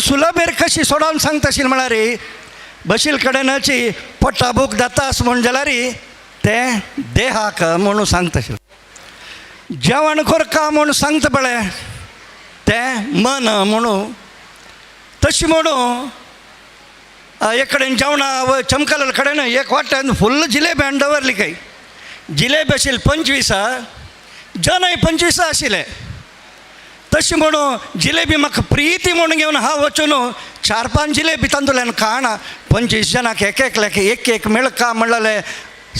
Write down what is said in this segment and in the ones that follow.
सुलभेर कशी सोडावन सांगताशील म्हळ्यार बशील कडेनची पोटा भूक जातास म्हूण जाल्यार तें देहाक म्हणून सांगताशील. जेवण करका म्हूण सांगता पळय तें मन म्हणून. तशें म्हणून एक कडेन जेवणा चमकल कडेन एक वाट्यान फुल्ल जिलेबी हाडून दवरली खंय. जिलेबी आशिल्ली 25, जनय 25 आशिल्ले. तशें म्हणून जिलेबी म्हाका प्रिती म्हणून घेवन हांव वचून 4-5 जिलेबी तांतूंतल्यान खाणा 25 जाणांक एक एकल्याक एक एक मेळका म्हणलें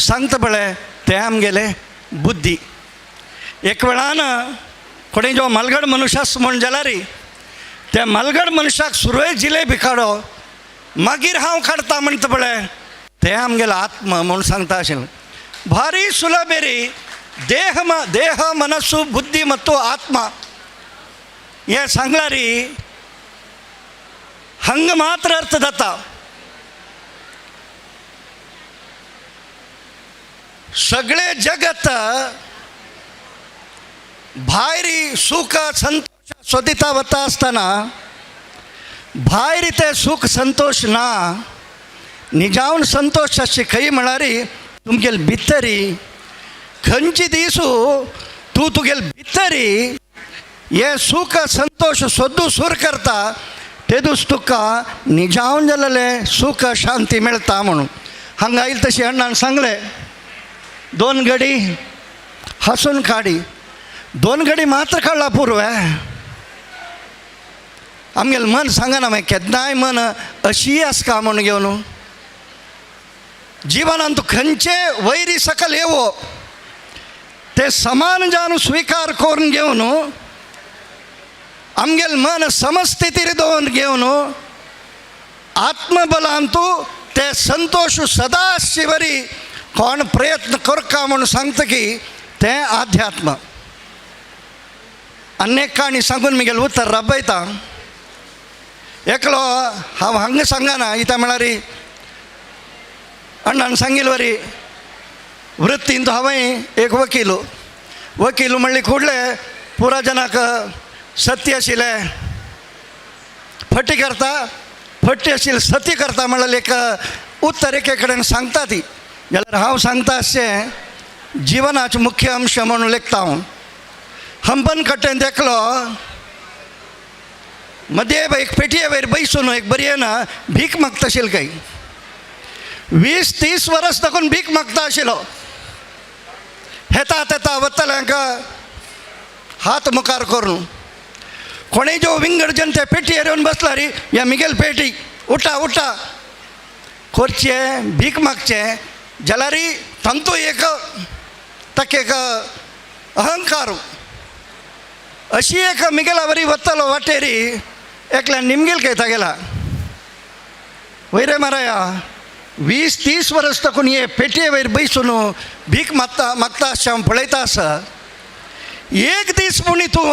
सांगता पळय तें आमगेलें बुद्धी. एक वेळान कोणें जो मालगड मनुष्य आसा म्हूण जाल्यार त्या मालगड मनशाक सुरवेक जिलेबी काडो मागीर हांव काडटा म्हणटा पळय तें आमगेलें आत्मा म्हूण सांगता आशिल्लें. भारी सुलभेरी देह देह मनस्सु बुद्धी ಮತ್ತು आत्मा हें सांगल्यार हांगा मात्र अर्थ जाता. सगळे जगत भायरी सुख संतोष सोदिता वता आसतना भायर ते सुख संतोष ना, निजावन संतोष अशी खंय म्हळ्यार तुमगेले भितरी खंयचे दिसू तूं तुगेले भितरी हे सुख संतोष सोदू सूर करता ते दीस तुका निजावन जालेलें सुख शांती मेळटा म्हणून. हांगा आयल तशें अण्णान सांगलें 2 घडी हांसून काडी, 2 घडी मात्र काडला पुरो. आमगेलें मन सांगना मागीर केन्नाय मन अशी आसका म्हूण घेवन जिवनांत खंयचे वैरी सकल येवो ते समान जावन स्विकार करून घेवन आमगेलें मन समस्थितीर दवरून घेवन आत्मबलांतू ते संतोष सदाशिवरी कोण प्रयत्न करका म्हूण सांगता की तें आध्यात्म. आनी काणी सांगून मुगेलें उतर रबयता. एकलो हांव हांगा सांगना इता म्हळ्यार अण्णान सांगिल्ले वरी वृत्तीन हांवें एक वकील, वकील म्हणली कुडले पुरा जनाक सत्य आशिल्लें फटी करता, फटी आशिल्लें सती करता म्हणल्यार एक उत्तर एके कडेन सांगता ती. जाल्यार हांव सांगता अशें जिवनाचो मुख्य अंश म्हणून लेखता हांव. हंपन कट्टेन एकलो मदें एक पेटये वयर बैसून एक बरी ना भीक मागता आशिल्ली खंय. 20-30 वर्स दाखोवन भीक मागता आशिल्लो. हेता तेता वतल्यांक हात मुखार करून कोणें जो विंगड जन ते पेटयेर येवन बसला रे ह्या मिगेल पेटी उठा उठा करचे भीक मागचे जाल्यार तांतू एक ताका एक अहंकार अशी एक मिगेला वरी वतलो वाटेरी एकल्या निमगेल खेळता गेला वयरे माराया 20-30 वर्स ताकून हे पेटये वयर बैसून भीक मागता मागता आसचें हांव पळयता आसा. एक दीस पुणी तूं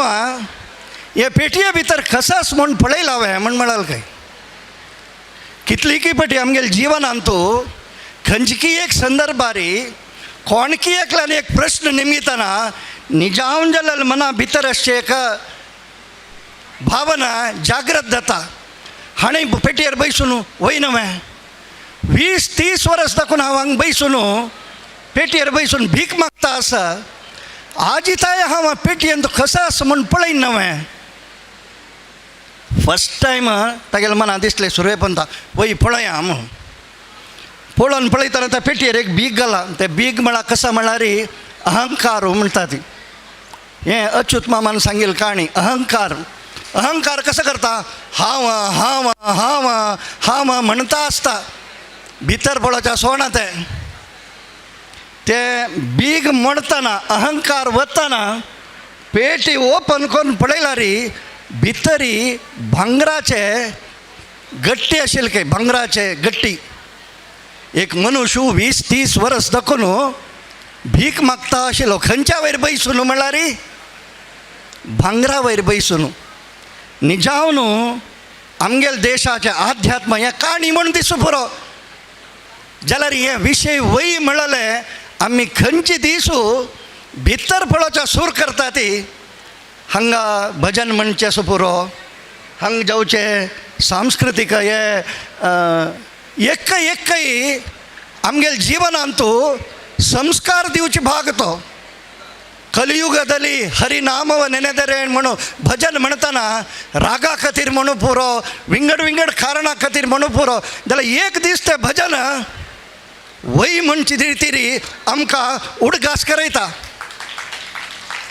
हे पेटये भितर खसास म्हूण पळयला हांवें म्हण म्हणाल काय. कितली की पटी आमगेले जिवनांत तूं खंयची एक संदर्भारी कोणकी एकल्यान एक प्रश्न निमित्ताना निजावन जाल्यार मना भितर आसचें एक भावना जागृत जाता. हाणें पेटयेर बैसून वय न्हय 20-30 वर्स दाखोवन हांव हांगा बैसून पेटयेर बैसून भीक मागता आसा. आजिताय हांव पेटयेन कसो आसा म्हूण पळयन न्हय. फर्स्ट टायम तागेल्या मनांत दिसलें सुरवेपंता वय पळया म्हूण. पळोवन पळयतना त्या पेटयेर एक बीग घाला. तें बीग म्हळ्यार कसो म्हळ्यार अहंकार म्हणटा ती. हें अच्युत मामान सांगिल्ली काणी. अहंकार अहंकार कसो करता हांव हांव हांव हांव म्हणटा आसता भितर पळोवच्या सोणा तें तें बीग मोडतना अहंकार वतना पेटी ओपन करून पळयल्यार भितरी भांगराचे गट्टी आशिल्ले खंय, भांगराचे गट्टी. एक मनुष्य 20-30 वर्स दाखोवन भीक मागता आशिल्लो. खंयच्या वयर बैसून म्हणल्यार भांगरा वयर बैसून. निजावन आमगेले देशाचें आध्यात्म हें काणी म्हूण दिसूं पुरो जाल्यार हे विशय वय म्हणलें आमी खंयचे दिसू भितर पळोवच्या सूर करता ती. हांगा भजन म्हणचें असो पुरो, हांगा जावचें सांस्कृतीक हे एक एकय आमगेले जिवनांतू संस्कार दिवचे भाग तो. कलियुगದಲ್ಲಿ ಹರಿನಾಮವ ನೆನೆದರೆ म्हणून भजन म्हणताना रागा खातीर म्हणू पुरो, विंगड विंगड कारणा खातीर म्हणू पुरो, जाल्यार एक दीस तें भजन वय म्हणची रितीरी आमकां उडगास करयता.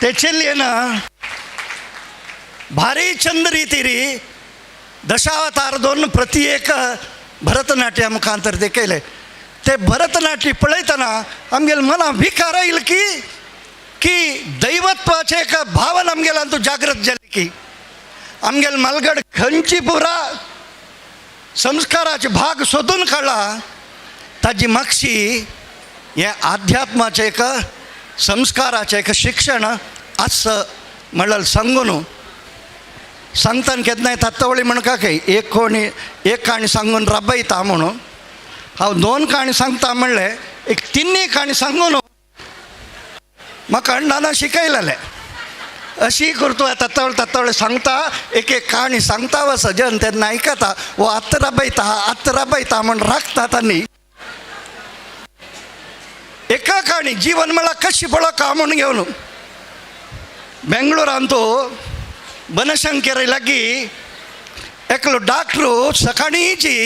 ते चेल्लयेन भारी चंद रितीरी दशावतार दोन प्रति एक भरतनाट्य मुखांतर ते केले. ते भरतनाट्य पळयतना आमगेले मना विकार आयल की की दैवत्वाचे एक भावन आमगेले अंतू जागृत जाली की आमगेले मालगड खंयची पुरा संस्काराचे भाग सोदून काडला ताजी मागशी हें आध्यात्माचें एक संस्काराचें एक शिक्षण आस म्हणल्यार सांगून सांगताना केन्नाय तत्वळी म्हणका काय एक कोणी एक काणी सांगून राबयता म्हणून हांव दोन काणी सांगता म्हणलें एक तिन्ही काणी सांगून म्हाका अण्णान शिकयलेलें. अशी करतो तत्वळ तत्वळ सांगता एक एक काणी सांगता वा सजन तेन्ना आयकता वो आत्त राबयता आत्त राबयता म्हण राखता तांणी. एका काणी जीवन म्हळ्यार कशी पळोवका म्हूण घेवन बेंगळूरांत बनशंकरी लागीं एकलो डॉक्टर सकाळींची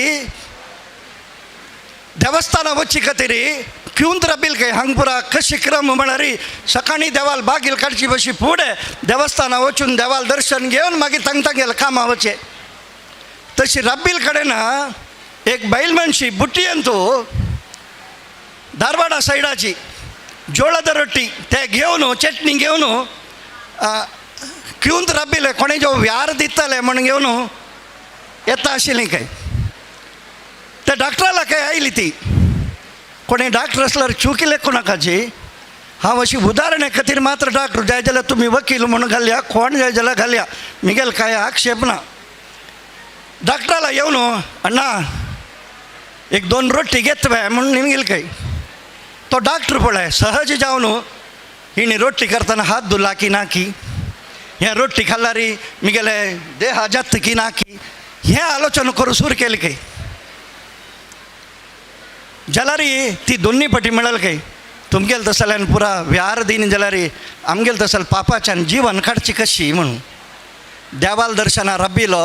देवस्थाना वचची खातीर क्यूंत राबिल काय हांगपुरा कशी क्रम म्हळ्यार सकाळीं देवाल बागील काडची बशी फुडें देवस्थाना वचून देवाल दर्शन घेवन मागीर तांग तांगेले कामां वचें. तशी राब्बील कडेन एक बैल मनशी बुट्टयेंतू धारवाडा सायडाची जोळद रोटी ते घेवन चटणी घेवन क्यूंत राबिल्ले कोणे जो व्यार दिताले म्हण घेवन येता आशिल्ली काय त्या डॉक्टराला काय आयली ती. कोणी डॉक्टर आसल्यार चुकी लेखू नाकाची, हांव अशी उदाहरणा खातीर मात्र डॉक्टर जाय जाल्यार तुमी वकील म्हणून घालया, कोण जाय जाल्यार घालया, मिगेल कांय आक्षेप ना. डॉक्टराला येवन अण्णा एक दोन रोटी घेतवे म्हणून निमगेल काय तो डॉक्टर पळय सहज जावन हिणी रोटी करतना हात धुला की ना की, हें रोटी खाल्ल्यार मिगेले देहा जात की ना की, हें आलोचना करूं सुरू केली काय. जाल्यार ती दोन्ही पटी मेळल काय तुमगेल तसल्यान पुरा व्यार दीन जाल्यार आमगेल तसल पापाच्यान जीवन काडची कशी म्हणून देवाल दर्शना रब्बिलो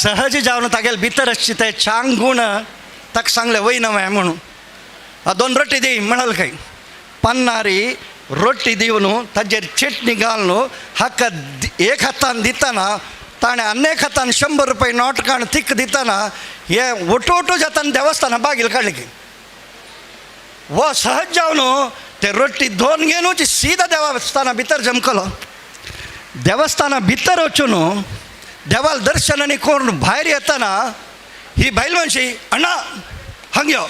सहज जावन तागेल भितर आसची ते छान गुण ताका सांगलें वय नवें म्हणून दोन रोटी दी म्हणाल काय. पन्नारी रोटी दिवन ताजेर चटणी घालून हाका एक हातान दितना ताणें आनी एक हातान 100 रुपये नोट काण थिक दितना हे ओटो जाताना देवस्थाना बागील काडली की वो सहज जावन ते रोटी दोन घेवन सीधा देवस्थाना भितर जमकलो. देवस्थाना भितर वचून देवाल दर्शन आनी करून भायर येतना ही बायल मनशी अण्णा हांग यो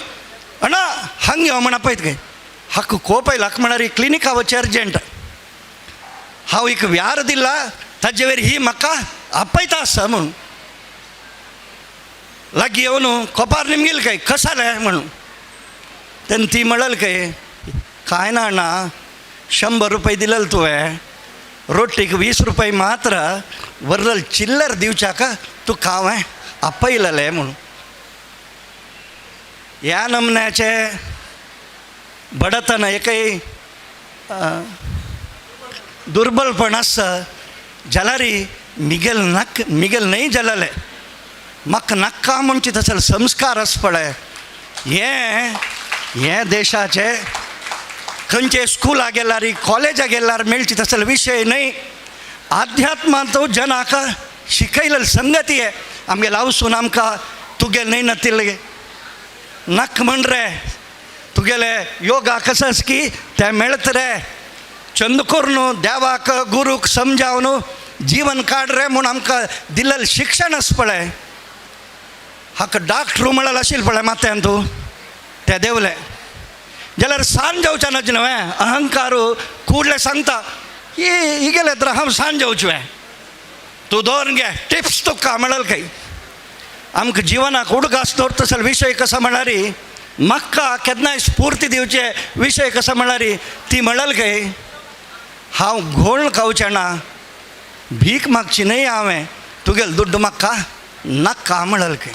अण्णा हांग यो म्हण आपयत काय. हाका कोप आयलो, हाका म्हळ्यार क्लिनिका वचचें अर्जंट, हांव एक व्यार दिला ताजे वयर ही म्हाका आपयता आसा म्हणून लागीं येवन कोपार निमगील काय कसां जालें म्हणून. तेन्ना ती म्हणल काय काय ना अण्णा 100 रुपये दिलेले तुवें रोटीक 20 रुपये मात्र वरल चिल्लर दिवच्याक तुका हांवें आपयलेलें म्हणून. ह्या नमन्याचे बडतन एकय दुर्बलपण आसा जाल्यार मिगेल नाक मिगेल न्हय जालेलें म्हाका नाका म्हणचे तसले संस्कार आसा पळय हें हें देशाचें खंयचे स्कुला गेल्यार कॉलेजा गेल्यार मेळचे तसले विशय न्हय. आध्यात्मांत जनाक शिकयलेले संगती आहे आमगेले हावसून आमकां तुगेले न्हय नातिल्ले नाक म्हण रे तुगेले योगा कसो आसा की तें मेळत रे चंद करून देवाक गुरूक समजावन जीवन काड रे म्हूण आमकां दिल्लें शिक्षण आसा पळय. हाका डॉक्टर म्हळ्यार आशिल्लें पळय माथ्यान तूं ते देवले जाल्यार सान जावचें नाच न्हय अहंकार कुडले सांगता ही हिगेले तर हांव सान जावचें तूं दोन घे टिप्स तुका म्हणल काय. आमकां जिवनाक उडगास दवरता तसो विशय कसो म्हळ्यार म्हाका केन्नाय स्फूर्ती दिवचे विशय कसो म्हळ्यार ती म्हणल काय हांव घोळ खावचें ना, भीक मागची न्हय हांवें, तुगेलो दुड्ड म्हाका नाका म्हणल खंय.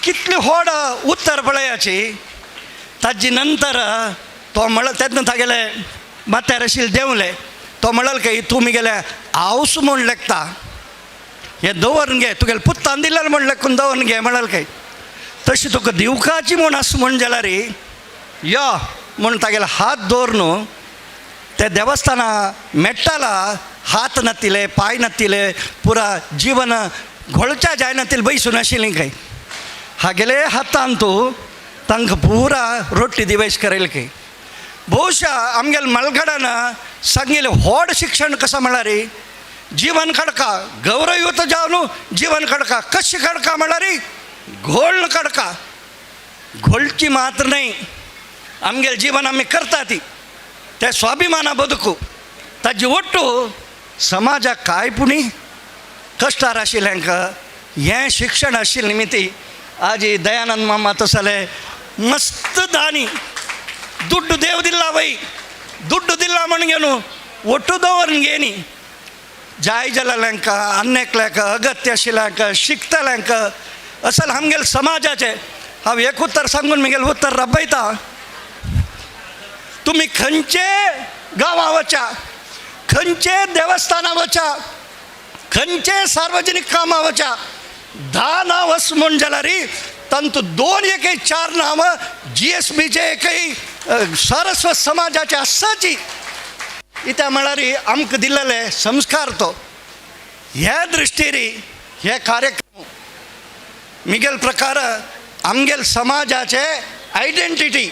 कितली व्हड उत्तर पळयाची. ताजी नंतर तो म्हणल तेन्ना तागेले माथ्यार आशिल्ले देंवले. तो म्हणल खंय तूं गेले हांवस म्हूण लेखता हें दवरून घे, तुगेले पुत्तान दिल्यार म्हूण लेखून दवरून घे म्हणल खंय. तशी तुका दिवकाची म्हूण आसा म्हूण जाल्यार यो म्हूण तागेले हात दवर न्हू. ते देवस्थाना मेट्टाला हात नातिले पांय नातिले पुरा जिवन घोळच्या जायनातिले बैसून आशिल्लीं खंय. हागेले हातान तूं तांकां पुरा रोटी दिवेश करेल खंय. ಬಹುಶಃ आमगेले मलगडान सांगिल्लें व्हड शिक्षण कशें म्हळ्यार जीवन खडका गौरवयुक्त जावन जीवन खडका कशें खडका म्हळ्यार घोळ खडका. घोळची मात्र न्हय आमगेलें जीवन आमी करता ती ते स्वाभिमाना बदकू ताजी ಒಟ್ಟು समाजाक कांय पुणी कश्टार आशिल्ल्यांक हें शिक्षण आशिल्लें निमित्ती आजी दयानंद मामा तसले मस्त दानी ದುಡ್ಡು ದೇವದಿಲ್ಲ ವೈ ದುಡ್ಡು ದಿಲ್ಲ ಮಣಗೇನು ಒಟ್ಟು ದವರ್ಗೇನಿ जाय जाल्यांक अन्नेकल्यांक अगत्य आशिल्ल्यांक शिकतल्यांक असल आमगेले समाजाचें हांव एक उत्तर सांगून म्हगेलें उत्तर रबयता. तुमी खंयचे गांवां वचा, खंयचे देवस्थानां वचा, खंयचे सार्वजनीक कामां वचा, 10 नांव अस म्हूण जाल्यार तांतू 2 एकय 4 नांव GSBचे एकय सारस्वत समाजाचे आसाची. इत्या म्हळ्यार आमकां दिल्लेले संस्कार तो ह्या दृश्टीरी हे कार्यक्रम मिगेल प्रकार आमगेल समाजाचे आयडेंटिटी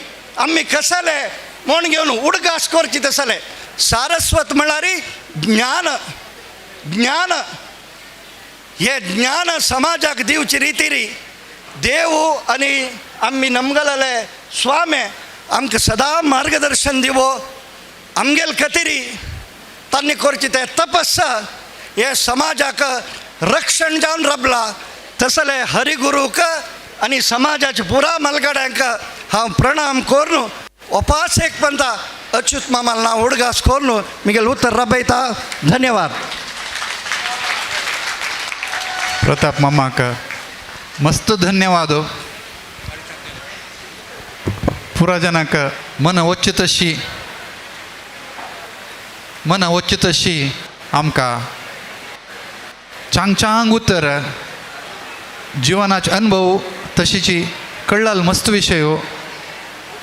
आमी कसले म्हूण घेवन उडगास करची तसले. सारस्वत म्हळ्यार ज्ञान, ज्ञान हे ज्ञान समाजाक दिवची रितीरी देव आनी आमी नमगलले स्वामी आमकां सदां मार्गदर्शन दिवो. आमगेल खातीर तांणी करची तें तपस्या हे समाजाक रक्षण जावन राबला तसले हरिगुरूक आनी समाजाचे पुरा मलगड्यांक हांव प्रणाम करून उपास एक पंता अच्युत मामाल नांव उडगास करून मिगेल उत्तर रबयता. धन्यवाद. प्रताप मामाक मस्त धन्यवाद. पुरा जनाक मन वच्चे तशी मन वच्चे तशी आमकां चांग चांग उत्तर जिवनाचे अनुभव तशीची कळ्ळाल मस्त विशय हो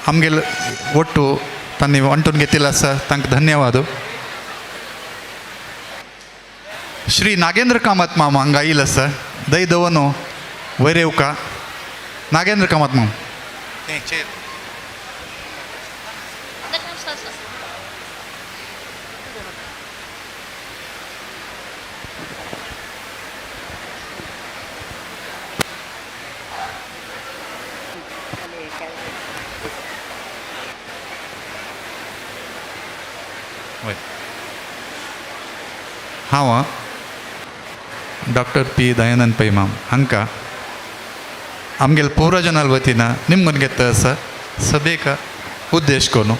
आमगेल ಒಟ್ಟು तांणी वांटून घेतिल्लो आसा तांकां धन्यवाद. श्री नागेंद्र कामत मामा हांगा आयिल्लो आसा दय दवनो वयर येवका. नागेंद्र कामत मामा. हांव डॉक्टर पी दयानंद पै माम हांकां आमगेले पौरजनाल वतीन निमगून घेता आसा सभेक उद्देश करून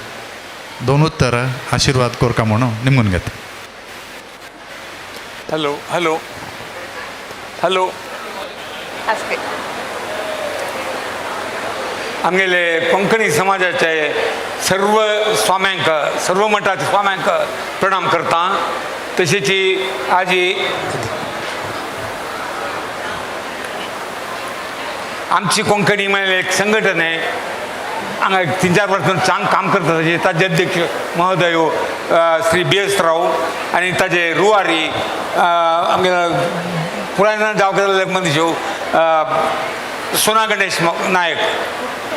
दोन उत्तर आशिर्वाद कोरका म्हणून निमगून घेता. Hello hello hello. आमगेले कोंकणी समाजाचे सर्व स्वाम्यांक सर्व मठाचे स्वाम्यांक प्रणाम करता. तशीच आजी आमची कोंकणी म्हळ्यार एक संघटन आहे हांगा 3-4 वर्सां चांग काम करता. ताजे ताजे अध्यक्ष महोदय श्री बी एस राव आनी ताजे रुवारी आमगे पुराय जावं मनीस सोना गणेश नायक.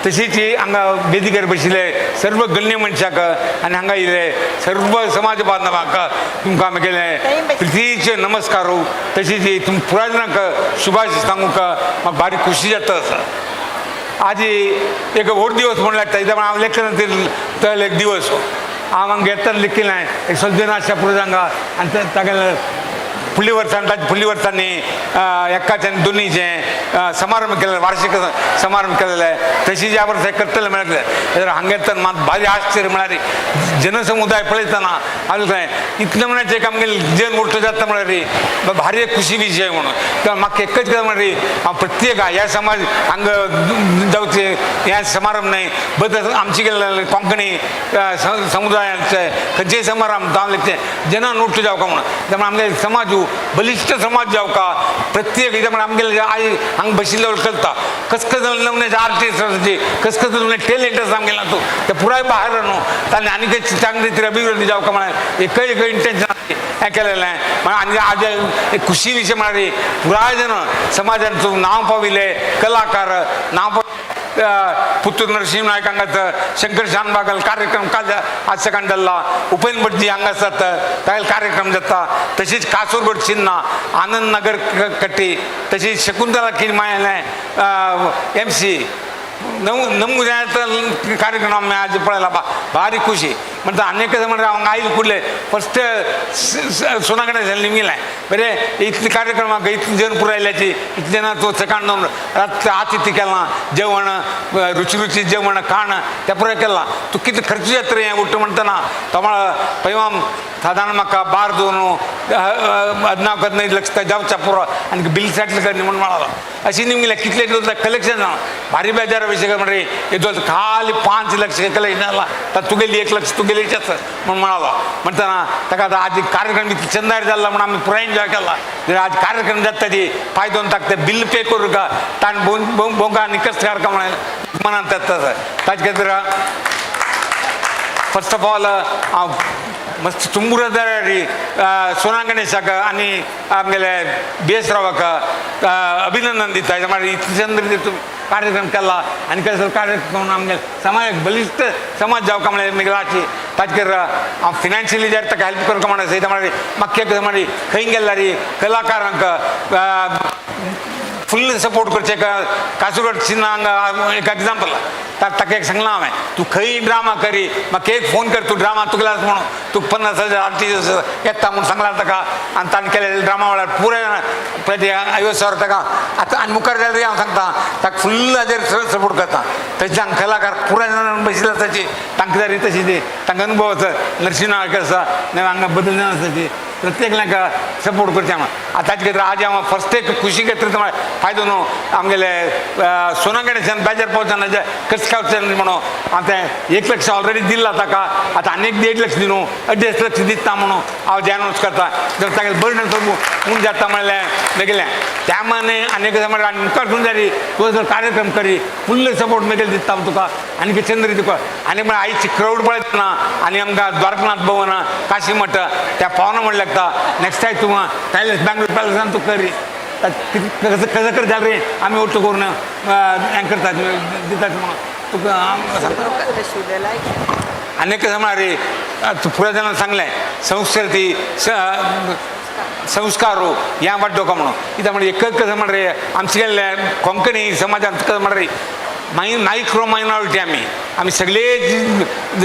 तशीच हांगा वेदिकेर बशिल्ले सर्व गण्य मनशाक आनी हांगा येयले सर्व समाज बांधवांक तुमकां म्हगेले प्रितीचे नमस्कार. तशीच तुम पुराय जाणांक शुभाशीस सांगूंक म्हाका बारीक खुशी जाता आसा. आजी एक व्हड दिवस म्हणून लागता कित्याक हांव लेखन तर एक दिवस हांव हांगा घेतना लेखिल्लें एक सज्जन आशा पुरो हांगा आनी तागेले फुडल्या वर्सान ताच्या फुडल्या वर्सांनी एकाचे आनी दोनीचे समारंभ केलेले, वार्षिक समारंभ केलेले. तशी ह्या वर्सा करतले म्हळ्यार जाल्यार हांगेर मात भारी आश्चर्य म्हळ्यार जनसमुदाय पळयतना हांवें काय इतलें म्हळ्यार एक आमगेले जन मोठो जाता म्हळ्यार भारी एक खुशी विशय म्हणून. किंवा म्हाका एकच कितें म्हळ्यार हांव प्रत्येक ह्या समाज हांगा जावचे ह्या समारंभ न्हय बद आमचे गेल्ले कोंकणी समुदायाचे खंयचेय समारंभ जावं ते जना नोट जावका म्हणून. त्यामुळे आमगे समाज बलिश्ट समाज जावका प्रत्येक कितें म्हळ्यार आमगेले आई हांगा बशिल्ले कळटा कस कस नवने आर्टिस्ट आसा, कस कस नवने टॅलेंट आसा आमगेले तूं ते पुराय बाहेर न्हू ताणें आनी चांगली तरी अभिवृद्धी जावका म्हळ्यार एकय एक इंटेन्शन हें केलेलें. आनी आज एक खुशी विशय म्हळ्यार पुराय जण समाजान नांव पाविल्ले कलाकार नांव पुत्तूर नरसिंह नायक हांगासर, शंकर शानबागल कार्यक्रम काल आज सकाळी जाल्ला, उपेंद्र भटजी हांगा आसात तागेले कार्यक्रम जाता. तशीच कासरगोड चिन्ना आनंद नगर कट्टी तशीच शकुंतला किरमायले MC नव नमूद कार्यक्रम आमी आज पळयला भारी खुशी म्हणटा. आनी कशें म्हणटा हांगा आयल कुडले फस्ट सोना गणेश निमगिलें बरें इतले कार्यक्रमाक इतले जण पुरायल्याची इतले जाणां तो सकाळ जावन रात आतिथ्य केलां, जेवण रुची रुची जेवण खाण तें पुराय केलां. तूं कितले खर्च जाता रे हें उठ्ठा म्हणटना तोमाळ पैवाम सादारण म्हाका बार दोन अदनाव नाही लक्ष जावच्या पुरो आनी बिल सेटल कर म्हणून म्हणालो. अशी निमगिलें कितले कलेक्शन भारी बेजार विशय म्हणजे येदो खाली 5 लक्ष कलेक्शन जाला तर तुगेली 1 लक्ष तुगेलीच म्हणून म्हणालो. म्हणताना ताका आतां आज कार्यक्रम इतलो चंदार जाला म्हणून आमी पुराय एन्जॉय केला. आज कार्यक्रम जाता ती पांय दोन ताकते बिल पे करू का ताण बोंगा आनी कस का म्हणून मनांत येता. ताचे खातीर फर्स्ट ऑफ ऑल हांव मस्त तुंबुरदारी सोना गणेशाक आनी आमगेले बी एस रावाक अभिनंदन दिता. म्हळ्यार इतले चंद्र कार्यक्रम केला आनी कसो कार्यक्रम आमगे समाज बलिश्ट समाज जावका म्हळ्यार म्हगेली आशी. ताचे खातीर हांव फिनान्शियली जर ताका हेल्प करूंक म्हणा म्हळ्यार म्हाका एक म्हळ्यार खंय गेल्यार कलाकारांक फुल सपोर्ट करचें. कासरगोड सिन्हा हांगा एक एग्जाम्पल ताका एक सांगलां हांवें, तूं खंय ड्रामा करी म्हाका एक फोन कर, तूं ड्रामा तुगेलो आसा म्हणून तुका 50,000 आर्टिस्ट येता म्हणून सांगलां ताका. आनी ताणें केलेले ड्रामा वेळार पुराय पळय आयोसर ताका आतां आनी मुखार जाल्यार हांव सांगता ताका फुल्ल हाजेर सपोर्ट करता. तशें हांगा कलाकार पुराय जाण बशिल्ले आसाची तांकां जाय तशी ती तांकां अनुभव आसा. नरसिंह नायक आसा, हांगा बदल आसा ती प्रत्येकल्याक सपोर्ट करचें. हांव आतां ताचे खातीर आज हांव फर्स्ट एक खुशी घेतली म्हळ्यार फायदो न्हू आमगेले सोना गणेशान बेजार पावचें ना कस खावचें म्हणून. आतां 1 लक्ष ऑलरेडी दिला ताका, आतां आनी एक 1.5 लक्ष दिनू 2.5 लक्ष दिता म्हणून हांव अनावन्स करता. जर तागेलें बर्डन ಸ್ವಲ್ಪ उण जाता म्हणल्यार मेगेलें त्या माने आनी कशें म्हळ्यार आनी मुखार जारी तूं जर कार्यक्रम करी फुल्ल सपोर्ट मेगेले दिता हांव तुका आनी चंद्र तुका. आनी म्हळ्यार आयची क्रावड पळयतना आनी आमकां द्वारकनाथ भवन काशी मठ त्या पावना म्हणलें लागता नेक्स्ट टायम तूं पॅलेस बँगलोर पॅलेसान तूं करी कसं कसं कर जालें रे आमी ಒಟ್ಟು करून हें करता दितात म्हणून तुका सांगता. आनी कशें म्हळ्यार रे पुराय जाणांक सांगलें संस्कृती संस्कार ह्या वाड्डोका म्हणून. कित्याक म्हणल्यार एकच कशें म्हळ्यार आमचे गेल्ले कोंकणी समाजांत कशें म्हळ्यार मायक्रो मायनॉरिटी आमी आमी सगळे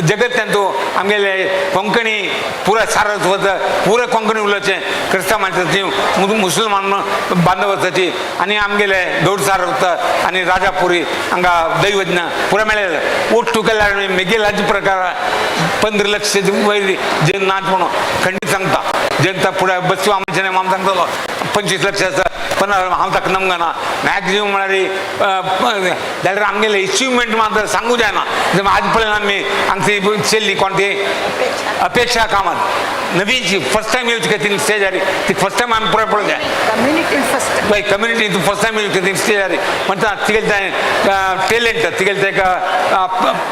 जगत्यांतू आमगेले कोंकणी पुरा सारस्वत पुरा कोंकणी उलोवचें क्रिस्तांव माणसाची मुसलमान बांधव आसाची आनी आमगेले गौड सारस्वत आनी राजापुरी हांगा दैवज्ञ पुरा मेळ्ळे ಒಟ್ಟು केल्यार मेगेल हाजे प्रकार 15 लक्ष वयर जे नाच म्हणून खंडीत सांगता जनता फुडें बसवा आमचें हांव सांगतलो 25 लक्ष आसा पण हांव ताका नमगना मॅक्झिमम म्हळ्यार जाल्यार आमगेले एचिवमेंट मात्र सांगू जायना. आज पळयन आमी हांगची चेल्ली कोण ती अपेक्षा कामत नवीनची फर्स्ट टायम येवची खातीर स्टेजार ती फर्स्ट टायम आमी पुराय पळोवंक जाय. कम्युनिटी फर्स्ट पळय कम्युनिटी तूं फर्स्ट टायम येवची खातीर स्टेजार म्हणटा तिगेलें तें टॅलंट तिगेलें तें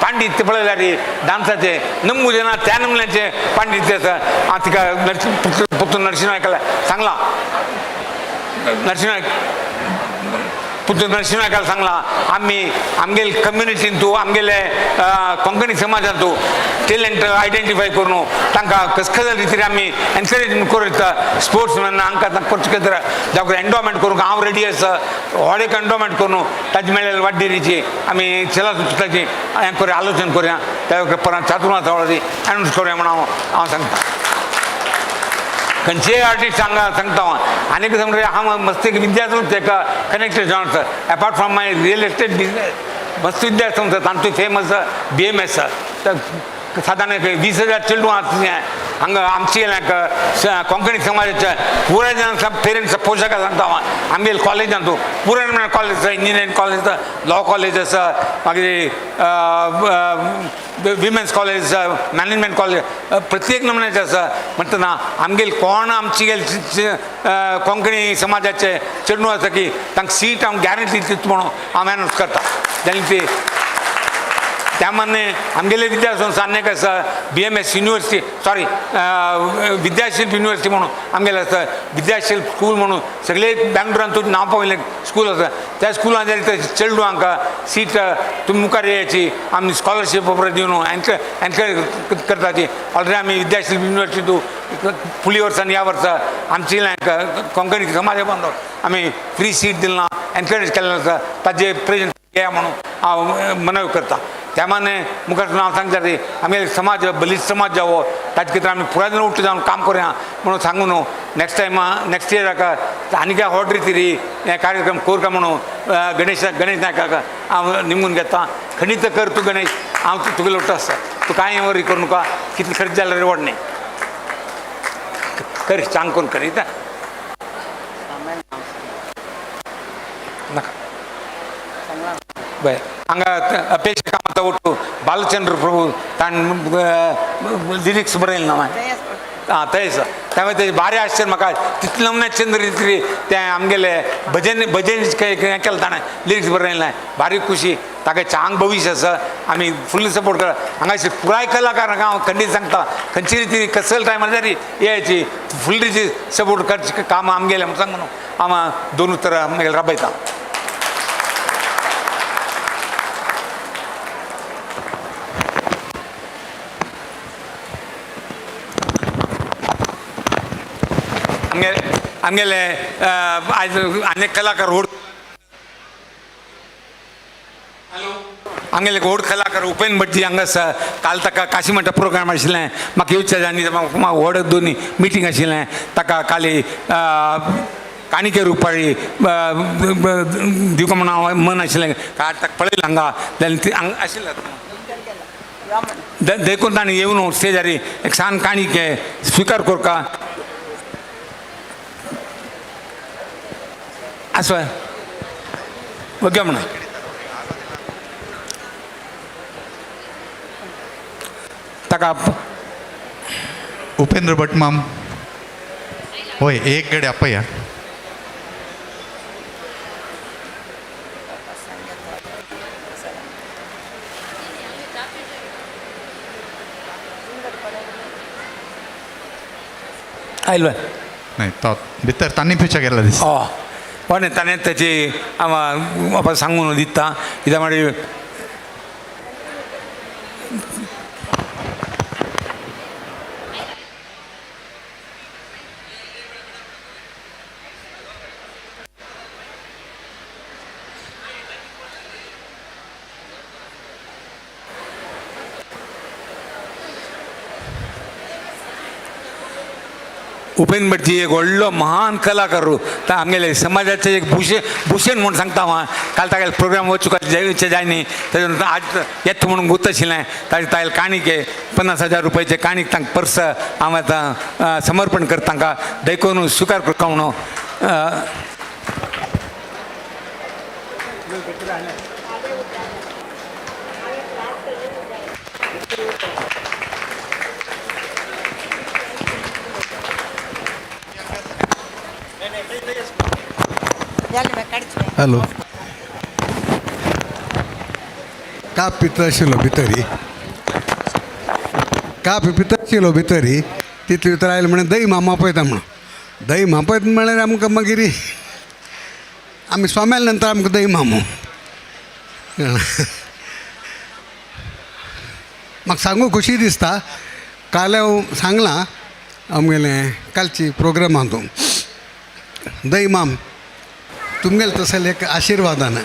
पांडित्य पळयल्यार डान्साचें नमू जायना त्या नमुन्याचें पांडित्य आसा. हांव तिका नरसिंह पुत्तूर नरसिंह नायकाला सांगलां नरसिंह नायक पुत्तूर नरसिंह नायकाला सांगलां आमी आमगेले कम्युनिटीन तूं आमगेले कोंकणी समाजांत तूं टॅलंट आयडेंटिफाय करून तांकां कस रितीन आमी एनकरेजमेंट करूं येता स्पोर्ट्समॅन हांकां करचे खातीर जावं एन्डोमेंट करूंक हांव रेडी आसा व्हड एक एन्डोमेंट करून ताजे मेळ्ळेले वाडडिरीची आमी चला ताची हें करूया आलोचन करूया त्या परत चातुर्मास अनावन्स करूया म्हणून हांव हांव सांगता. खंयचेय आर्टिस्ट हांगा सांगता हांव आनी एक समज हांव मस्त एक विद्यासंस्थेक कनेक्टेड जावन आसा apart from my real estate business. मस्त विद्यासंस्था तांचो फेमस BMS. सादारण एक 20,000 चेडूं आसा हांगा आमची कोंकणी समाजाच्या पुराय जाण पेरंट्स पोशक सांगता हांव आमगेले कॉलेजांतू पुराय म्हणल्यार कॉलेज आसा, इंजिनियरींग कॉलेज आसा, लॉ कॉलेज आसा, मागीर विमेन्स कॉलेज आसा, मॅनेजमेंट कॉलेज, प्रत्येक नमुन्याचे आसा. म्हणटना आमगेले कोण आमची गेले कोंकणी समाजाचे चेडूं आसा की तांकां सीट हांव गॅरंटी दिता म्हणून हांव अनावन्स करता. जाल्यार ती त्या मान्य आमगेले विद्यासंस्था आनी एक आसा BMS university, sorry Vidyashilp university म्हणून आमगेले आसा, विद्याशिल्प स्कूल म्हणून सगळे बँगलोरान तुजें नांव पावयलें स्कूल आसा. त्या स्कुलान जाल्यार ते चेडवांक सीट तुमी मुखार येयाची आमी स्कॉलरशीप दिवन एनकरेज करताची. ऑलरेडी आमी विद्याशिल्प युनिवर्सिटी फुडल्या वर्सा आनी ह्या वर्सा आमची कोंकणी समाजा बांदव आमी फ्री सीट दिला, एनकरेज केल्लें आसा. ताजे प्रेजेंट घेया म्हणून हांव मनव करता. त्या माने मुखार हांव सांगता ती आमगे समाज बलिश्ट समाज जावो ताजे खातीर आमी पुराय जाण उठ्ठ जावन काम करुया म्हणून सांगू न्हू. नेक्स्ट टायम नेक्स्ट इयराक आनी काय व्हड रितीरी हे कार्यक्रम करता म्हणून गणेश गणेश नायकाक हांव निमगून घेता. खंडीत कर तूं गणेश, हांव तुगेलो उठ्ठ आसता, तूं कांय वरी करूं नाका, कितले खर्च जाल्यार व्हड न्ही कर, चांग करून करीत नाका. बरें, हांगा अपेक्षा कामता ಒಟ್ಟು बालचंद्र प्रभू ताणें लिरिक्स बरयलें ना आं थंय त्यामुळे तेजें भारी आश्चर्य म्हाका तितलें नमूने चंद्र रिती तें आमगेलें भजन भजन हें केलें ताणें लिरिक्स बरयलें, भारी खुशी. ताका चांग भविश्य आसा, आमी फुल सपोर्ट करा. हांगासर पुराय कलाकारांक हांव खंडीत सांगता खंयची रिती कसले टायमार जारी येयाची फुल रिती सपोर्ट करचें काम आमगेलें म्हणून सांगू न्हू. हांव दोन उतरां मागीर राबयता. आमगेले आयज आनीक कलाकार व्हड आमगेले व्हड कलाकार उपेन भटजी हांगा आसा. काल ताका काशी म्हणटा प्रोग्राम आशिल्लें, म्हाका येवचें आनी म्हाका व्हड दोनी मिटींग आशिल्लें. ताका काली काणिके रुपाळी दिवका म्हणून हांव मन आशिल्लें, काल ताका पळयलें हांगा जाल्यार ती हांगा आशिल्लें देखून ताणें येवन स्टेजारी एक सान काणिके स्विकार करका आसा ओके म्हणा. ताका उपेंद्र भट माम होय एक गडे आपया. आयलो नाही तो भितर तांणी पिच्या गेला दिस. पण ताणें ताची हांव सांगून दिता कित्याक मागीर उपेंद्र भटजी एक व्हडलो महान कलाकार, आमगेले समाजाचें एक भूषण भूषण म्हूण सांगता हांव. काल तागेले प्रोग्राम वचूंक जायचे जाय न्ही, तेजे नंतर आज येता म्हणून गुत आशिल्लें. ताजे तागेले काणीक 50,000 रुपयाचे काणीक तांकां पर्स हांव आतां समर्पण करता तांकां, देखून स्विकार करता म्हणून. हॅलो, काप पिता आशिल्लो भितरी, काप पिता आशिल्लो भितरी, तितले भितर आयलें म्हणलें दही मामा पळयता म्हणून. दही मापयता म्हळ्यार आमकां मागीर आमी स्वाम्याल नंतर आमकां दही मामू म्हाका सांगू खुशी दिसता. काल हांव सांगलां आमगेलें कालची प्रोग्रामांतून दही माम तुमगेले तसले एक आशिर्वादान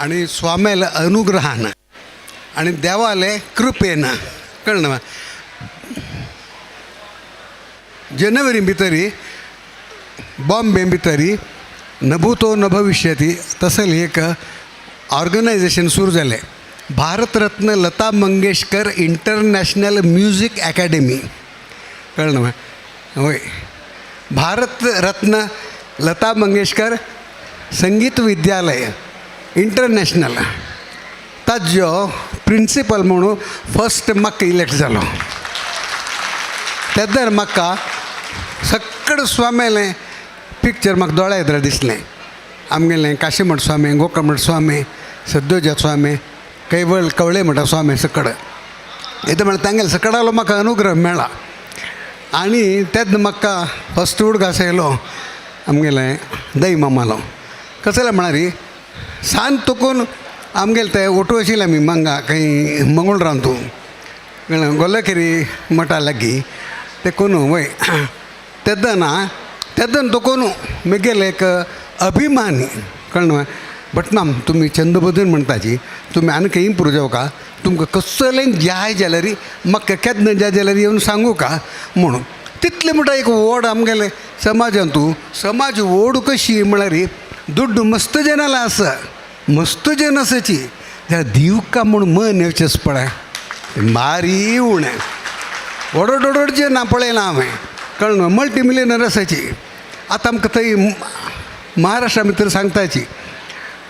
आनी स्वाम्याले अनुग्रहान आनी देवाले कृपेन कळ्ळें. जनवरी भितरी बॉम्बे भितरी न भूतो न भविष्यती तसलें एक ऑर्गनायझेशन सुरू जालें. Bharat Ratna Lata Mangeshkar international music academy, कळ्ळें न्हू? वय, भारतरत्न लता मंगेशकर संगीत विद्यालय इंटरनॅशनल, ताजो प्रिंसिपल म्हणून फस्ट म्हाका इलेक्ट जालो. तेन्ना म्हाका सगळें स्वाम्यालें पिक्चर म्हाका दोळ्या एदरा दिसलें. आमगेलें काशीमठ स्वामी, गोकर्णमठ स्वामी, सद्योजात स्वामी, कैवळ कवळे म्हणटा स्वामी, सकड येता म्हळ्यार तांगेले सकडालो म्हाका अनुग्रह मेळ्ळा. आनी तेन्ना म्हाका फस्ट उडगास येयलो आमगेलें दही मामालो. कसलें म्हळ्यार सान तुकून आमगेले ते ओटो आशिल्ले आमी मंगा खंय मंगळूरांत तूं गोलकेरी मठा लागीं ते कोनू वय. तेन्ना ना तेन्ना तुकून म्हगेले एक अभिमानी, कळ्ळें न्हू? भटमाम तुमी छंदबदून म्हणटाची, तुमी आनी खंय इम्प्रूव जावका, तुमकां कसलें जाय जाल्यार म्हाका केन्ना जाय जाल्यार येवन सांगू का म्हणून. तितलें म्हणटा एक व्हड आमगेलें समाजांतू समाज ओड कशी म्हळ्यार दुड्डू मस्त जनाला आसा, मस्त जन आसाची, जाल्यार दिवका म्हूण मन येवचेंच पळय मारी उणें ओडोड ओडोड जे ना पळयलां हांवें, कळ्ळें न्हू? मल्टी मिलियनर आसाची. आतां आमकां थंय महाराष्ट्रा भितर सांगताची,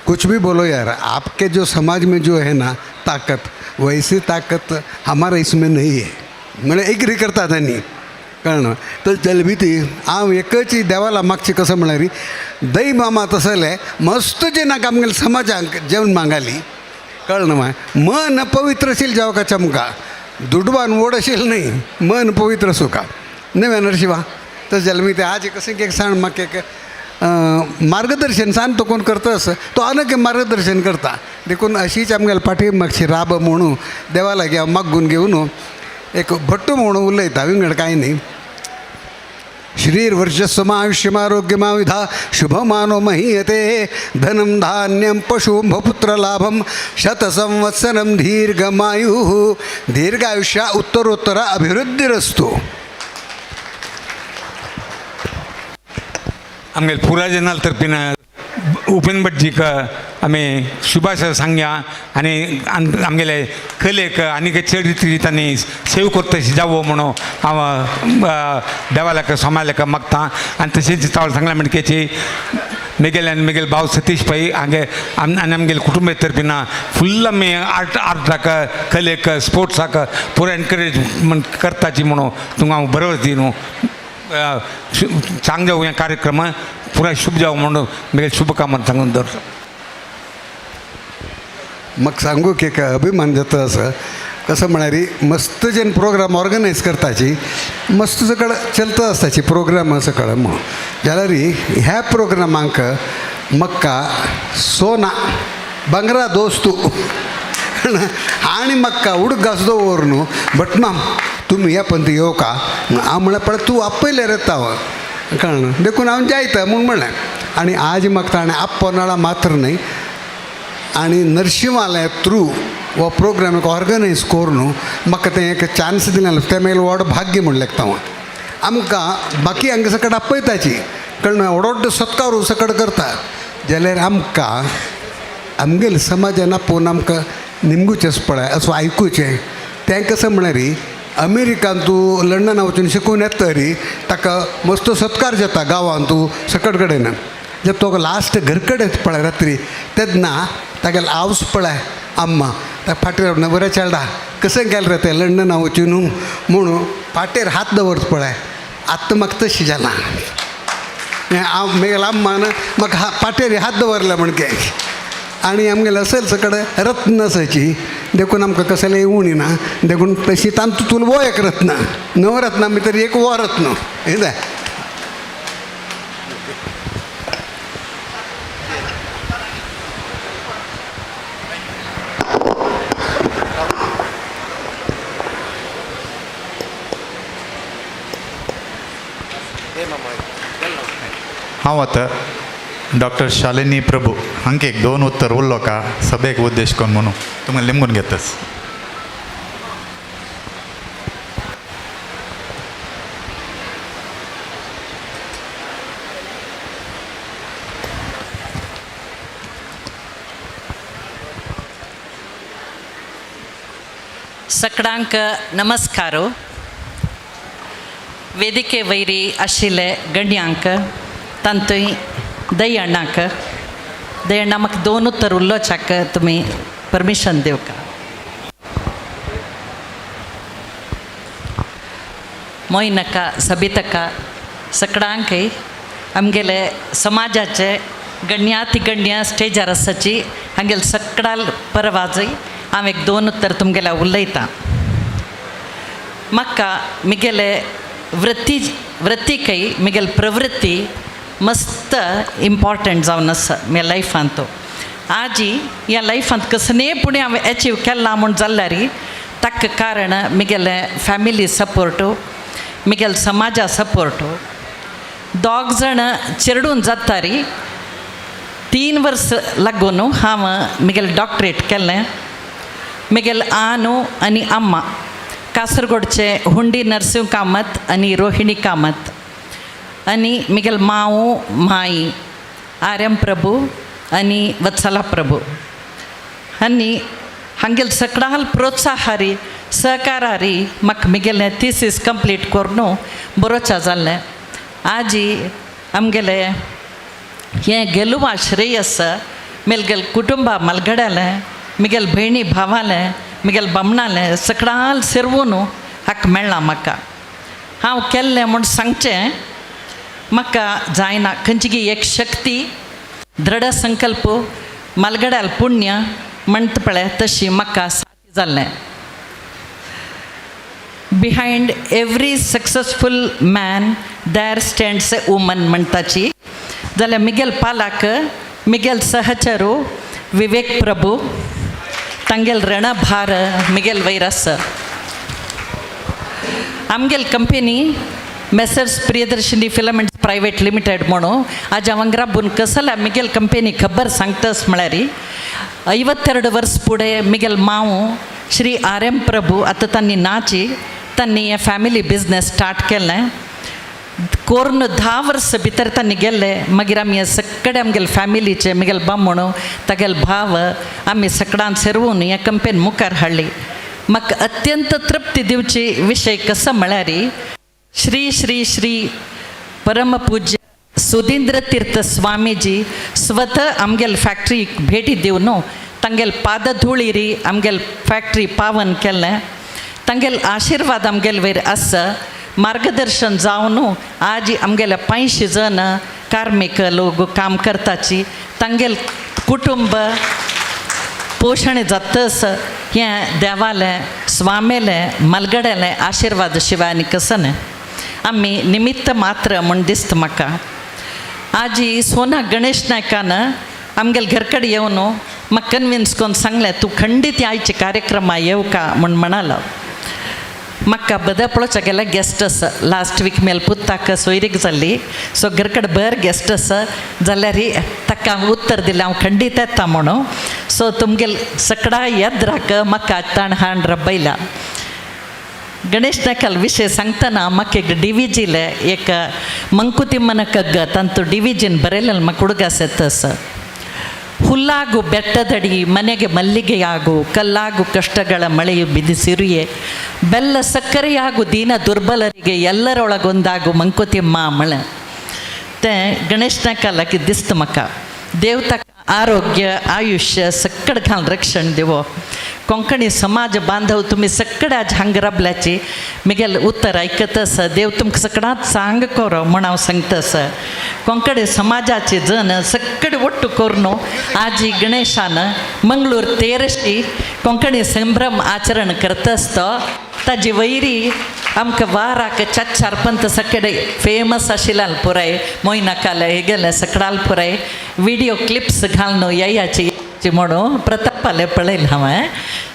कुछ भी बोलो यार, आपके जो समाज में जो है ना ताकत, वैसी ताकत हमारा इसमें नहीं है, म्हळ्यार एग्री करता तांणी, कळ्ळें न्हू? तर जाल्यार भिती हांव एकच देवाला मागची कसो म्हळ्यार दही मामा तसले मस्त जे नाका आमगेले समाजाक जेवण मागाली, कळ्ळें न्हू? मन पवित्र अशील जावका चमका, दुडवान वड अशील न्हय, मन पवित्र सुका नव्या नरशिवा. तशें जाल्यार मागीर ते आज कशें एक सांग म्हाका एक मार्गदर्शन सांग, तो कोण करता असो तो अनेक मार्गदर्शन करता. देखून अशीच आमगेले फाटी मातशी राब म्हणून देवा लागीं हांव मागून घेवन एक भट्टू म्हणून उलयता, विंगड कांय न्ही. श्रीर्वर्चस्वमायुष्यमारोग्यमाविधा शुभमानो महीयते, धनं धान्यं पशुं पुत्रलाभं शतसंवत्सरं दीर्घमायुः, दीर्घायुष्या उत्तरोत्तर अभिवृद्धिरस्तु. आमगेले पुराजनाल तर्फीन उपेंद्र भटजीक आमी शुभाशय सांगया आनी आमगेले कलेक आनी चड रिती तांणी सेव करता तशी जावो म्हणून हांव देवालाक सोमाल्याक मागता. आनी तशेंच तावळ सांगला म्हणकेची मेगेले आनी मेगेले भाव सतीश पै हांगे आनी आमगेले कुटुंबा तर्फीन फुल्ल आमी आर्टाक कलेक स्पोर्ट्साक पुरो एनकरेजमेंट करताची म्हणून तुमकां हांव बरोबर दी न्हू. चांग जावं हें कार्यक्रम पुराय शुभ जावं म्हणून मेगेले शुभकामना सांगून दवरता. म्हाका सांगू की एक अभिमान जाता असं कसं म्हळ्यार मस्त जेन प्रोग्राम ऑर्गनायज करताची, मस्त सकळ चलता आसताची प्रोग्राम सकळ म्हणून जाल्यार ह्या प्रोग्रामांक म्हाका सोना भांगरा दोस्तू आनी म्हाका उडगास दवर न्हू, भटमाम तुमी ह्या पंथ येवका. हांव म्हळ्यार पळय तूं आपयल्यार येता हांव, कळ्ळें न्हू? देखून हांव जायता म्हूण म्हणलें. आनी आज म्हाका ताणें आपणाळा मात्र न्हय आनी नरशिंवाले थ्रू हो प्रोग्राम एक ऑर्गनायज करून म्हाका तें एक चान्स दिलें, तें मागीर व्हड भाग्य म्हूण लेखता हांव. आमकां बाकी हांगा सकट आपयताची, कळ्ळें न्हू? व्हड व्हड सत्कार सकट करता जाल्यार आमकां आमगेले समाजान आपोवन आमकां निमगुचेंच पळय असो आयकुचें. तें कसं म्हळ्यार अमेरिकान तूं लंडना वचून शिकून येता तरी ताका मस्त सत्कार जाता गांवांत तूं सकट कडेन. जे तो लास्ट घर कडेन पळय रात्री तेन्ना तागेलो आवस पळय अम्मा ताका फाटीर बरें चेडा कशें गेलें रे तें लंडना वचून म्हणून फाटीर हात दवरता पळय. आतां म्हाका तशें जालां, हांव म्हगेल्या अम्मान म्हाका फाटीर हात दवरला म्हणके. आनी आमगेले असेल सकड रत्न आसाची, देखून आमकां कसलें उणी ना, देखून तशी तांतूं तुल वो एक रत्न, नवरत्ना भितर एक वो रत्न हें. हांव आतां डॉक्टर शालिनी प्रभू हांकां एक दोन उत्तर उरलो का सभेक उद्देश करून म्हणून तुमकां लिंबून घेतस. सकडांक नमस्कार. वेदिके वयरी आशिल्ले गण्यांक तांतूय दयण्णाक, दयण्णा म्हाका दोन उतर उलोवच्याक तुमी परमिशन दिवका. मोयनका सबितका सकडांकय आमगेले समाजाचे गण्याती गण्य स्टेजार आसाची हांगेले सकडाल परवाजय हांव एक दोन उतर तुमगेल्या उलयतां. म्हाका मिगेले वृत्ती वृत्तीकय मिगेले प्रवृत्ती मस्त इम्पॉर्टंट जावन आसा म्हज्या लायफांत. आजी ह्या लायफांत कसलेय पुणें हांवें एचीव केलां म्हूण जाल्यार ताका कारण मिगेले फॅमिली सपोर्ट, मिगेले समाजा सपोर्ट. दोग जाण चेडून जातारी 3 वर्स लागून हांव मिगेले डॉक्टरेट केलें. मिगेल आनु आनी अम्मा कासरगोडचे हुंडी नरसिंह कामत आनी रोहिणी कामत आनी मिगेल मावू माई आर एम प्रभू आनी वत्सला प्रभू आनी हांगेल सकडाल प्रोत्साहारी सहकारारी म्हाका मिगेलें थिसीस कंप्लीट करून बरोवचा जालें. आजी आमगेले हें गेलुवा श्रेयस मेलगेल कुटुंबा मलगड्यालें, मिगेल भयणी भावालें, मिगेल बामणालें सकडाल सेरवून हाका मेळ्ळां. म्हाका हांव केल्लें म्हूण सांगचें म्हाका जायना. खंयची एक शक्ती, दृढ संकल्प, मलगड्याल पुण्य म्हणटा पळय तशी म्हाका साध्य जाल्लें. Behind every successful man there stands a woman म्हणटाची जाल्यार मिगेल पालाक मिगेल सहचरू विवेक प्रभू तांगेल रणभार मिगेल वयर आसा. आमगेल company messrs Priyadarshini filaments private limited म्हणून आज हांव राबून कसल्या मिगेल कंपेनी खबर सांगतास म्हळ्यार 52 वर्स फुडें मिगेल मावू श्री आर एम प्रभू आतां तांणी नाची तांणी हें फॅमिली बिजनेस स्टार्ट केलें. कोरून 10 वर्स भितर तांणी गेल्ले. मागीर आमी सगळे आमगेले फॅमिलीचे मिगेल बामण तागेले भाव आमी सकडान सेरवून हे कंपेन मुखार हाडली. म्हाका अत्यंत तृप्ती दिवची विशय कसो म्हळ्यार श्री श्री श्री परमपूज्य सुधींद्र तीर्थ स्वामीजी स्वतः आमगेले फॅक्टरीक भेटी दिवन तांगेले पादधुळीरी आमगेले फॅक्टरी पावन केलें. तांगेले आशिर्वाद आमगेले वयर आसा. मार्गदर्शन जावन आज आमगेले 500 जण कार्मीक लोक काम करताची, तांगेले कुटुंब पोशण जातस हें देवालें स्वामेलें मलगड्यालें आशिर्वाद शिवाय आनी कसं न्हय. आमी निमित्त मात्र म्हूण दिसता म्हाका. आजी सोना गणेश नायकान आमगेले घर कडेन येवन म्हाका कन्विन्स करून सांगलें, तूं खंडीत आयचे कार्यक्रमा येवका म्हूण म्हणालो. म्हाका बदल पळोवच्या गेल्यार गेस्ट आसा. लास्ट वीक मेल पुताक सोयरीक जाल्ली, सो घर कडेन बर गेस्ट आसा जाल्यार ताका हांव उत्तर दिलें हांव खंडीत येता म्हणून. सो तुमगेल सकडा येद्राक म्हाका ताण हाण रबयला. गणेश नायकाल विशय सांगतना म्हाका एक डिविजीले एक ಮಂಕುತಿಮ್ಮನ ಕಗ್ಗ ತಂತು ಡಿವಿಜಿನ್ ಬರೆಯಲ್ಲ म्हाका ಹುಡುಗಾಸ್ ಆಸೆ. ಹುಲ್ಲಾಗು ಬೆಟ್ಟದಡಿ ಮನೆಗೆ ಮಲ್ಲಿಗೆಯಾಗು, ಕಲ್ಲಾಗು ಕಷ್ಟಗಳ ಮಳೆಯು ಬಿದಿಸಿರುಯೆ, ಬೆಲ್ಲ ಸಕ್ಕರೆಯಾಗು ದೀನ ದುರ್ಬಲರಿಗೆ, ಎಲ್ಲರೊಳಗೊಂದಾಗು ಮಂಕುತಿಮ್ಮ ಮಳೆ. ते गणेश नायकाला दिसता म्हाका देव ताका आरोग्य आयुष्य सक्कड घाल रक्षण दिवो. कोंकणी समाज बांधव तुमी सक्कडे आज हांगा राबल्याची मिगेल उत्तर आयकत आसा. देव तुमकां सगळ्यांत सांग करो म्हण हांव सांगता आसा. कोंकणी समाजाचे जण सक्कडे ಒಟ್ಟು करून आजी गणेशान मंगळूर तेरशी कोंकणी संभ्रम आचरण करत आसता. ताजी वैरी आमकां वाराक चार चार पंत सगळे फेमस आशिल्ल्यान पुराय मोयनाकाले हे गेले सकडाल पुराय विडियो क्लिप्स घालून येयाची म्हणून प्रतापाले पळयलें हांवें.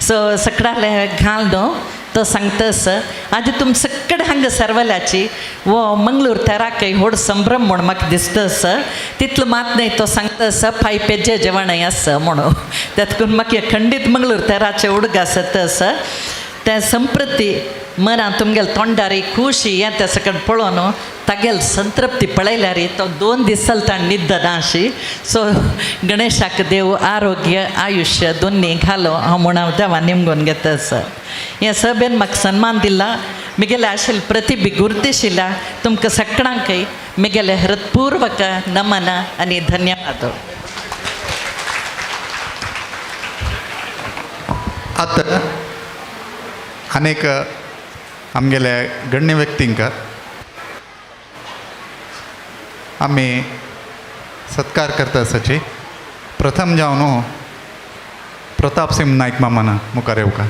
सो सकडाले घालून तो सांगतस आज तुम सगळे हांगा सर्वल्याची वो मंगळूर तेराकय व्हड संभ्रम म्हूण म्हाका दिसतस. तितलो मात न्हय, तो सांगतस पाय पेजे जेवणय आसा म्हणून. तेतकून म्हाका खंडीत मंगळूर तेराचे उडग आसा तस तें संप्रती मना तुमगेल तोंडारी खुशी हें त्या सकट पळोवन तागेल संतृप्ती पळयल्यार तो 2 दीस चलता न्हिदना अशी. सो गणेशाक देव आरोग्य आयुश्य दोन्ही घालो हांव म्हूण हांव देवा निमगून घेता सर. हे सभेन म्हाका सन्मान दिला, मिगेले आशिल्ले प्रतिभे गुर्तिशिला तुमकां सगळ्यांकय मिगेले हृत्पूर्वक नमन आनी धन्यवाद. आतां अनेक आमगेले गण्य व्यक्तींक आमी सत्कार करता आसाची. प्रथम जावन प्रताप सिंह नायक मामान मुखार येवका.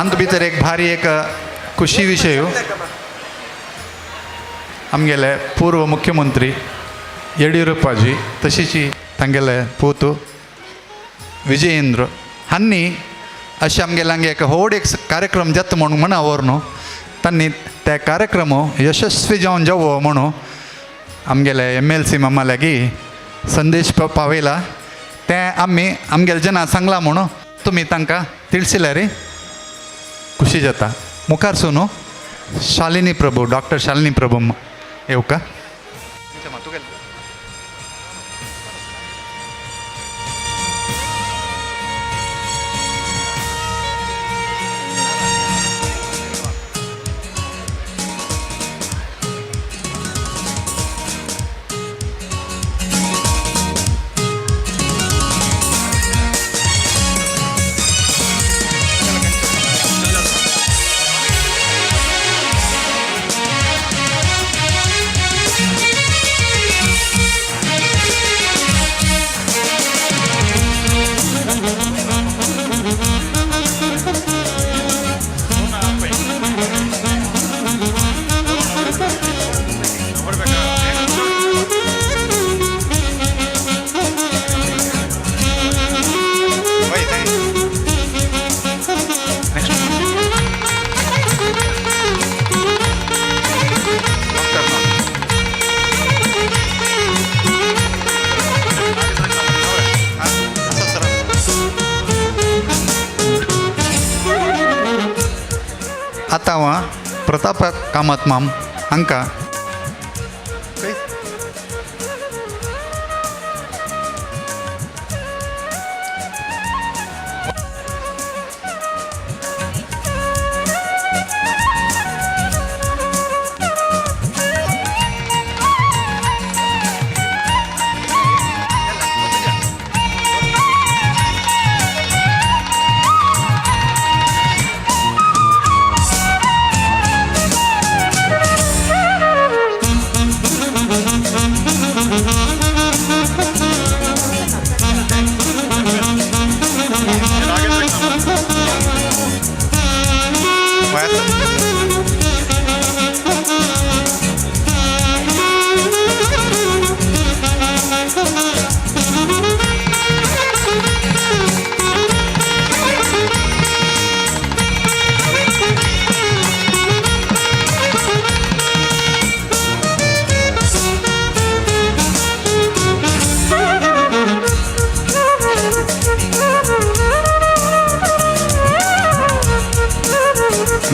अंत भितर एक भारी एक खुशी विशय आमगेले पूर्व मुख्यमंत्री येडियुरप्पाजी तशीच तांगेले पूत विजयेंद्र हांणी अशें आमगेले हांगे एक व्हड एक कार्यक्रम जाता म्हणून म्हणा व्हर न्हू तांणी ते कार्यक्रम यशस्वी जावन जावो म्हणून आमगेले MLC मामा लागीं संदेश पावयला. तें आमी आमगेले जना सांगलां म्हणून तुमी तांकां तिळसिल्यार खुशी जाता. मुखार सुनो शालिनी प्रभू, डॉक्टर शालिनी प्रभू येवका. आतां प्रताप कामत माम हांकां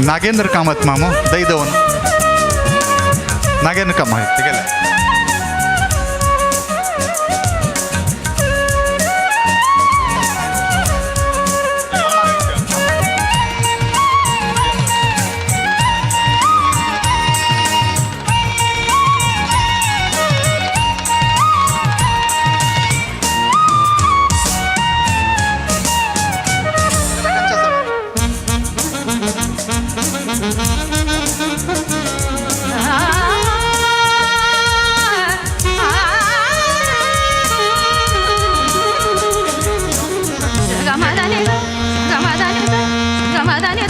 नागेंद्र कामत मामो दैदवन नागेंद्र कामत ठीक आहे.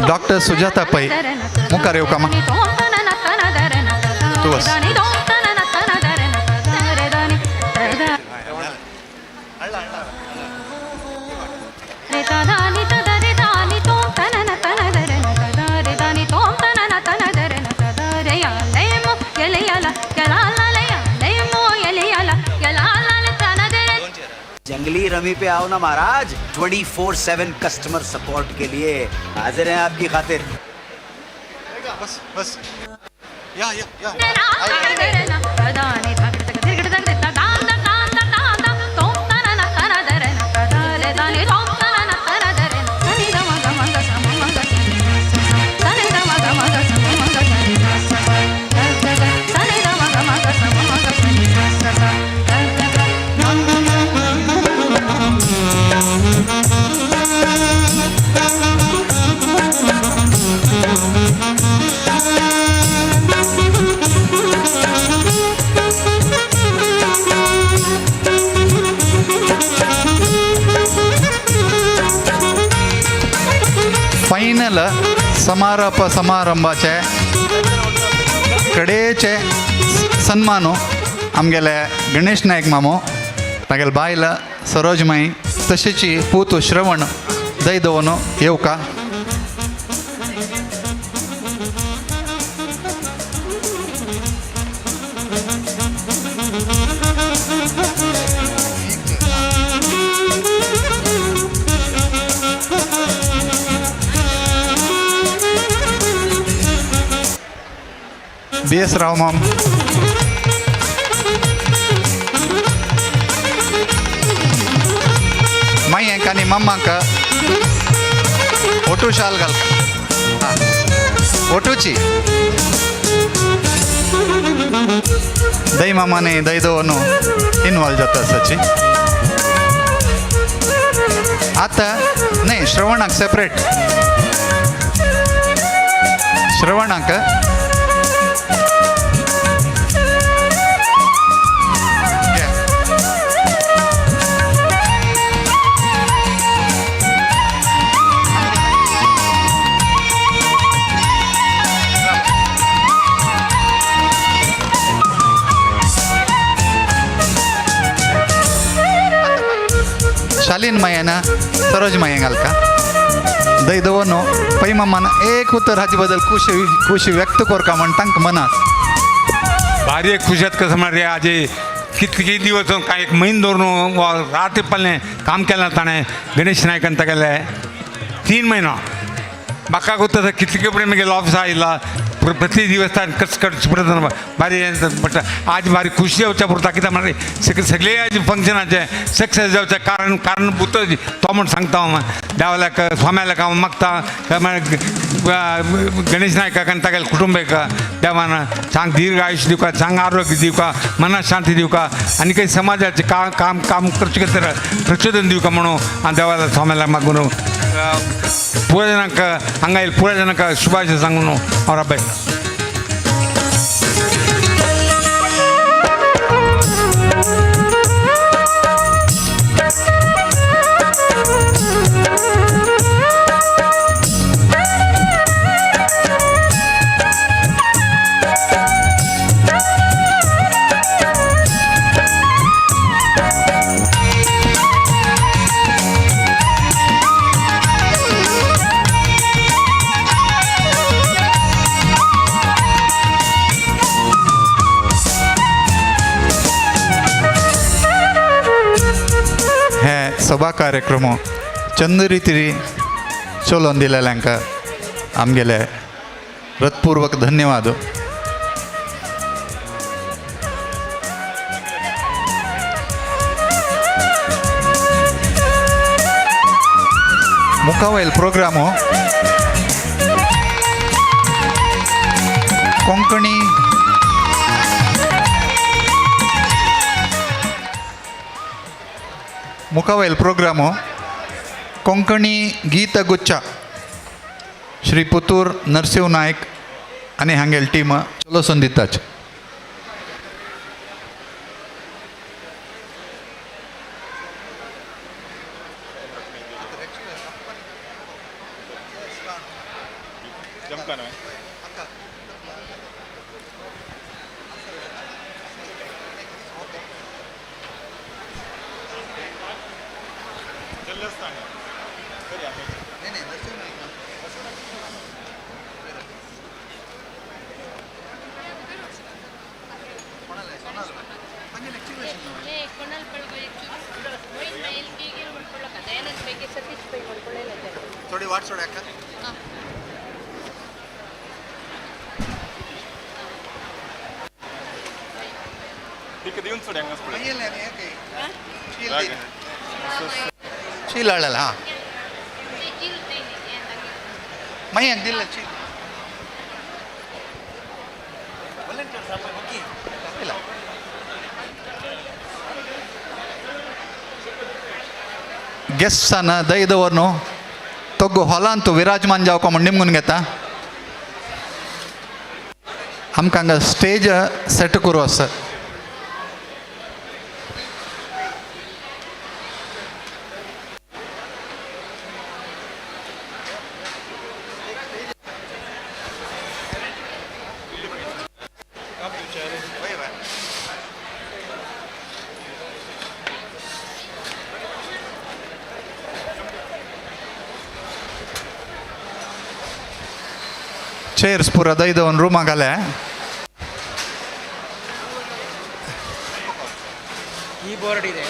डॉक्टर सुजाता पै मुखार येवका मा तूं बस. जंगली रमी पे आओ ना महाराज. 24/7 कस्टमर सपोर्ट के लिए हाजिर हैं आपकी खातिर. बस बस या या या. फायनल समारोप समारंभाचे कडेचे सन्मानो आमगेले गणेश नायक मामो, तागेले बायल सरोज माई, तशेंच पूत श्रवण दैदवन येवका. बी एस राव माम, मायेक आनी मम्माक ओटू शाल घालका, ओटूची दही मामाने दही दवरून इनवॉल्व जाता आसाची. आतां न्हय, श्रवणाक सेपरेट, श्रवणाक शालीन मायेन सरोज माये घालका दही दवरनो पै मामान एक उतर हाचे बद्दल खुशी खुशी व्यक्त करका म्हण तांकां मनात भारी खुशात कसं म्हळ्यार आजे कितके दिवस काय एक म्हयनो धरून वा रात पडलें काम केलें ताणें गणेश नायकान तागेलें 3 म्हयनो म्हाका गोत्ता कितले कडेन मागीर ऑफिसा आयला प्रति दिवस ताणें कस करचें पडटा भारी पडटा. आज भारी खुशी जावच्या पुरता कित्याक म्हळ्यार सगळे आज फंक्शनाचें सक्सेस जावचें कारण कारणभूत तो म्हूण सांगता हांव देवाल्याक स्वाम्याल्याक हांव मागता गणेश नायकाक आनी तागेल्या कुटुंबाक देवान चांग दीर्घ आयुष्य दिवका, चांग आरोग्य दिवका, मना शांती दिवका आनी काही समाजाचें काम काम काम करचें खातीर प्रचोदन दिवका म्हणून हांव देवाल्या स्वाम्याल्याक मागून पुराय जाणांक हांगा येयले पुराय जाणांक शुभाशय सांगून हांव राबयतां. हे सभा कार्यक्रम चंद रिती चलोवन दिलेल्यांक आमगेले हृत्पूर्वक धन्यवाद. मुखावयल प्रोग्राम हो कोंकणी मुखावयल प्रोग्राम हो कोंकणी गीतगुच्छ श्री पुतूर नरसिंह नायक आनी हांगेल टीम चलोसून दिताच. चील हाडलेला हां मागीर दिल्लें चील. गेस्टान दय दवर न्हू तोगो हॉलांत विराजमान जावका म्हूण निमगून घेता. आमकां हांगा स्टेज सेट करूं आसा. चेयर्स पुरा दय दवन रुमा घाल्या. ಕೀಬೋರ್ಡ್ ಇದೆ.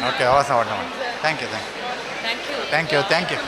ओके आवाज आवडला मला. Thank you thank you thank you thank you.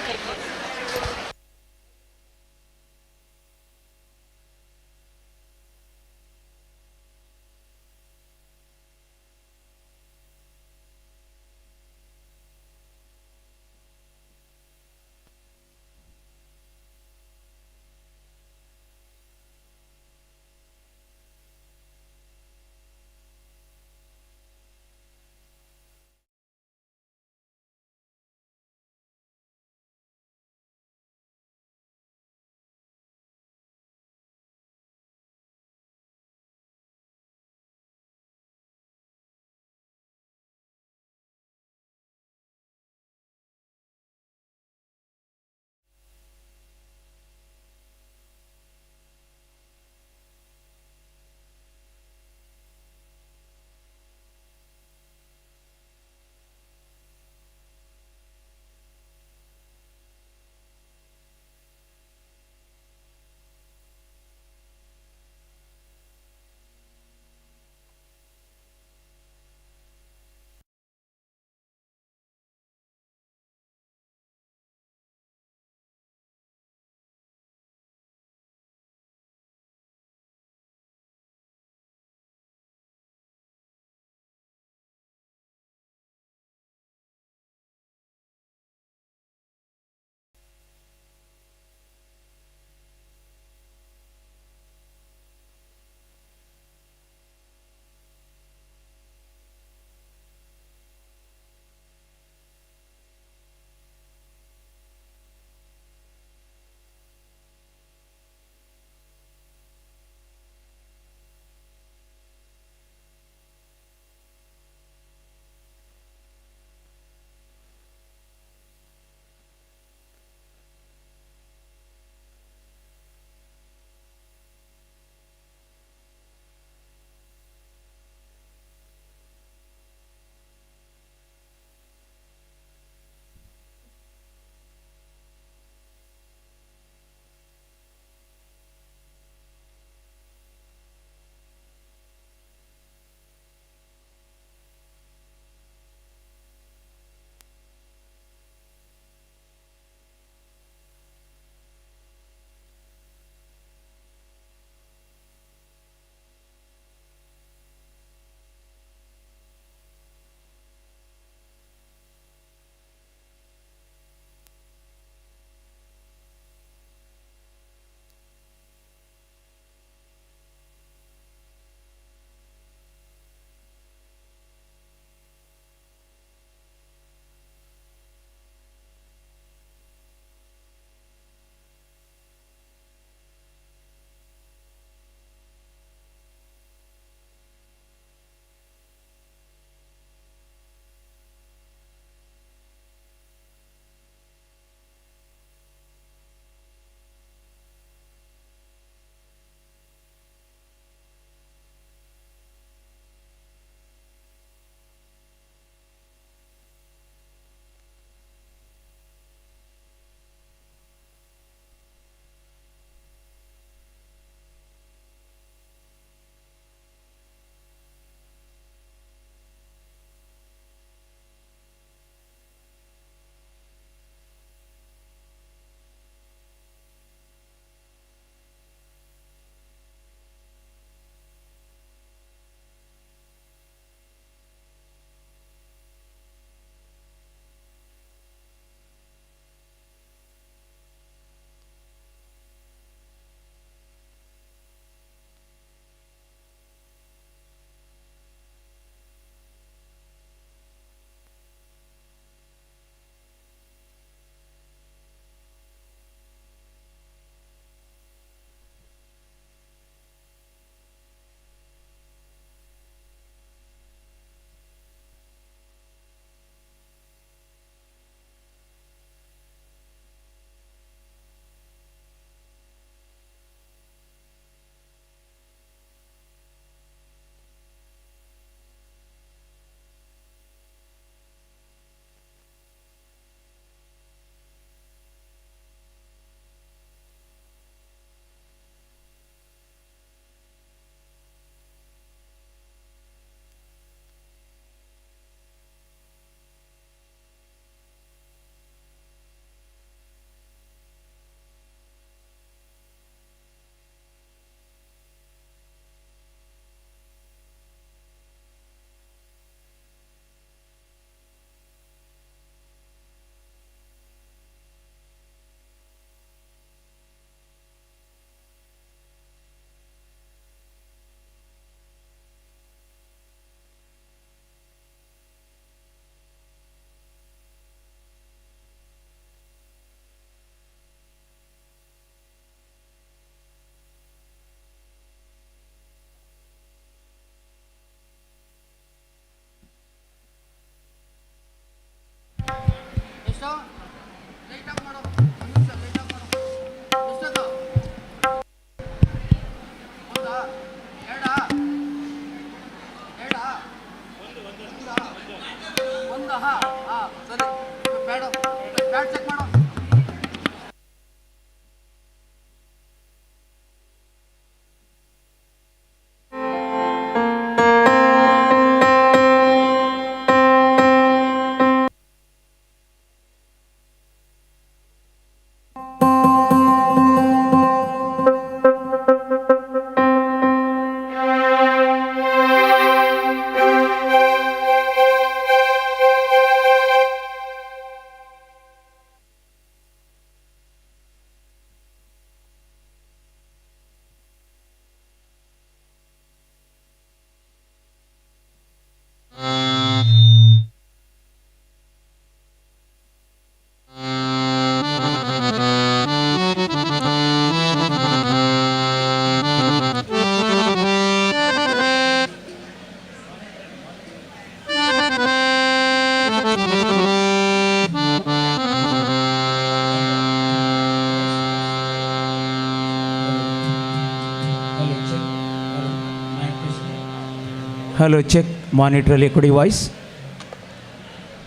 Hello check monitor ಕೊಡಿ voice.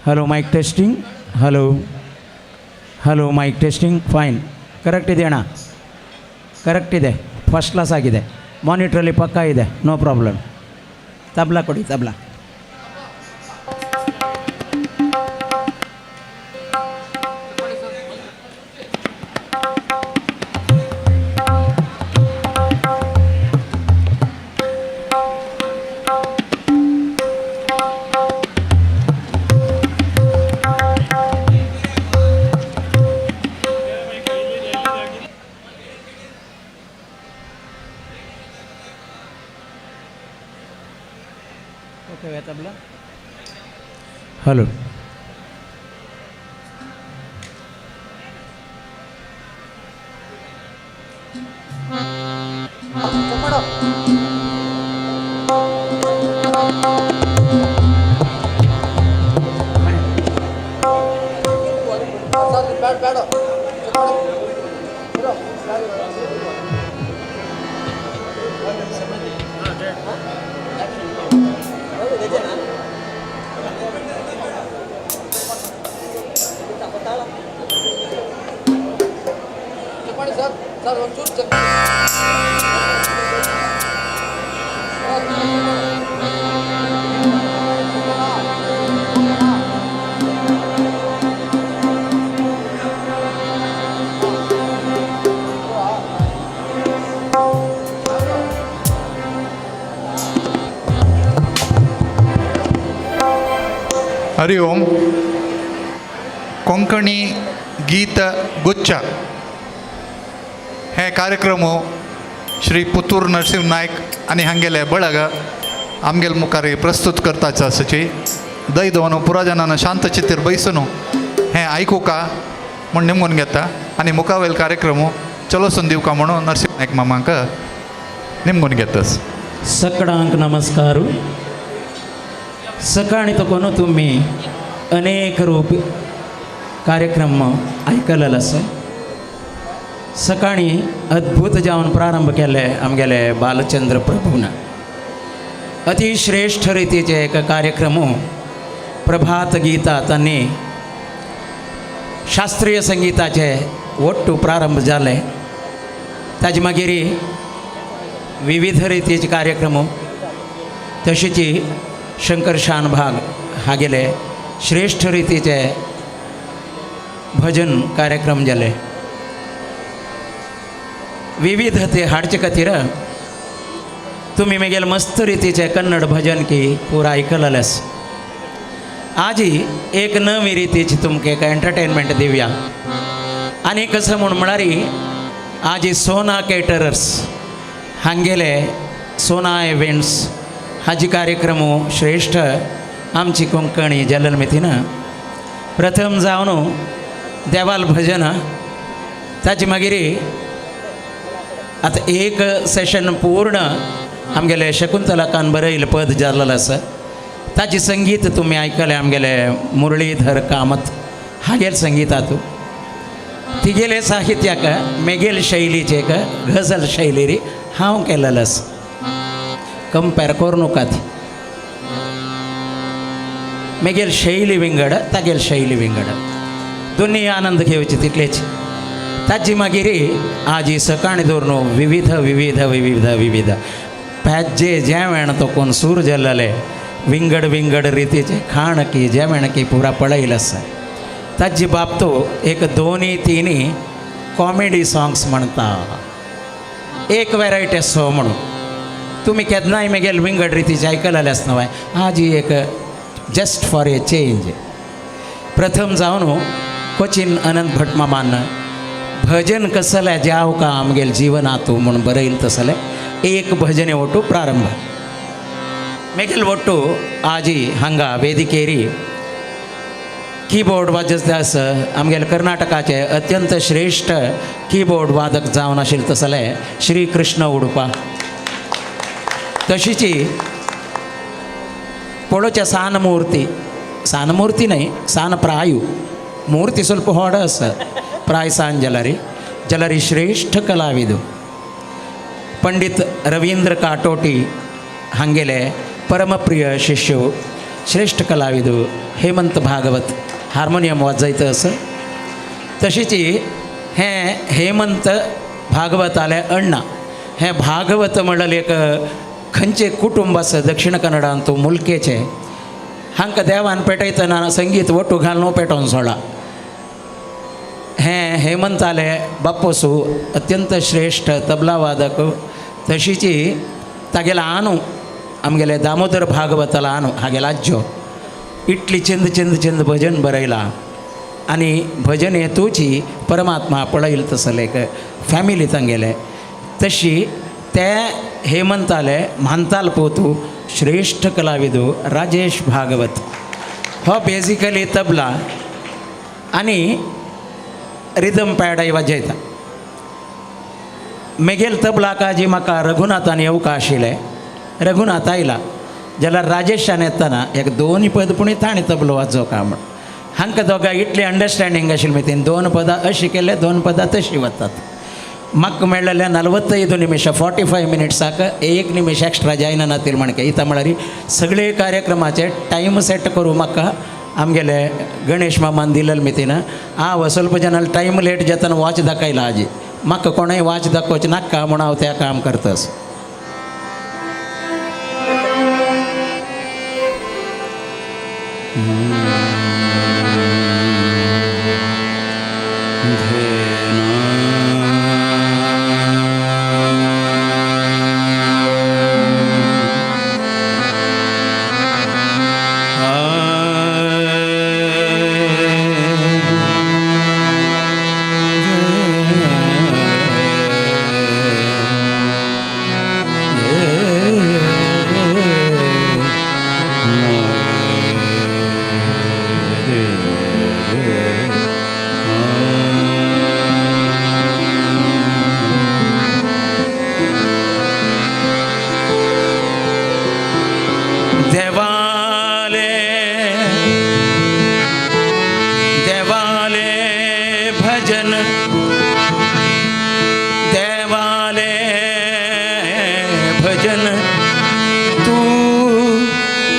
Hello mic testing. Hello hello mic testing. Fine, correct ಇದೆ ಅಣ್ಣ, ಕರೆಕ್ಟ್ ಇದೆ, ಫಸ್ಟ್ ಕ್ಲಾಸ್ ಆಗಿದೆ. ಮಾನಿಟ್ರಲ್ಲಿ ಪಕ್ಕಾ ಇದೆ, ನೋ ಪ್ರಾಬ್ಲಮ್. ತಬ್ಲಾ ಕೊಡಿ, tabla. Tabla. Hello. Hari Om. Konkani गीत गुच्छ हे कार्यक्रम श्री पुतूर नरसिंह नायक आनी हांगेले बळग आमगेल मुखार प्रस्तुत करताच आसची दय दवरून पुराजनान शांत चित्तीर बैसून हें आयकुका म्हूण निमगून घेता आनी मुखावेल कार्यक्रम चलोसून दिवका म्हणून नरसिंह नायक मामाक निमगून घेतस. सकडांक नमस्कार. सकाळी तो कोण तुम्ही अनेक रूप कार्यक्रम आयकलेलो आसा. सकाळी अद्भुत जावन प्रारंभ केले आमगेले बालचंद्र प्रभून. अतिश्रेष्ठ रितीचे एक कार्यक्रम प्रभात गीता तांणी शास्त्रीय संगीताचे ಒಟ್ಟು प्रारंभ जाले. ताजे मागीर विविध रितीचे कार्यक्रम तशीच शंकर शानभाग हागेले श्रेष्ठ रितीचे भजन कार्यक्रम जाले. विविधते हाडचे खातीर तुमी मेगेल मस्त रितीचे कन्नड भजन की पुरा आयकलेलेस. आजी एक नवी रितीची तुमकां एक एंटरटेनमेंट दिवया. आनी कसं म्हूण म्हळ्यार आजी सोना केटरर्स हांगेले सोना इव्हेंट्स हाजी कार्यक्रम श्रेष्ठ आमची कोंकणी जलनमितीन प्रथम जावन देवाल भजन ताजे मागीर आतां एक सेशन पूर्ण आमगेले शकुंतलाकान बरयलें पद जाल्लें आसा. ताजें संगीत तुमी आयकलें आमगेले मुरळीधर कामत हागेल संगीतातू तिगेले साहित्याक मेगेल शैलीचे एक गझल शैली हांव केलेलो आसा. कंपेर करूं नाकात, मेगेल शैली विंगड तागेल शैली विंगड, दोन्ही आनंद घेवचे तितलेच. ताजी मागीर आजी सकाळी दवरून विविध विविध विविध विविध पॅजे जेवण तो कोण सूर जाल्ले विंगड विंगड रितीचे खाण की जेवण की पुरा पळयलें आसा. ताजी बाप तो एक दोनी तिनी कॉमेडी सॉंग्स म्हणटा, एक वेरायटी आसा म्हणून तुमी केन्नाय मेगेल विंगड रितीचे आयकलेलें आसना न्हय. आजी एक जस्ट फॉर ए चेंज प्रथम जावन कोचीन अनंत भट मामान भजन कसलें जाव का आमगेल जीवनातू म्हूण बरयलें तसलें एक भजने ಒಟ್ಟು ಪ್ರಾರಂಭ. मेगेल ಒಟ್ಟು आजी हांगा वेदिकेरी कीबोर्ड वाजत आसा आमगेले कर्नाटकाचे अत्यंत श्रेष्ठ कीबोर्ड वादक जावन आशिल्ले तसले श्री कृष्ण उडुपा. तशीची पळोवच्या सान मूर्ती, सान मूर्ती न्हय सान प्रायू मूर्ती ಸ್ವಲ್ಪ होड आसा प्राय सान जाल्यार जाल्यार श्रेष्ठ कलाविद पंडित रवींद्र काटोटी हांगेले परमप्रिय शिष्य श्रेष्ठ कलाविद हेमंत भागवत हार्मोनियम वाजयता आसा. तशीच हें हेमंत भागवताले अण्णा हें भागवत म्हणल्यार एक खंयचें कुटुंब आसा दक्षिण कन्नडांत मुलकेचें हांकां देवान पेटयतना संगीत वटू घालून पेटोवन सोडला. हें हेमंताले बाप्पोसू अत्यंत श्रेष्ठ तबला वादक. तशीच तागेलो आनू आमगेले दामोदर भागवतालो आनू हागेलो आज्जो इटली चंद चंद चंद भजन बरयलां आनी भजन हेतूची परमात्मा पळयल तसले एक फॅमिली तांगेले. तशी ते हेमंताले म्हानताल पोतू श्रेष्ठ कलाविदू राजेश भागवत हो बेजिकली तबला आनी रिदम पॅडय वाजयता. मेगेल तबला काजी म्हाका रघुनाथान येवका आशिल्लें रघुनाथ आयला जाल्यार राजेशान येतना एक दोन पद पूण ताणें तबलो वाजो का म्हण हांकां दोगां इतलें अंडरस्टँडींग आशिल्लें तेणी दोन पदां अशीं केले दोन पदां तशीं वतात. म्हाका मेळ्ळेलें 45 निमिश 45 मिनिट्साक एक निमिश एक्स्ट्रा जायना नातील म्हणके इतां म्हळ्यार सगळे कार्यक्रमाचे टायम सेट करूं म्हाका आमगेले गणेश मामान दिलेले मितीन हांव ಸ್ವಲ್ಪ जनाल टायम लेट जातना वॉच दाखयला आजी म्हाका कोणूय वॉच दाखोवचें नाका म्हूण हांव तें काम करतास. देवाले देवाले भजन देवाले भजन तू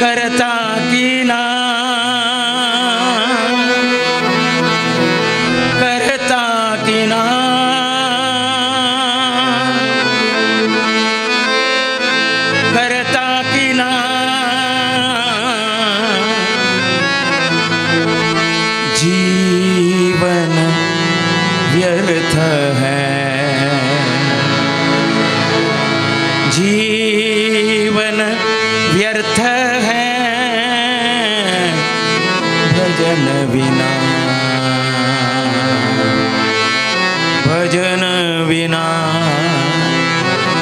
करता की ना करता की ना करता की ना जीवन व्यर्थ है जीवन व्यर्थ है भजन बिना भजन बिना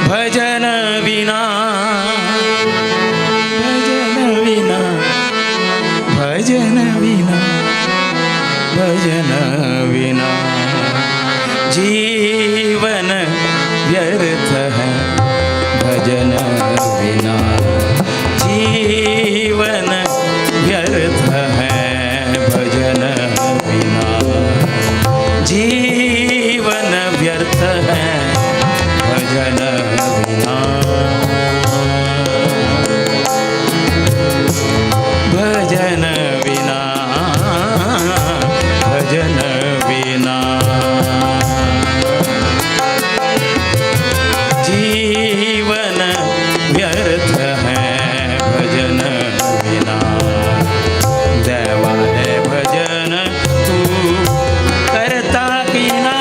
भजन बिना भजन बिना भजन बिना भजन बिना जीवन व्यर्थ है भजन बिना जीवन व्यर्थ है भजन बिना जीवन व्यर्थ है भजन बिना भजन बिना भजन बिना जीवन व्यर्थ है भजन बिना देवाले भजन तू करता की ना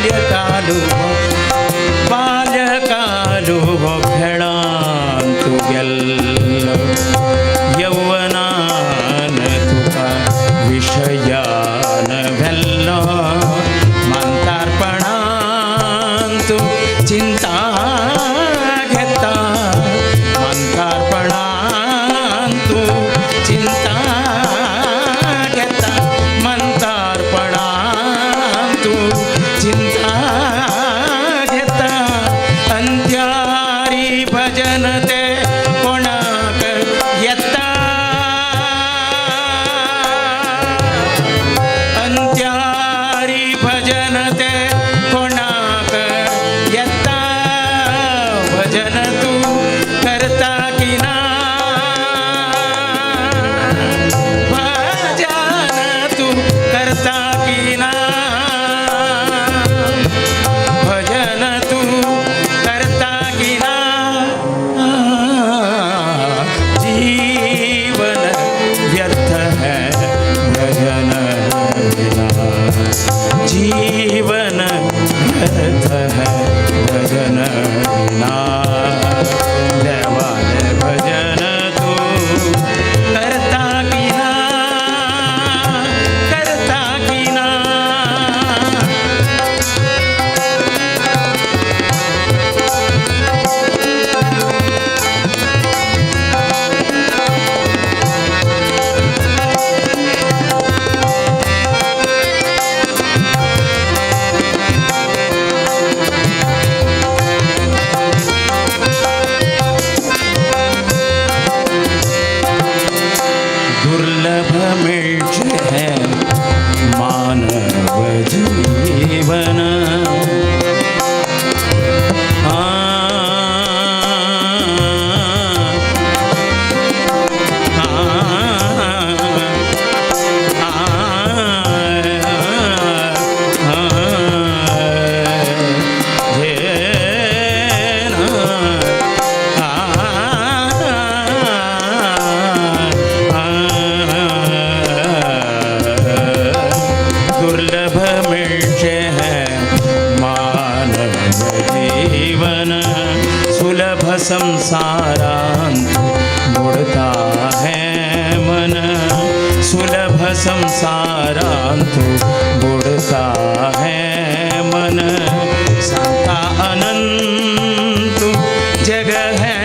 बाल्यकालु बाल्यकालु हो खेळान तूं गेल्लो यौवनान तुका विशयान व्हेल्लो म्हातारपणान तूं चिंता घेता म्हातारपणान तूं चिंता घेता म्हातारपणान तूं चिंता घेता अंत्यारी भजन ते कोणाक येता अंत्यारी भजन ते कोणाक येता भजन तूं करता की ना भजन तूं करता की ना भजन तूं करता की ना जीवन व्यर्थ है भजन बिना जीवन व्यर्थ है भजन बिना देवाले भजन तू करता की ना करता की ना. दुर्लभ मिळचे है मानव जीवन आ, आ, आ, आ, आ, दुर्लभ मिळचे है मानव जीवन सुलभ संसारांत बुडता है मन सुलभ संसारांत बुडता है मन सांगता अनंत जग है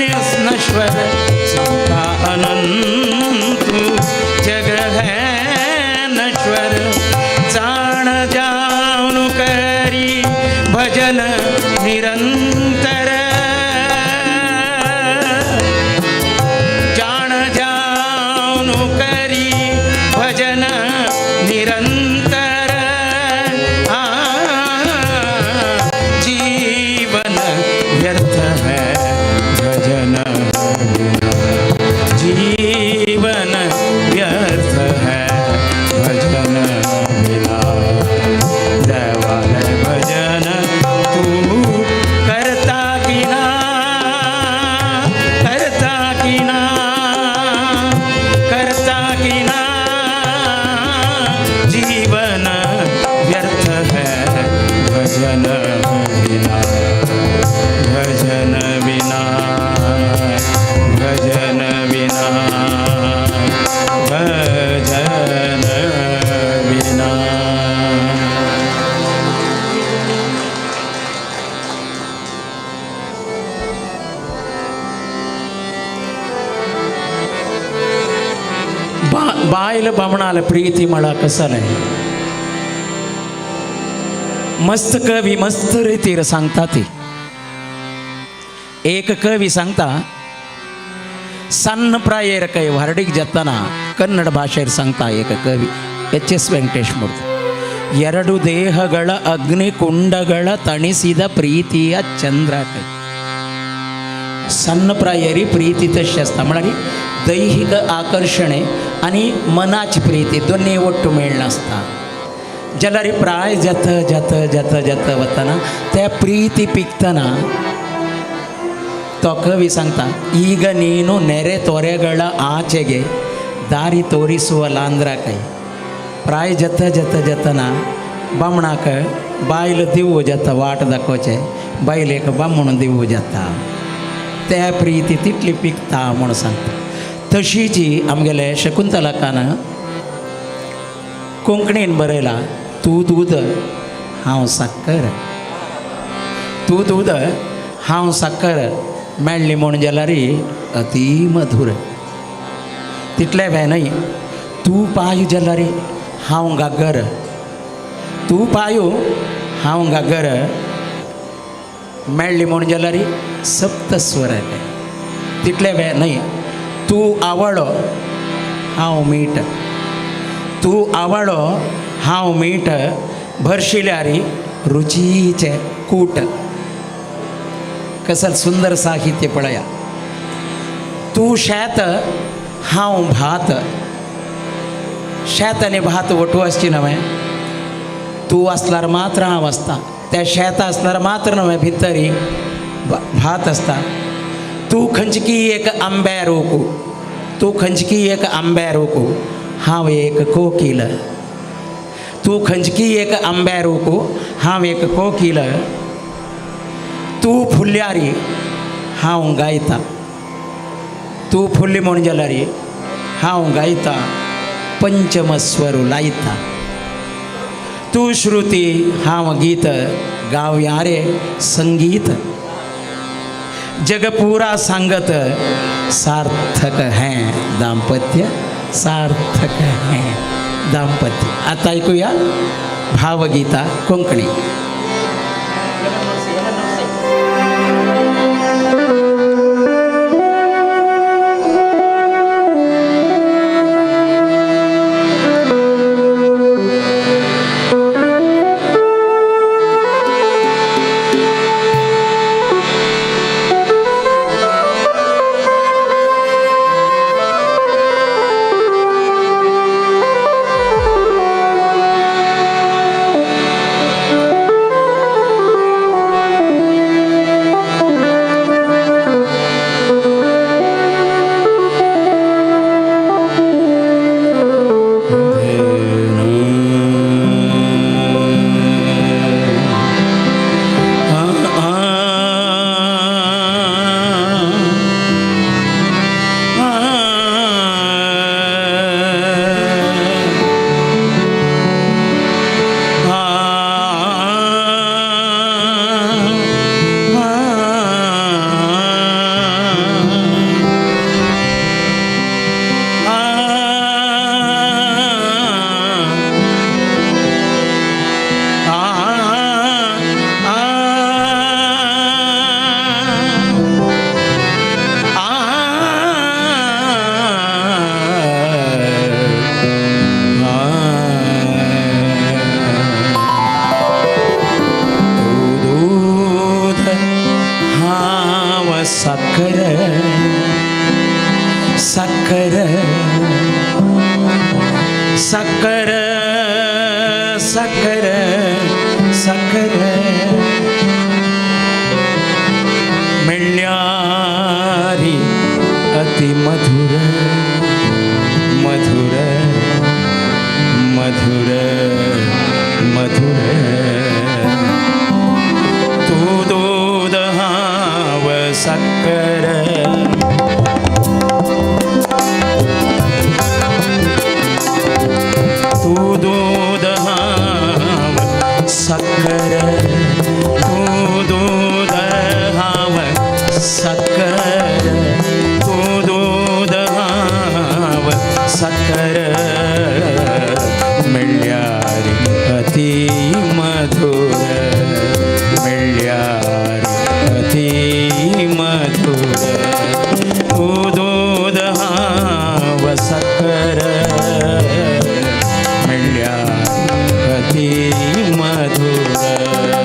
नश्वर सांगता अनंत जग है नश्वर जाण जाणू करी भजन निरंतर जाण जाणू करी भजन निरंतर आ, जीवन व्यर्थ है भजन बिना जीवन व्यर्थ है भजन बिना देवाले भजन तू करता की ना करता की ना करता की ना जीवन व्यर्थ है भजन बिना भजन बिना भजन बिना भजन बिना. बायल बामणाल प्रीती म्हळा कसलें मस्त कवी मस्त रितीर सांगता ती. एक कवी सांगता सन्न प्रायेर ಕೈ ಹೊರಡಿಗೆ ಜತ್ತನ ಕನ್ನಡ ಭಾಷೆಯಲ್ಲಿ सांगता ಏಕ ಕವಿ ಎಚ್ ಎಸ್ ವೆಂಕಟೇಶ್ ಮೂರ್ತಿ. ಎರಡು ದೇಹಗಳ ಅಗ್ನಿಕುಂಡಗಳ ತಣಿಸಿದ ಪ್ರೀತಿಯ ಚಂದ್ರ ಕೈ. ಸಣ್ಣ ಪ್ರಾಯರಿ ಪ್ರೀತಿ तशी आसता म्हळ्यार दैहिक आकर्षणे आनी मनाची प्रीती दोन्ही ಒಟ್ಟು मेळनासता. जाल्यार प्राय जाता जाता जाता जाता वतना त्या प्रीती पिकतना तो ಕವಿ सांगता ಈಗ ನೀನು ನೆರೆ ತೊರೆಗಳ ಆಚೆಗೆ ದಾರಿ ತೋರಿಸುವ ಲಾಂದ್ರ ಕೈ. ಪ್ರಾಯ ಜತ ಜತ ಜತನ ಬಾಮಣಾಕ बायल दिवो जाता वाट दाखोवचें बायलेक बामण दिवो जाता त्या प्रिती तितली पिकता म्हूण सांगता. तशीच आमगेले शकुंतलाकान कोंकणीन बरयला तूं दूद हांव साकर, तूं दूद हांव साकर मेळ्ळी म्हूण जाल्यार अती मधूर. तितलें वें न्हय तूं पाय जाल्यार हांव गागर, तूं पायो हांव गागर मेळ्ळी म्हूण जाल्यार सप्तस्वर. तितलें वें न्हय तूं आवळो हांव मीठ, तूं आवळो हांव मीठ भरशिल्यार रुचीचें कूट. कसल सुंदर साहित्य पळया. तूं शेत हांव भात, शेत आनी भात वटू आसची न्हय, तूं आसल्यार मात्र हांव आसता, त्या शेत आसल्यार मात्र न्हय भितरी भात आसता. तूं खंयची एक आंब्या रोकू, तूं खंयची एक आंब्या रोकू हांव एक कोकील, तूं खंयची एक आंब्या रोकू हांव एक कोकील. तूं फुल्ल्यारी हांव गायता, तूं फुल्ली म्हूण जाल्यार हांव गायता पंचमस्वर लायता. तूं श्रुती हांव गीत गावया रे संगीत, जग पुरा सांगत सार्थक हैं दाम्पत्य, सार्थक हैं दाम्पत्य. आता ऐकूया भावगीता कोंकणी. साकर साकर साकर साकर मेळ्ळ्यारी अति मधुर मधुर मधुर मधुर. तूं दूद हांव साकर, तूं दूद हांव साकर, तूं दूद हांव साकर, तूं दूद हांव साकर मेळ्ळ्यार अति मधुर, मेळ्ळ्यार अति मधुर. तूं दूद हांव साकर मेळ्ळ्यार अति मधुर.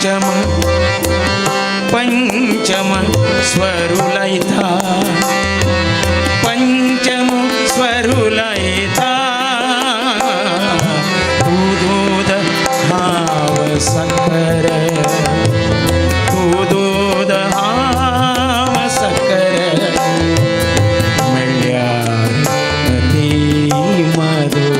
पंचम पंचम स्वरू लायता पंचम स्वरू लायता तूं दूद हांव साकर तूं दूद हांव साकर मेळ्ळ्यार अती मधुर.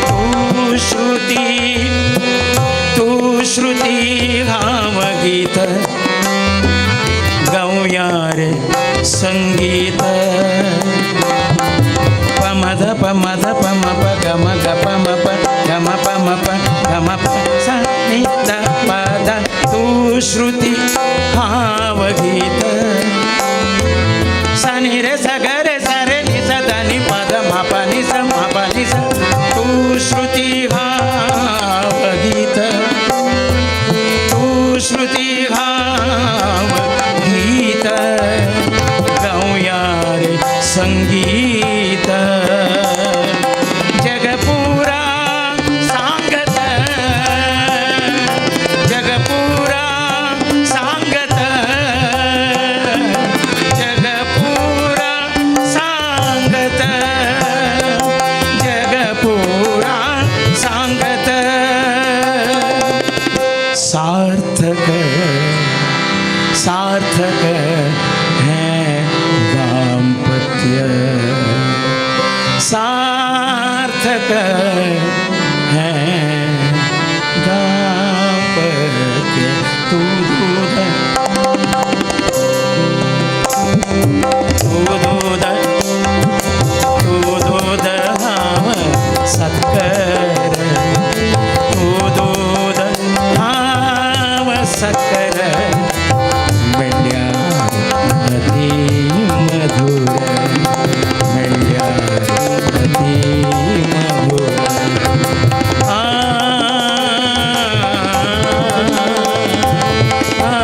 तू श्रुती तू श्रुती हांव गीत गावया रे संगीत पमद पमद पम प ग म ग प म प ग म प म प ग म प स नि the प the तू श्रुती हांव गीत स नि रे स ग रे स रे नि स the नि प the म प नि स म प नि स तू श्रुती हांव गीत तू श्रुती हांव गीत गावया रे संगीत जगपुरा सांगत जगपुरा सांगत जगपुरा सांगत जगपुरा सांगत सार्थक सार्थक है दाम्पत्य सार्थक है दाम्पत्य तू दूध तू दूध तू दूध हांव साकर तू दूध हांव साकर मेळ्ळ्यार अती मधुर मेळ्ळ्यार अती मधुर. आ आ आ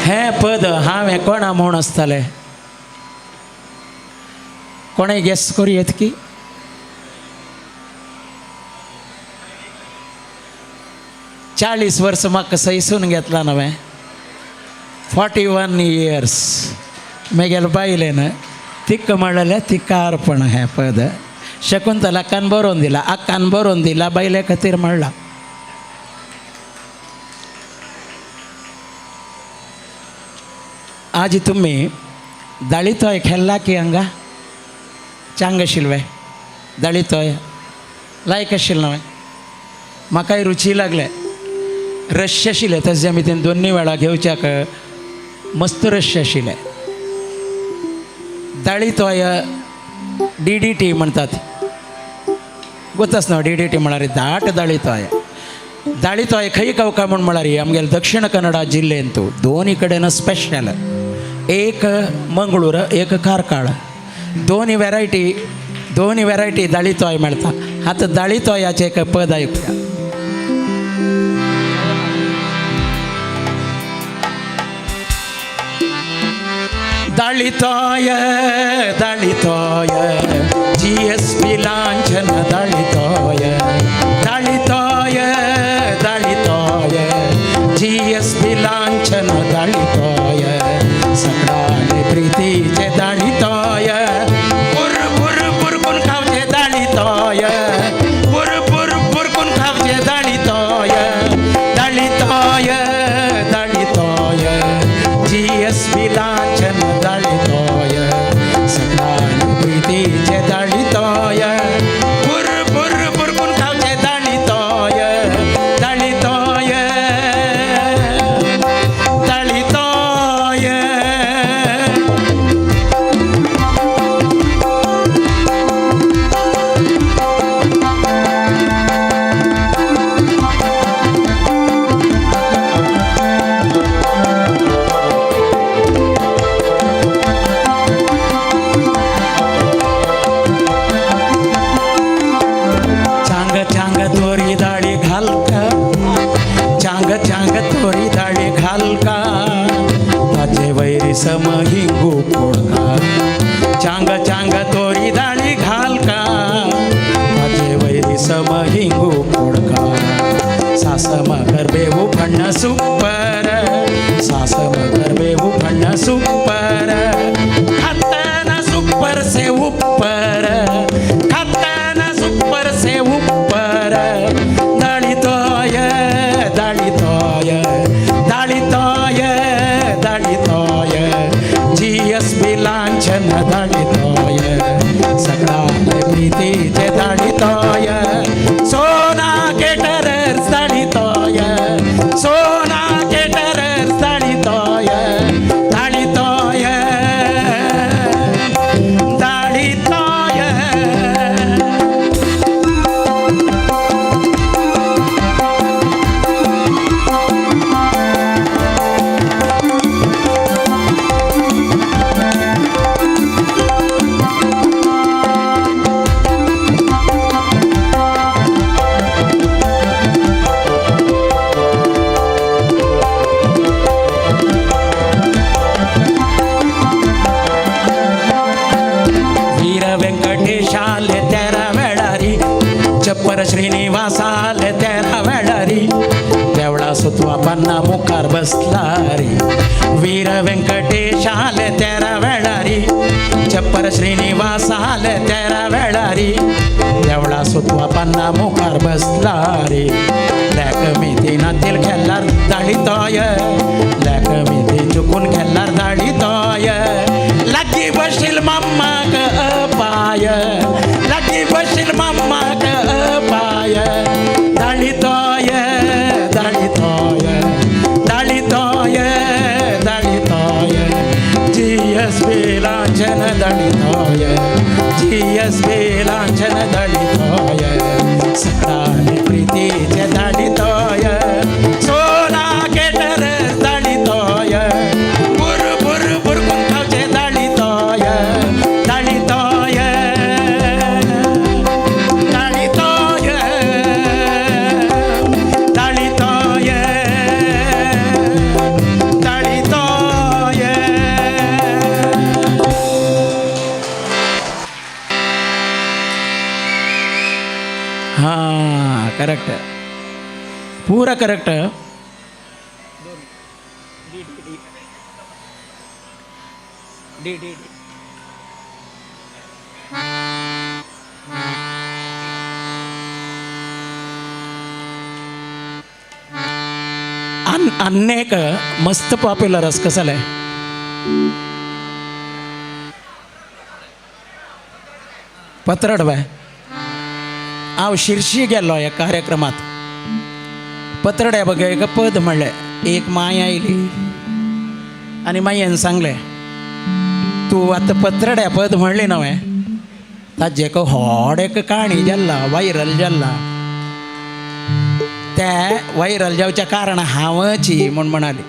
हें पद हांवें कोणा म्हूण आसतालें कोणें गेस करूं येत की 40 वर्स म्हाका सैसून घेतला नवें 41 इयर्स मेगेले बायलेन तिका म्हणलें तिका अर्पण हें पद शकुंतलाकान बरोवन दिला आक्कान बरोवन दिला बायले खातीर म्हणलां. आज तुमी दाळीतोय खेळ्ळा की हांगा चांग आशिल्ले दाळीतोय लायक आशिल्लें न्हय म्हाकाय रुची लागले रश्य आशिल्ले तशें आमी तें दोनूय वेळा घेवच्याक मस्त रश्य आशिल्ले. दाळीतोय DDT म्हणतात गोताच न्हू DDT म्हळ्यार दाट दाळीतोय दाळीतोय खंय गावका म्हूण म्हळ्यार आमगेले दक्षिण कन्नडा जिल्लेंतू दोनूय कडेन स्पेशल एक मंगळूर एक कार्काळ दोनूय व्हेरायटी दाळीतोय मेळटा. आतां दाळीतोयाचें एक पद आयकुया. दाळीतोय दाळीतोय GSP लांछन दाळीतोय दाळीतोय दाळीतोय GSP लांछन दाळीतोय सगळाले प्रीतीचे दाळीतोय पुर पुर पुरकून खावचे दाळीतोय पुर पुर पुरकून खावचे दाळीतोय दाळीतोय दाळीतोय GSP लांछन दाळीतोय. हिंगू पोडका चांग चांग तोरी दाळी घालका ताजे वैरी सम हिंगू पोडका सासम करबेऊ फण्ण सुपर सासम करबेऊ फण्ण सुपर खाताना सुपर से उपर खाताना सुपर से उपर दाळी तोय दाळी तोय दाळी तोय दाळी तोय जीएसबी लांछन दाळी तोय सगळा प्रीतीचे दाळी तोय सोना केटरर्स दाळी तोय सोना केटरर्स दाळी तोय दाळी तोय दाळी तोय. वीर वेंकटेशाले तेरा वेळारी चप्पर श्रीनिवासाले तेरा वेळारी देवळा सुतवा पन्ना मुखार बसला रे वीर वेंकटेशाले तेरा वेळारी चप्पर श्रीनिवासाले तेरा वेळारी देवळा सुतवा पन्ना मुखार बसला रे लॅक मेथी नातील खेळणार दाळी तोय लॅक मेथी चुकून खेळणार दाळी तोय लागी बशील मम्माक अपाय लागी बशील मम्माक अपाय दाळी तोय दाळी तोय दाळी तोय दाळी तोय जीएसबी लांछन दाळी तोय जीएसबी लांछन दाळी तोय सकाळी प्रीतीचे दाळी तोय सोना केटर दाळी तोय बुर बुर बुरकून खावचे दाळी तोय दाळी तोय दाळी तोय दाळी तोय दाळी तोय. हां करेक्ट पूरा करेक्ट. D D D अन्नेक मस्त पॉप्युलर अस कसं पत्रड बाय हांव शिर्शी गेल्लो ह्या कार्यक्रमात पत्रड्या बघ एक पद म्हणलें एक माय आयली आनी मायेन सांगलें तूं आतां पत्रड्या पद म्हणली न्हय ताजें एक व्हड एक काणी जाल्ला वायरल जाल्ला त्या वायरल जावच्या कारण हांवची म्हूण म्हणाली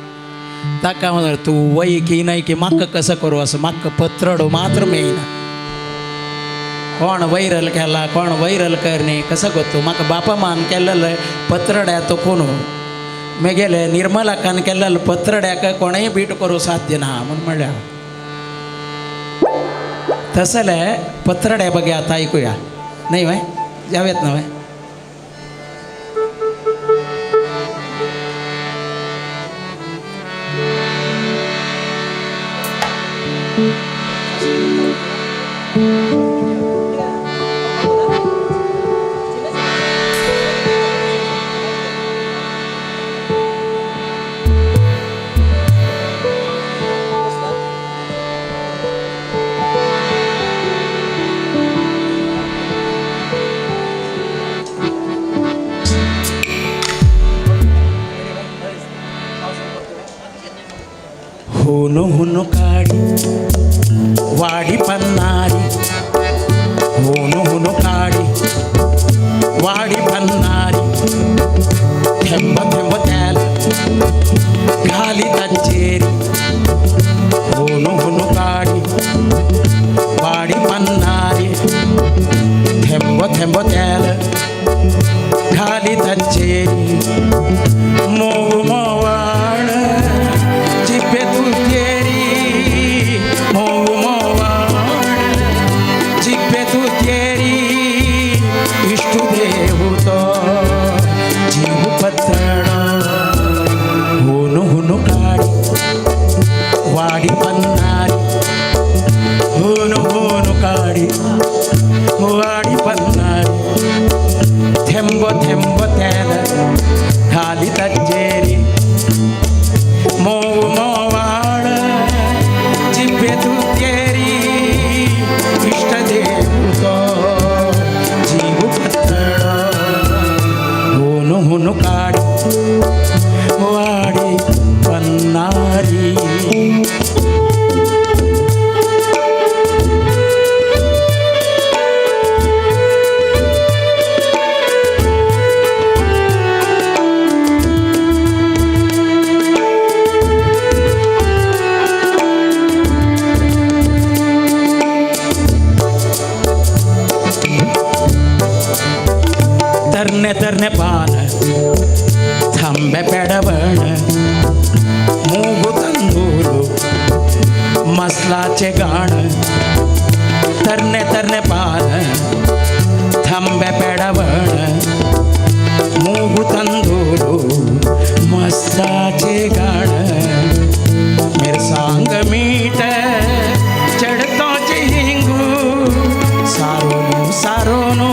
ताका म्हणलें तूं वय की न्हय की म्हाका कसो करूं असो म्हाका पत्रडो मात्र मेळना कोण व्हायरल केला कोण व्हायरल करणे कसं गोतू म्हाका बापा मान केलेलं पत्रड्या तो कोण मेगेले निर्मलाकान केलेलं पत्रड्याक कोणेय बीट करूं साध्य ना म्हूण म्हणल्या तसले पत्रड्या बघे आता ऐकूया नाही वय जावेत ना वय. हुनु हुनु काडी वाडी पन्नारी हुनु हुनु काडी वाडी पन्नारी थेंब थेंब त्याल घाली तांचेरी हुनु हुनु काडी वाडी पन्नारी थेंब थेंब त्याल घाली तांचेरी मोव मोवाळ जिबे तुजेरी वाडी पन्नारी थेंबो थेंबो तेल घाली तज्जेरी मोव मोवाळ जिब्बे तुतेरी इश्ट देव जीव पत्तळो हुनु हुनु काडी वाडी पन्नारी. तरने तरने पान थांबे पेडवण मूग तंदूर मसलाचे गाण तरने तरने पान थांबे पेडवण मूग तंदूर मसलाचे गाण मिरसांग मीठ चढतो हिंगू सारोनू सारोनू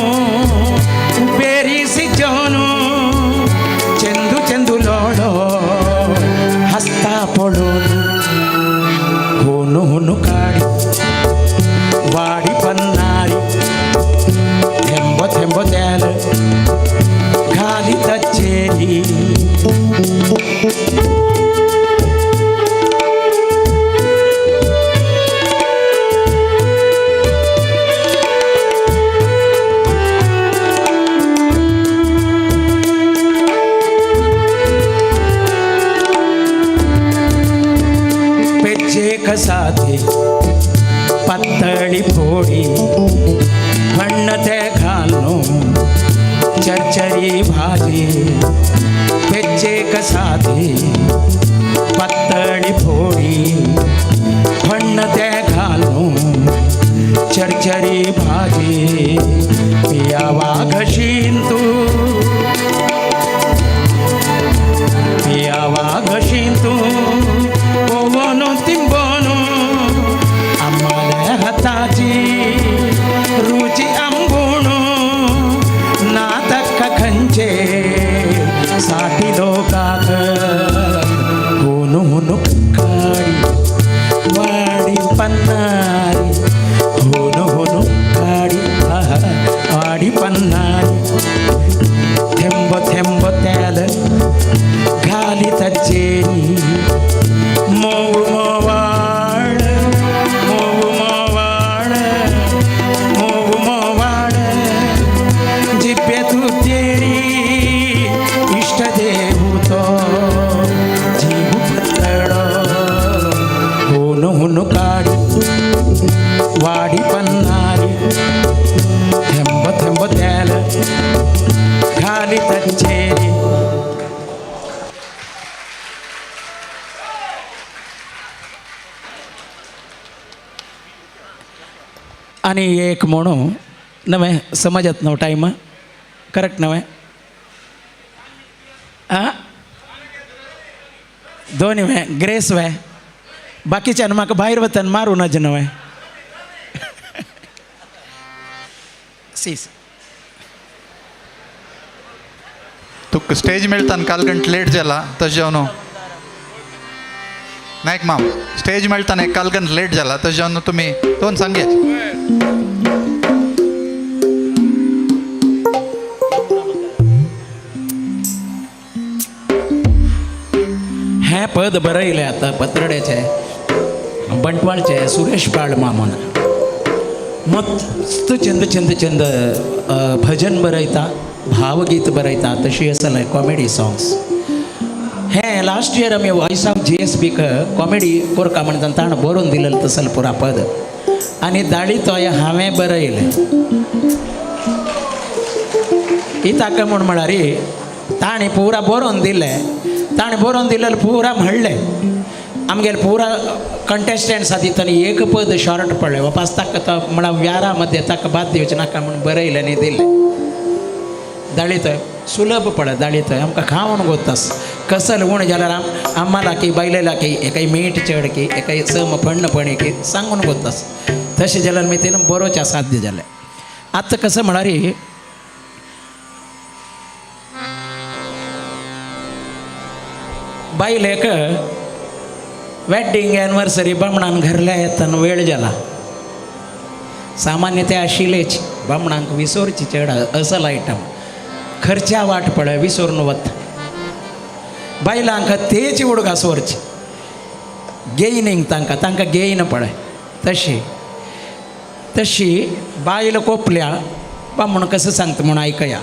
पेरी सिजोनू चेंदू चेंदू लोडो हस्ता पडून हुनु हुनु काडी वाडी पन्नारी थेंबो थेंबो तेल घाली तच्चेरी. साथी पातळी फोडी ते घालून चरचरी भाजी पेचे कसाथी पातळी फोडी ते घालून चरचरी भाजी पियावा घशीन तू पियावा घशीन तू ओवनो तिंबोनो आम्हाला हाताची रुची आंबोणो ना तक्का खंचे साठी लोकाक हुनु हुनु काडी वाडी पन्नारी हुनु हुनु काडी वाडी पन्नारी थेंब थेंब तेल घाली तच्चेरी मोव मोवाळ मोव मोवाळ मोव मोवाळ जिब्बे तुतेरी इष्ट देव तो जीव पत्तळो हुनु हुनु काडी वाडी पन्नारी थेंब थेंब तेल घाली तच्चेरी. आणि एक म्हणू नव्हे समजत नव टायम करेक्ट नव्हे आ दोन्ही वे ग्रेस वे बाकीच्यान म्हाका भायर वतन मारूं नज नव्हे सीस तुका स्टेज मेळटा काल गंट लेट जाला तशें जावन नायक माम स्टेज मेळटा एक काल गंट लेट जाला तशें जावन तुमी दोन सांगे. हें पद बरयलें आतां पत्रड्याचें बंटवाळचें सुरेश पाळ मामून मस्त चंद चंद चंद भजन बरयता भावगीत बरयता तशी आसलें कॉमेडी सॉंग्स. हें लास्ट इयर आमी वॉयस ऑफ जी एस बीक कॉमेडी कोरका म्हणटा ताणें बरोवन दिलेलें तसलें पुरा पद आनी दाळी तोय हांवें बरयलें. इताक म्हूण म्हळ्यार ताणें पुरा बरोवन दिलें ताणें बरोवन दिलेलें पुरा म्हणलें आमगेले पुरा कंटेस्टंट्स आसा तितून एक पद शॉर्ट पडलें वापास ताका तो म्हळ्यार व्यारा मध्ये ताका बाद दिवचें नाका म्हूण बरयलें आनी दिलें. दाळी थंय सुलभ पड दाळी थंय आमकां खावन गोतास कसल उण जाल्यार आम्हाला की बैलेला की एकय मीठ चड की एकय सम फण्ण पणी की सांगून गोतास. तशें जाल्यार मी तेणें बरोवचें असाध्य जालें. आतां कसं म्हणारी बायलेक वेडिंग एनिवर्सरी बामणान घरल्या येताना वेळ जाला. सामान्य ते आशिल्लेच बामणांक विसोरची चड असल आयटम खर्चा वाट पळय विसोरून वता. बायलांक तेच उडगा सोरची गेयनींग तांकां तांकां गेयन पळय तशी तशी बायल कोपल्या बामण कसं सांगता म्हूण आयकया.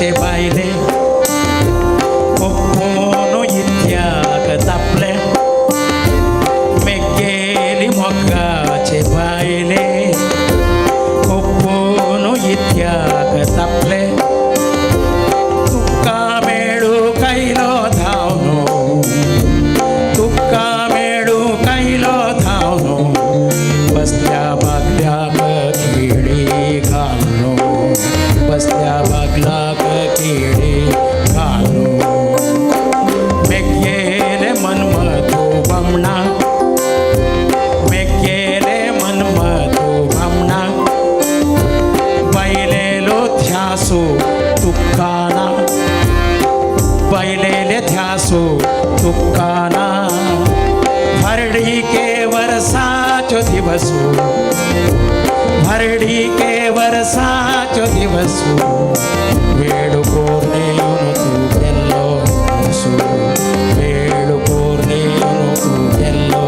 बायले कोण इत्याक तापले मेगेली मोगाचे बायले कोण इत्याक तापले तुका मेळू कायलो धांवनो तुका मेळू कायलो धांवनो बसल्या बागल्याक खिळी घालनो बसल्या बागलाक केळे घालो. मेगेले मनमथो बामणा मेगेले मनमथो बामणा बायलेलो ध्यासो तुकाना बायलेले ध्यासो तुकाना भरडीके वर्साचो दिवसो भरडीके वर्साचो दिवसो वेळु कोर्नेयुनु तू गेल्लो वेळु कोर्नेयुनु तू गेल्लो.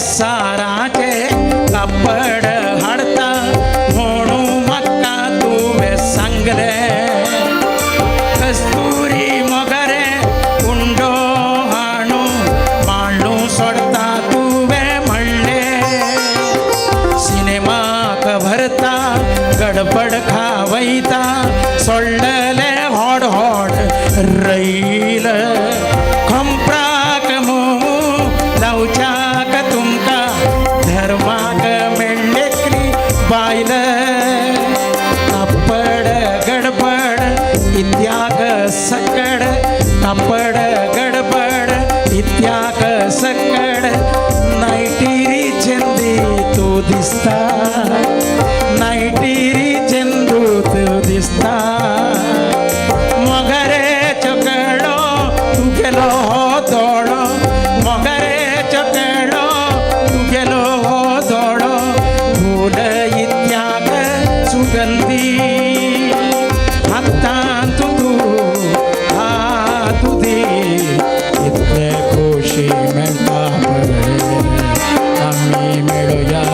साराचे कापड हाडता म्हणून म्हाका तुवें सांगलें कस्तुरी मोगरे कुंडो हाणू मांडू सोडता तुवें म्हणलें सिनेमाक भरता गडबड खावयता सोडलें होड होड रैल खंप्राक मोमू लावच्याक तुमकां धर्माक मेळ्ळेकली बायल कापड गडबड इत्याक सकड कापड गडबड इत्याक सकड नायटिरी चेंदी तूं दिसता नायटिरी चेंदू तूं दिसता मोगरे चकळो तुगेलो हो दोळो मोगरे चकळो तुगेलो हो दोळो फूल इत्याक सुगंधी हातांत तूं हात दी इतले खोशी मेळटा पळय आमी मेळोया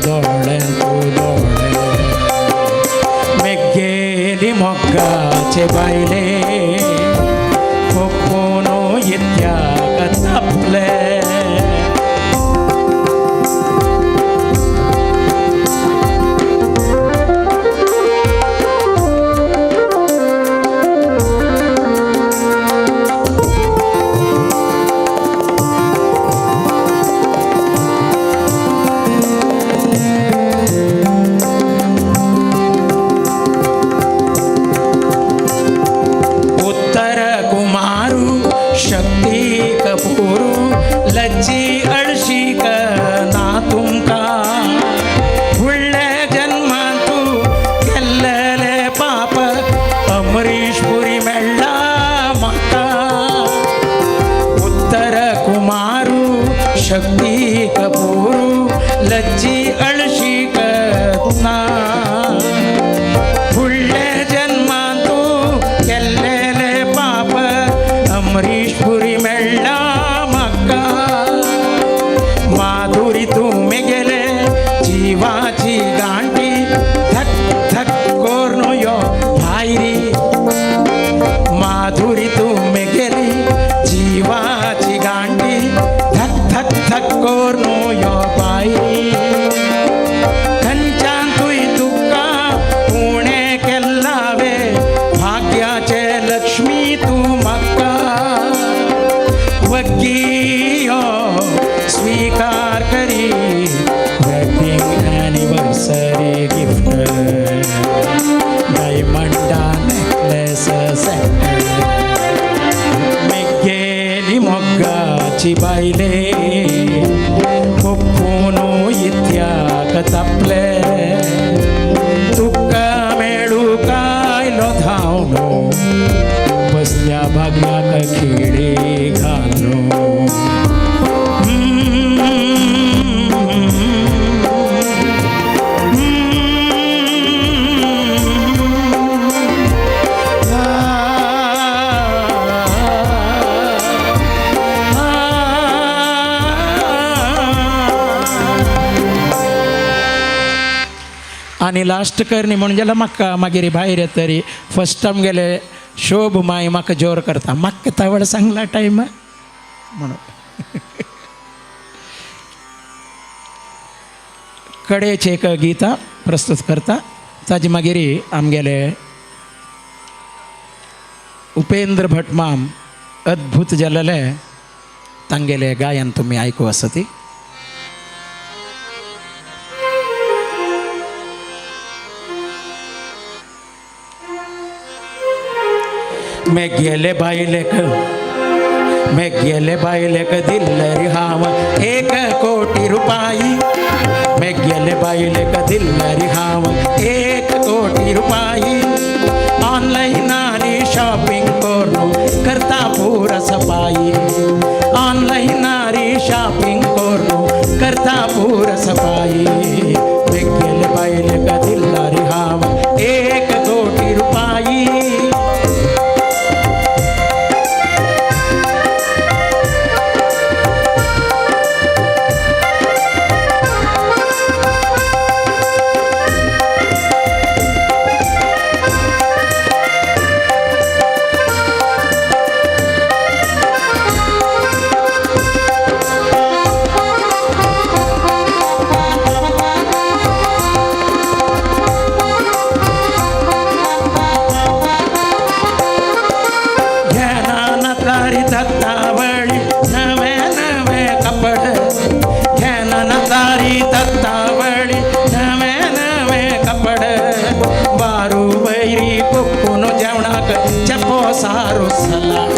दोळ्यांत दोळे मेगेली मोगाचे बायले कोण इत्याक तापले. उत्तर कुमारू शक्ती शक्ती कपूरू लज्जी अळशीक ना फुडले जन्मान तूं केल्लेले पाप अमरीश पुरी मेळ्ळा म्हाका माधुरी तूं मेगेले जिवाची गांठी धक धक कोर्नु यो भायरी माधुरी तूं मेगेली जिवाची गांठी धक धक धक कोर्नु यो भायरी खंयच्यान तुय तुका उणें केल्लावे भाग्याचे लक्ष्मी तूं म्हाका वग्गी स्वीकार करी वेडिंग एनिवर्सरी गिफ्ट डायमंडा नेकलेस सेट मेगेली मोगाची बायले पप्पून इत्याक तापले तुका मेळूंक आयलो धांवनो बसल्या भाग्याक खिळी घालून. आनी लास्ट करणी म्हणून जाल्यार म्हाका मागीर भायर येतरी फर्स्ट टायम गेले शोभ माय म्हाका जोर करता म्हाका तावड सांगला टायम म्हणून कडेचे एक गीता प्रस्तुत करता. ताजे मागीर आमगेले उपेंद्र भट माम अद्भुत जालेले तांगेले गायन तुमी आयकू आसती. मैं गेले बायलेक मैं गेले बायलेक दिल्लरी हांव 1 कोटी रुपये. मैं गेले बायलेक दिल्लरी हांव 1 कोटी रुपये. ऑनलाईन आनी शॉपिंग करून करता पूरा सफाई. ऑनलाईन आनी शॉपिंग करून करता पूरा सफाई. मैं गेले बायलेक दिल्लरी हांव 1 कोटी रुपये. सारो सलाड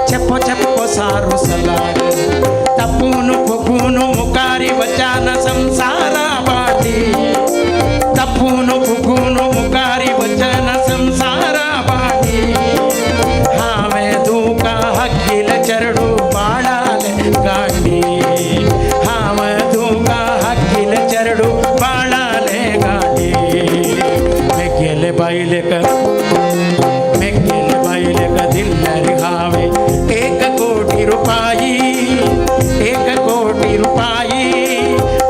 चप्पो चप्पो सारो सलाड तपून फुकून मुकारी बचान संसारा बाटी. तपून फुकून मुकारी बचान संसारा बाटी. हांवें तुका हकील चरडू बाळाले गांडी. हांवें तुका हकील चरडू बाळाले गांडी. मेगेले बायलेक दिल्लरी हावे 1 कोटी रुपये. 1 कोटी रुपये.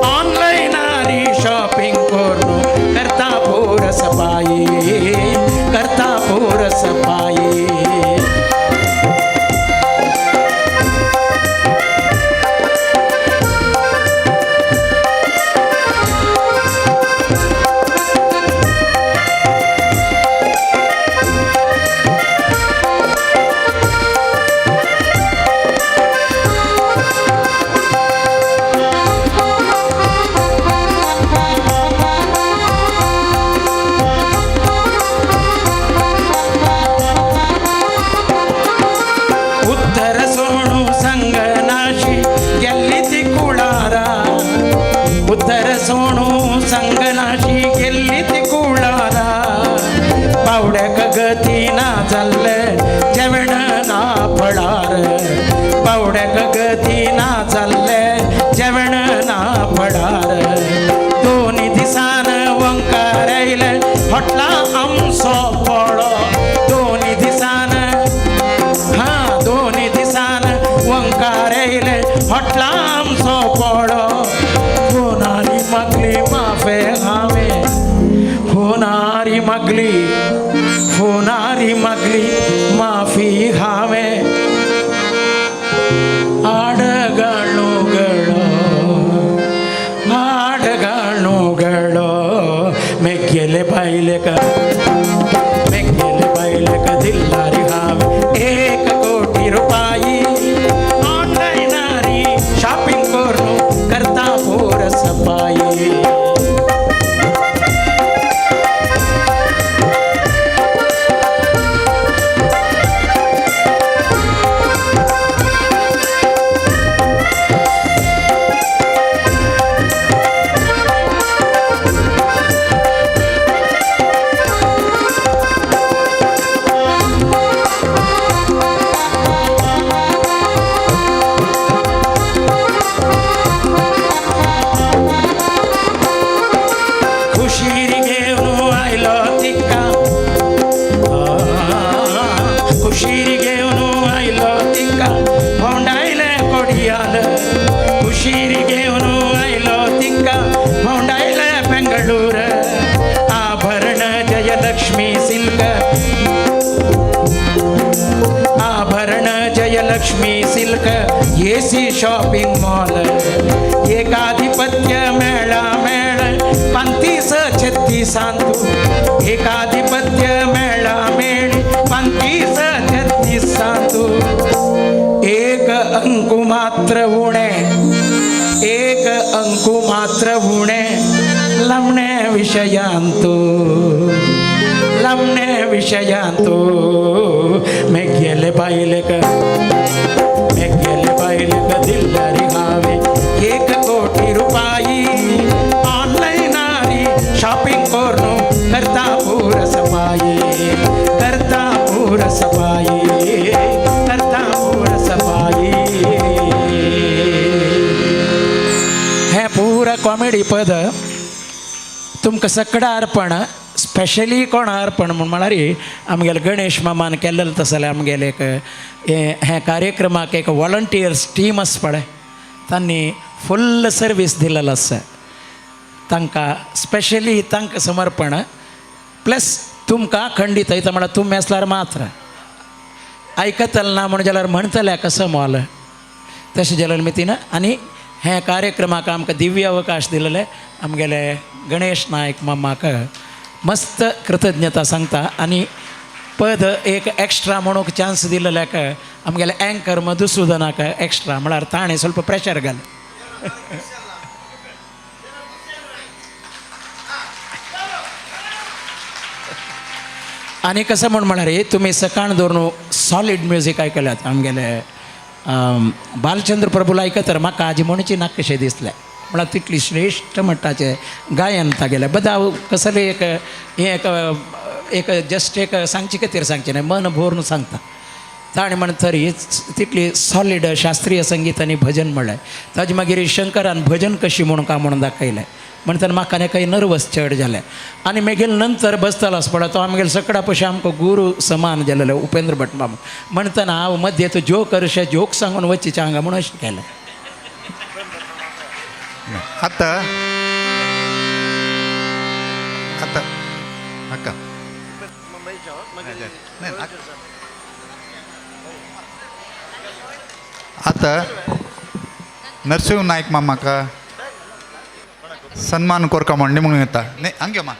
ऑनलाईन आनी शॉपिंग करून करता पूर सफाई. करता पूर सफाई. उत्तर सोणू संगनाशी गेल्ली ती कुळारा. पावड्याक गती ना जाल्ले जेवण ना फळार. पावड्याक गती ना जाल्ले जेवण ना पडार दोनी दिसान वंकार आयले हॉटला आमचो पळो दोनी दिसान हां दोनी दिसान वंकार आयले हॉटला आमचो पळो फोनारी मागली माफे हांवें फोनारी मागली फोनारी मागली माफी हांवें आडगाणो गळो मेगेले बायलेक मेगेले बायलेक दिल्लारी हांवें 1 कोटी रुपये ऑनलायनारी शॉपिंग करून करता पोर सफाई. खुशीर घेवन आयलो तिका खुशीर घेवन आयलो तिका भोंवडायले कोडियाल खुशीर घेवन आयलो तिका भोंवडायले Bengaluru Abharan Jayalakshmi silk Abharan Jayalakshmi silk AC shopping mall एकाधिपत्य मेळा मेळ 35 36 एकाधिपत्य मेळा मेळ 35 36 एक अंकु मात्र उणे एक अंकु मात्र उणे लमणे विषयांतु लमणे विषयांतु मेगेले बायलेक मेगेले बायलेक दिल्लारी हांवें 1 कोटी रुपये ऑनलायनारी शॉपिंग करून करता पूर सफाई करता पूर सफाई करता पूर सफाई. हें पूरा कॉमेडी पद तुमकां सगळें अर्पण स्पेशली कोण अर्पण म्हूण म्हळ्यार आमगेले गणेश मामान केल्लें तसलें जाल्यार आमगेले एक हें कार्यक्रमाक एक वॉलंटियर्स टीम आसा पळय तांणी फुल्ल सर्वीस दिलेलो आसा तांकां स्पेशली तांकां समर्पण प्लस तुमकां खंडीत येता म्हळ्यार तुमी आसल्यार मात्र आयकतले ना म्हण जाल्यार म्हणटले कसो मोल तशें जाल्यार मितीन आनी हे कार्यक्रमाक आमकां दिव्य अवकाश दिलेले आमगेले गणेश नायक मामाक मस्त कृतज्ञता सांगता आनी पद एक एक्स्ट्रा म्हणूंक चान्स दिलेल्याक आमगेले एंकर मधुसुदनाक एक्स्ट्रा म्हळ्यार ताणें ಸ್ವಲ್ಪ प्रेशर घालें. आनी कसं म्हण म्हळ्यार तुमी सकाळ दवरून सॉलीड म्युजीक आयकल्यात आमगेले बालचंद्र प्रभूला आयकतर म्हाका आजी म्हणची नाका कशें दिसलें म्हळ्यार तितली श्रेश्ठ म्हणटाचें गायन तागेलें बदाव कसलें एक हें एक एक जस्ट एक सांगचे खातीर सांगचें न्हय मन भरून सांगता ताणें म्हण तरी तितली सॉलीड शास्त्रीय संगीत आनी भजन म्हणलें ताजे मागीर शंकरान भजन कशी म्हणून काय म्हणून दाखयलें म्हणटना म्हाका न्ही काही नर्वस चड जालें आनी मागीर नंतर बसतलो आसपा तो आमगेले सगळ्या पशी आमकां गुरू समान जालेलो उपेंद्र भट मामा म्हणटना हांव मध्य तो जोक अशें जोक सांगून वचीचे हांगा म्हणून अशें केलें. आतां आतां नाका आतां नरसिंह नायक मामाका सन्मान कोरका म्हण निमून येता न्ही हांगे मा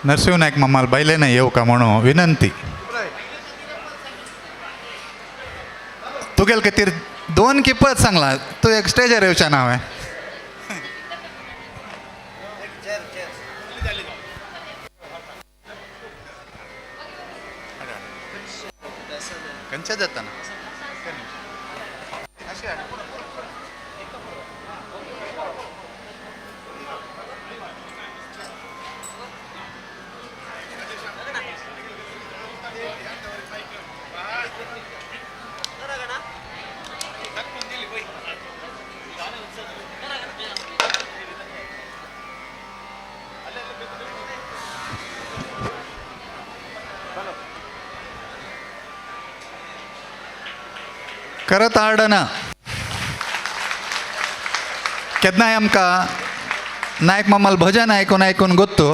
नरसिंह नायक मामाल बायलेन येवका म्हणून विनंती. तुगेल खातीर दोन किपत सांगला तूं एक स्टेजार येवचें ना हांवें. खंयचे जाता ना करत आडना. केन्नाय आमकां नायक मामाल भजन आयकून आयकून गोत्तो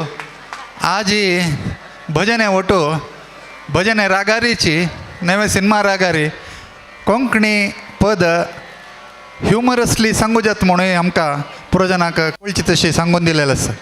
आजी भजन ओटो भजन रागारीची नवे सिनेमा रागारी कोंकणी पद ह्युमरसली सांगू जात म्हणून आमकां पुरोजनाक कळची तशी सांगून दिलेलें आसा.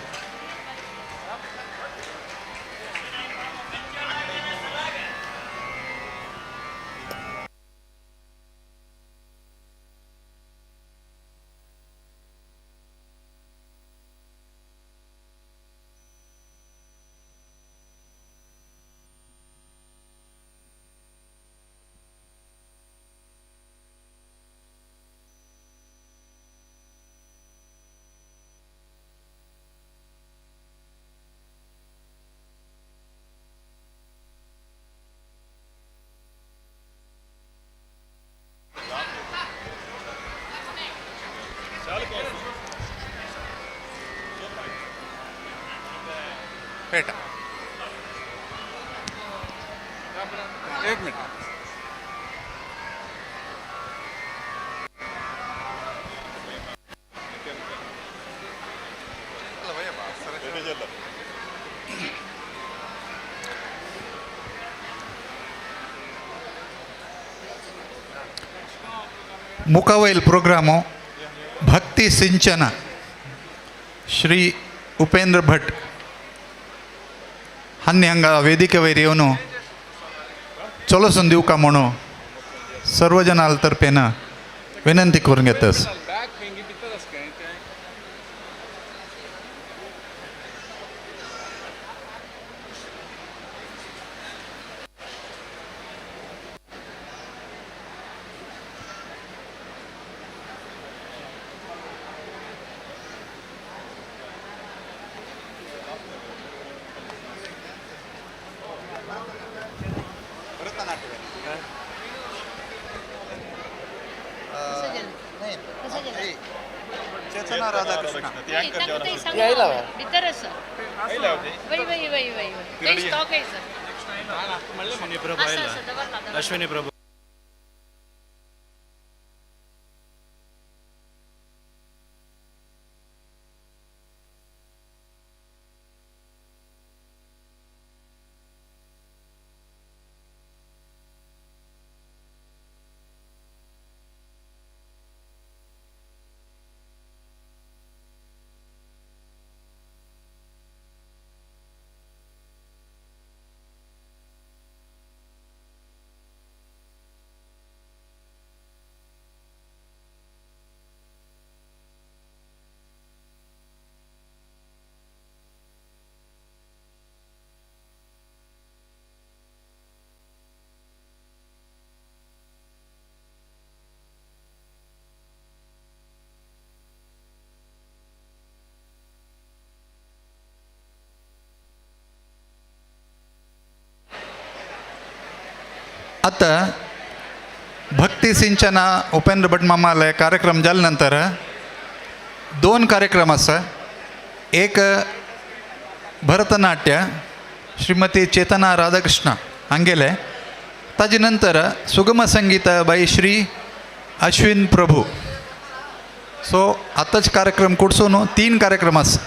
एक मिनिट. मुखावयल प्रोग्रामो भक्ती सिंचना श्री उपेंद्र भट हांणी हांगा वेदिके वयर येवन चलोसून दिवका म्हणून सर्वजनाल तर्फेन विनंती करून घेतस. चेतना राधाकृष्ण अश्विनी प्रभू आता भक्ती सिंचना उपेंद्र भट मामाले कार्यक्रम जाले नंतर दोन कार्यक्रम आसा. एक भरतनाट्य श्रीमती चेतना राधाकृष्ण हांगेले, ताजे नंतर सुगम संगीत बाई श्री अश्विन प्रभू. सो आतांच कार्यक्रम कुडसून तीन कार्यक्रम आसा.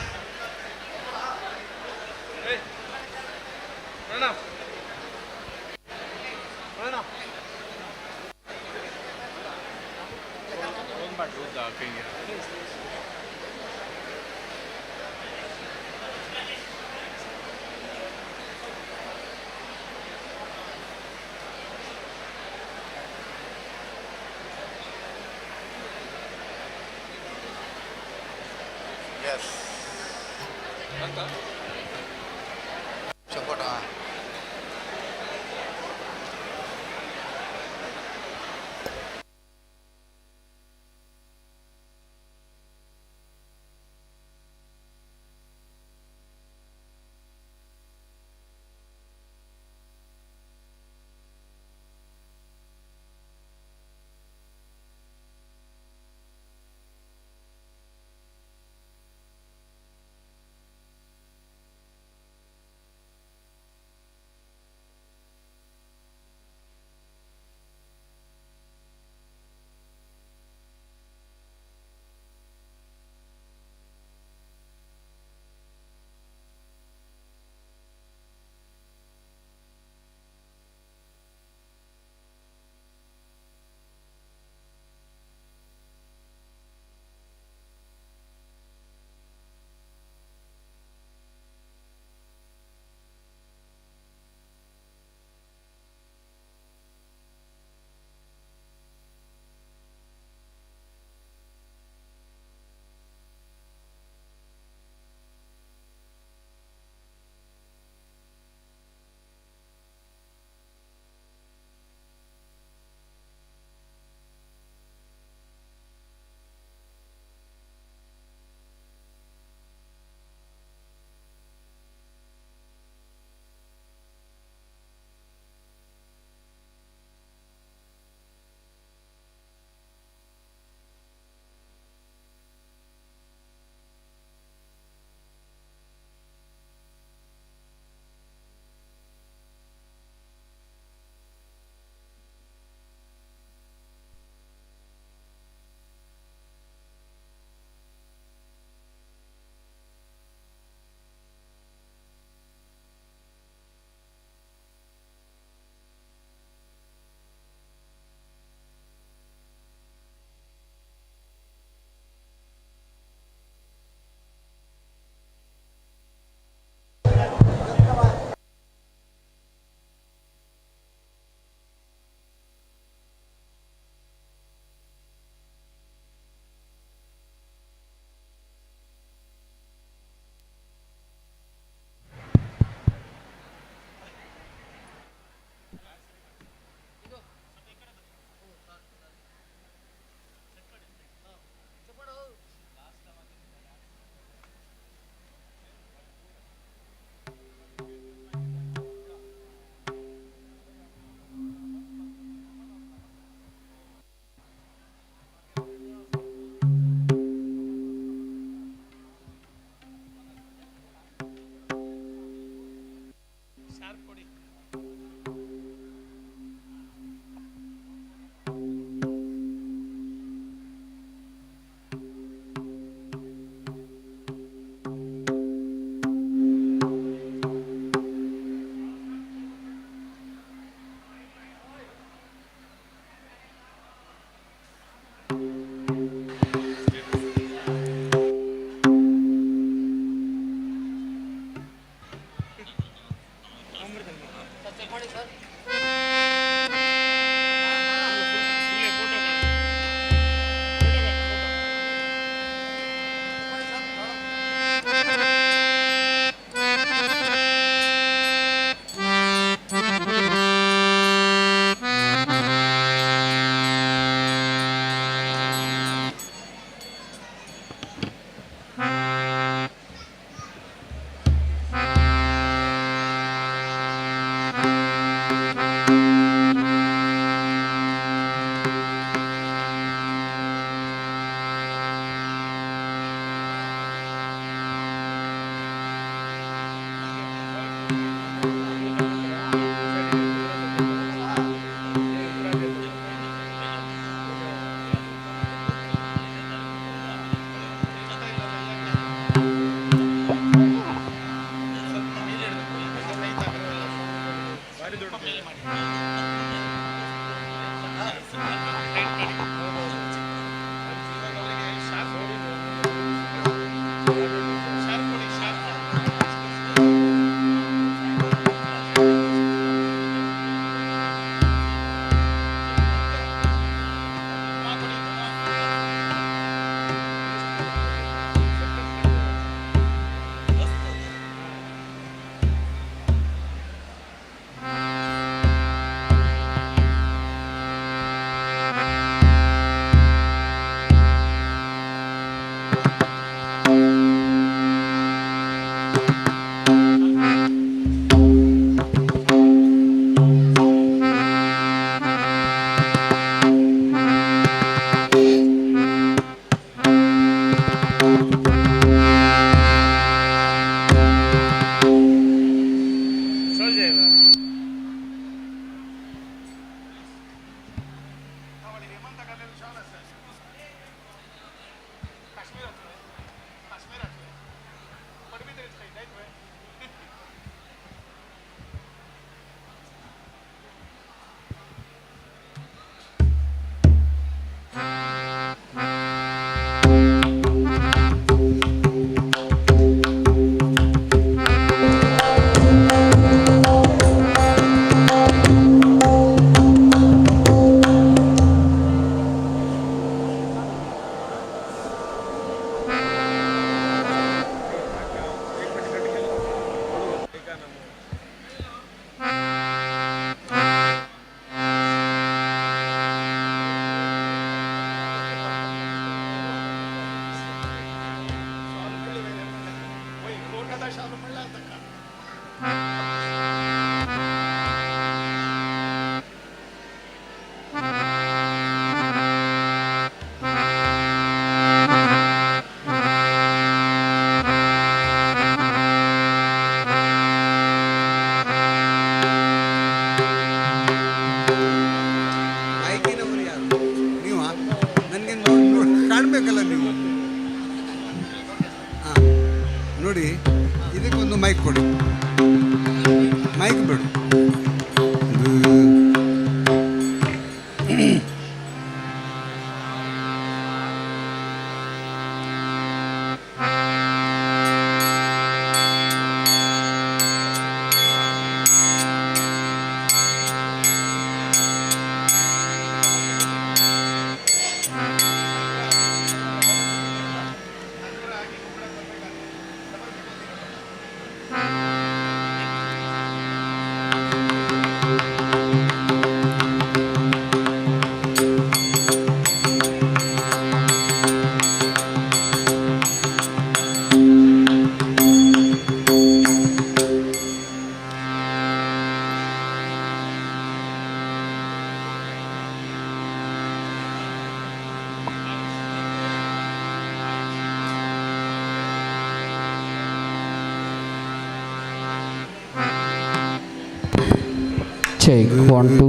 Check 1 2.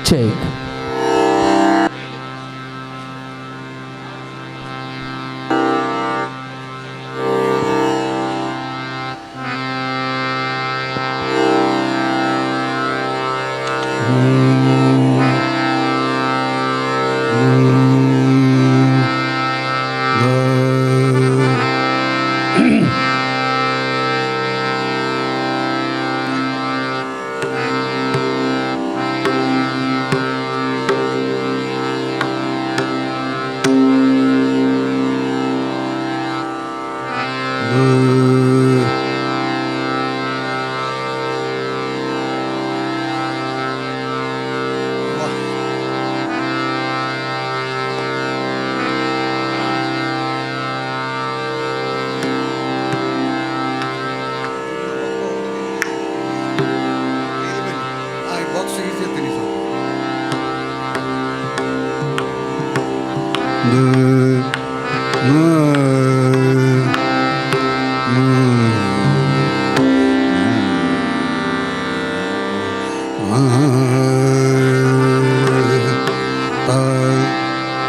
Check.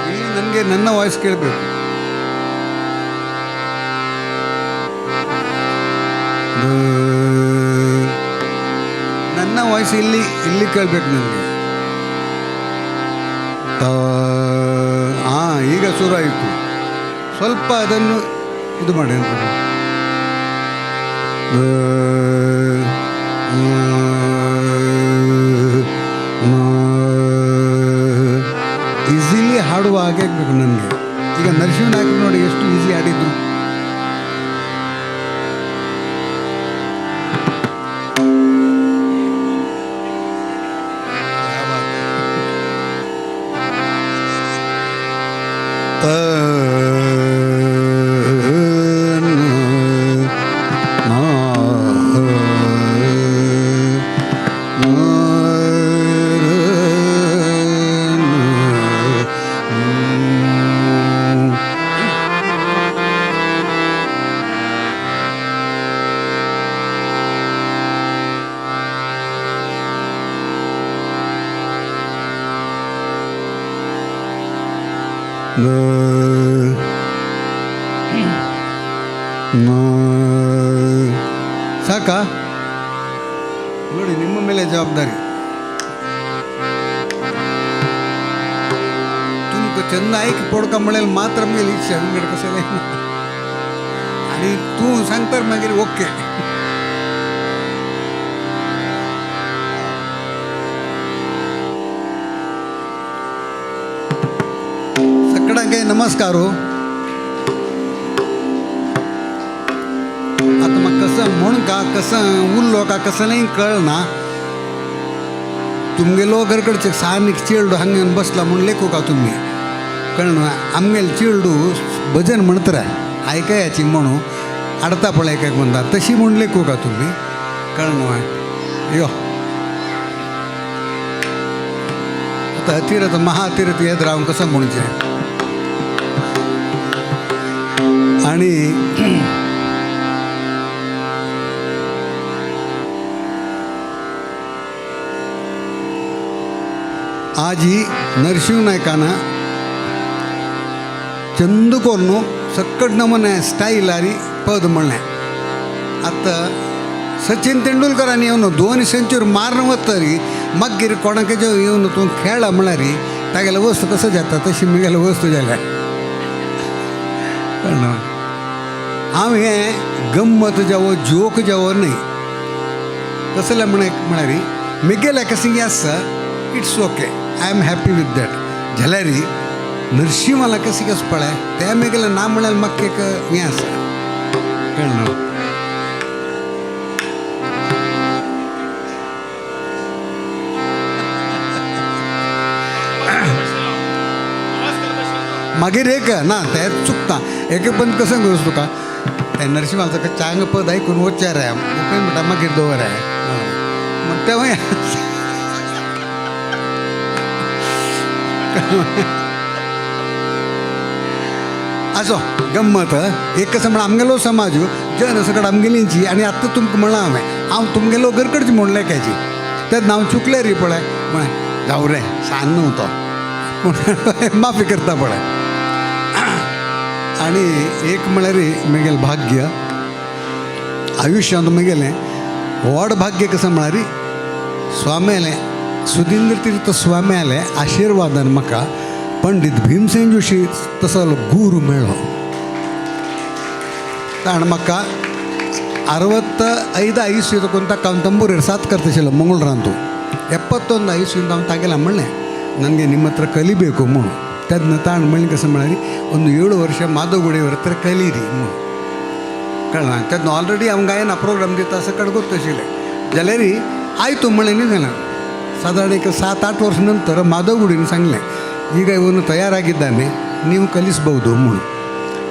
ಇಲ್ಲಿ ನನಗೆ ನನ್ನ ವಾಯ್ಸ್ ಕೇಳಬೇಕು. ನನ್ನ ವಾಯ್ಸ್ ಇಲ್ಲಿ ಇಲ್ಲಿ ಕೇಳಬೇಕು ನನಗೆ. ಹಾಂ, ಈಗ ಶುರು ಆಯಿತು. ಸ್ವಲ್ಪ ಅದನ್ನು ಇದು ಮಾಡಿ ಅಂತ. ಈಸಿಲಿ ಹಾಡುವ ಹಾಗೆ ಆಗಬೇಕು ನನಗೆ. ಈಗ ನರಸಿಂಹ ನಾಯಕರು ನೋಡಿ ಎಷ್ಟು ಈಸಿ ಹಾಡಿದ್ರು. ಸಾಕಾ? ನೋಡಿ, ನಿಮ್ಮ ಮೇಲೆ ಜವಾಬ್ದಾರಿ. तुमकां चंद आयक पोडका म्हणल्यार मात्र आमगेली इच्छा विंगड कसलें आनी तूं सांगता मागीर ओके. सगळ्यांक नमस्कार. आतां म्हाका कसं म्हूण का कसं उरलो का कसं नाही कळना. तुमगेलो घरकडचे सानिक चेडू हांगा येवन बसला म्हूण लेखू का तुमी कळना. आमगेले चेडू भजन म्हणतर आयकयाची म्हणू आडता पळय एक म्हणटा तशी म्हूण लेखू का तुमी कळना. यो आतां अतिरथ महाअतिरथ येत रावन कसं म्हणचें. आणि आजी नरशिंह नायकान चंद कोरून सक्कट नमूने स्टाईल आनी पद म्हणलें. आतां सचिन तेंडुलकरान येवन 2 सेंचुरी मारून वतरी मागीर कोणाक येवन तूं खेळा म्हळ्यार तागेले वस्तू कसो जाता तशी म्हगेले वस्तू जाल्या. कळना हांव हें गम्मत जावो जोक जावो न्हय कसलें म्हळ्यार म्हगेलें कशें आसा it's okay, I am happy with that. जाल्यार नरशिंवाला कशें कसं पळय तें म्हगेलें ना म्हळ्यार म्हाका एक हें आसा. कळना मागीर एक ना तें चुकता एक पण कसं वस्तू तुका तें नरशिंवाचो चांग पद आयकून वचचार आहे मुखार म्हणटा मागीर दवर आहे मग तें असो गम्मत एक कसं म्हण आमगेलो समाज जन सगळं आमगेलींची. आनी आत्तां तुमकां म्हणलां हांवें हांव तुमगेलो गरकडची म्हूण लेखाची तेन्ना हांव चुकलें री पळय म्हळें जावं रे सान न्हू तो म्हूण माफी करता पळय. आनी एक म्हळ्यार म्हगेलें भाग्य आयुष्यांत म्हगेलें व्हड भाग्य कसं म्हळ्यार स्वाम्यालें सुधींद्र तीर्थ स्वाम्याले आशिर्वादान म्हाका पंडीत भीमसेन जोशी तसो गुरू मेळ्ळो. ताणें म्हाका 65 ಐಸು ತಗೊಂತ ಅವ್ನು ತಂಬೂರಿ ಸಾತ್ ಕರ್ತಸಿಲ್ಲ ಮಂಗಳೂರಂತು 71 ಐಸಿಯಿಂದ ಅವ್ನು ತಾಗೆಲ್ಲ म्हणलें ನನಗೆ ನಿಮ್ಮ ಹತ್ರ ಕಲಿಬೇಕು ಮೂನು ತದ್ನ ತಾಣ್ ಮಳ್ಳಿ ಕಸ ಮಾಡಿ ಒಂದು 7 ವರ್ಷ ಮಾಧವಗುಡಿಯವ್ರ ಹತ್ರ ಕಲೀರಿ ಮೂನು कळना तेन्ना ऑलरेडी हांव गायन प्रोग्राम दिता सकट ಗೊತ್ತಾशिल्लें जाल्यार आयतो म्हणलें न्ही जालें ಸಾಧಾರಣ ಈಗ 7-8 ವರ್ಷ ನಂತರ ಮಾಧವಗುಡಿನ सांगलें ಈಗ ಇವನು ತಯಾರಾಗಿದ್ದಾನೆ ನೀವು ಕಲಿಸ್ಬೋದು म्हणून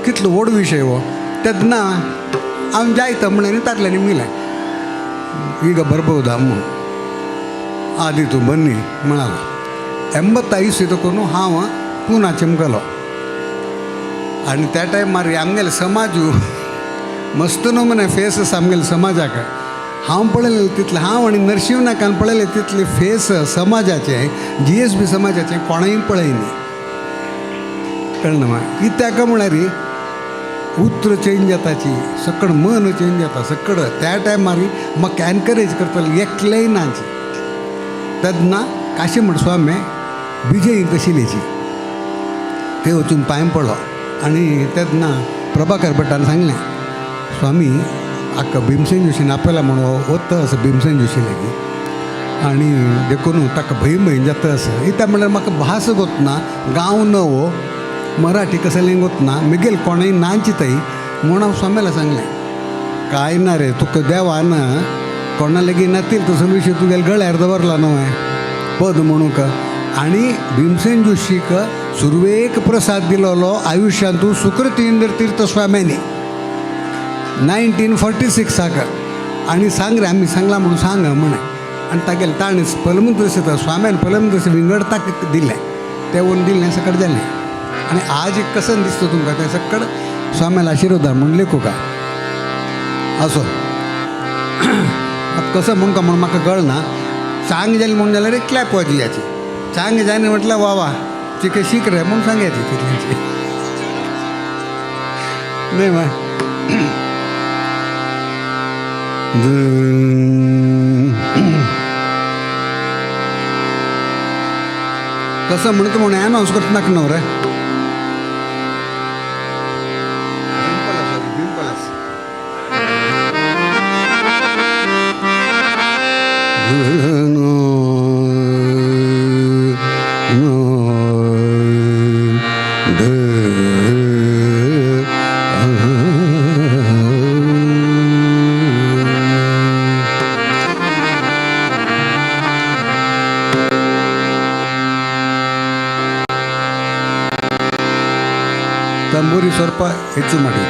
कितलो व्हड विशय हो तेन्ना हांव जायता म्हणलें तातलें निमगिलें ಈಗ ಬರ್ಬೋದಾ म्हणून ಆದೀತು ಬನ್ನಿ म्हणालो 85 ಇದಕ್ಕೂ हांव पुना चिमकलो आनी त्या टायमार आमगेले समाजू मस्त नमुने फेसस आमगेले समाजाक हांव पळयलें तितलें हांव आनी नरशिंव नायकान पळयलें तितले फेस समाजाचे GSB समाजाचे कोणूय पळयनी कळना मा कित्याक म्हळ्यार उत्र चेंज जाताची सकड मन चेंज जाता सकड त्या टायमार म्हाका एनकरेज करताले एकलेय नाची तेन्ना काशीमठ स्वामी विजयी तशिलेची ते वचून पांय पडलो आनी तेन्ना प्रभाकर भटान सांगलें स्वामी आका भीमसेन जोशीन आपयला म्हणून वता आसा भीमसेन जोशी लागीं आनी देखून ताका भंय भंय जाता आसा कित्याक म्हणल्यार म्हाका भास गोतना गांव नवो मराठी कसलें गोतना मिगेल कोणूय नाचिताय म्हूण हांव स्वाम्याला सांगलें काय ना रे तुका देवान कोणा लागीं नातील तसो विशय तुगेले गळ्यार दवरला न्हय पद म्हणूंक. आनी भीमसेन जोशीक सुरवेक प्रसाद दिलोलो आयुष्यांतू सुकृतींद्र तीर्थ स्वाम्यांनी 1946 आनी सांग रे आमी सांगलां म्हणून सांग म्हणे आनी तागेलें ताणें पलमुद्र स्वाम्यान पलमुद्र विंगडताक दिलें तें वोन दिलें सकट जालें. आनी आज कसं दिसता तुमकां तें सकट स्वाम्याला आशिर्वाद म्हूण लेखू का असो आतां कसं म्हणून का म्हूण म्हाका कळना चांग जालें म्हणून जाल्यार एक क्लॅप वाजयाची चांग जालें म्हटल्यार वा वा चिके शीक रे म्हूण सांगायची तितल्याची न्हय मा कसं म्हणतो म्हणून अनाऊन्स करत नाका न्हू रे. ತಂಬೂರಿ ಸ್ವಲ್ಪ ಹೆಚ್ಚು ಮಾಡಿ.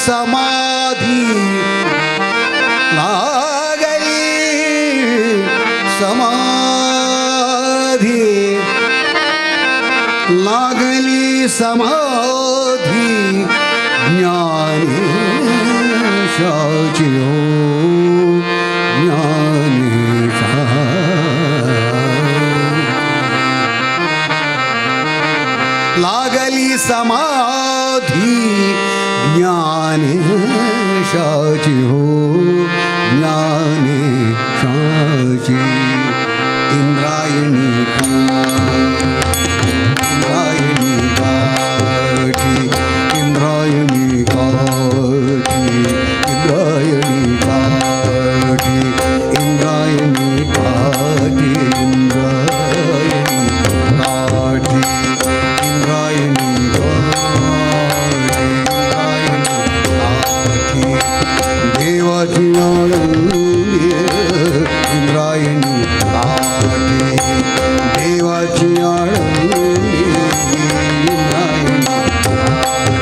समाधी लागली समाधी लागली समाधी ज्ञानेशाची हो ज्ञानेशा लागली समाधी ज्ञानेशाची हो ज्ञानेशाची इंद्रायणी इंद्रायणी काठी इंद्रायणी काठी इंद्रायणी काठी इंद्रायणी काठी इंद्रायणी काठी इंद्रायणी काठी इंद्रायणी काठी देवाची आळंदी इंद्रायणी काठी देवाची आळंदी इंद्रायणी काठी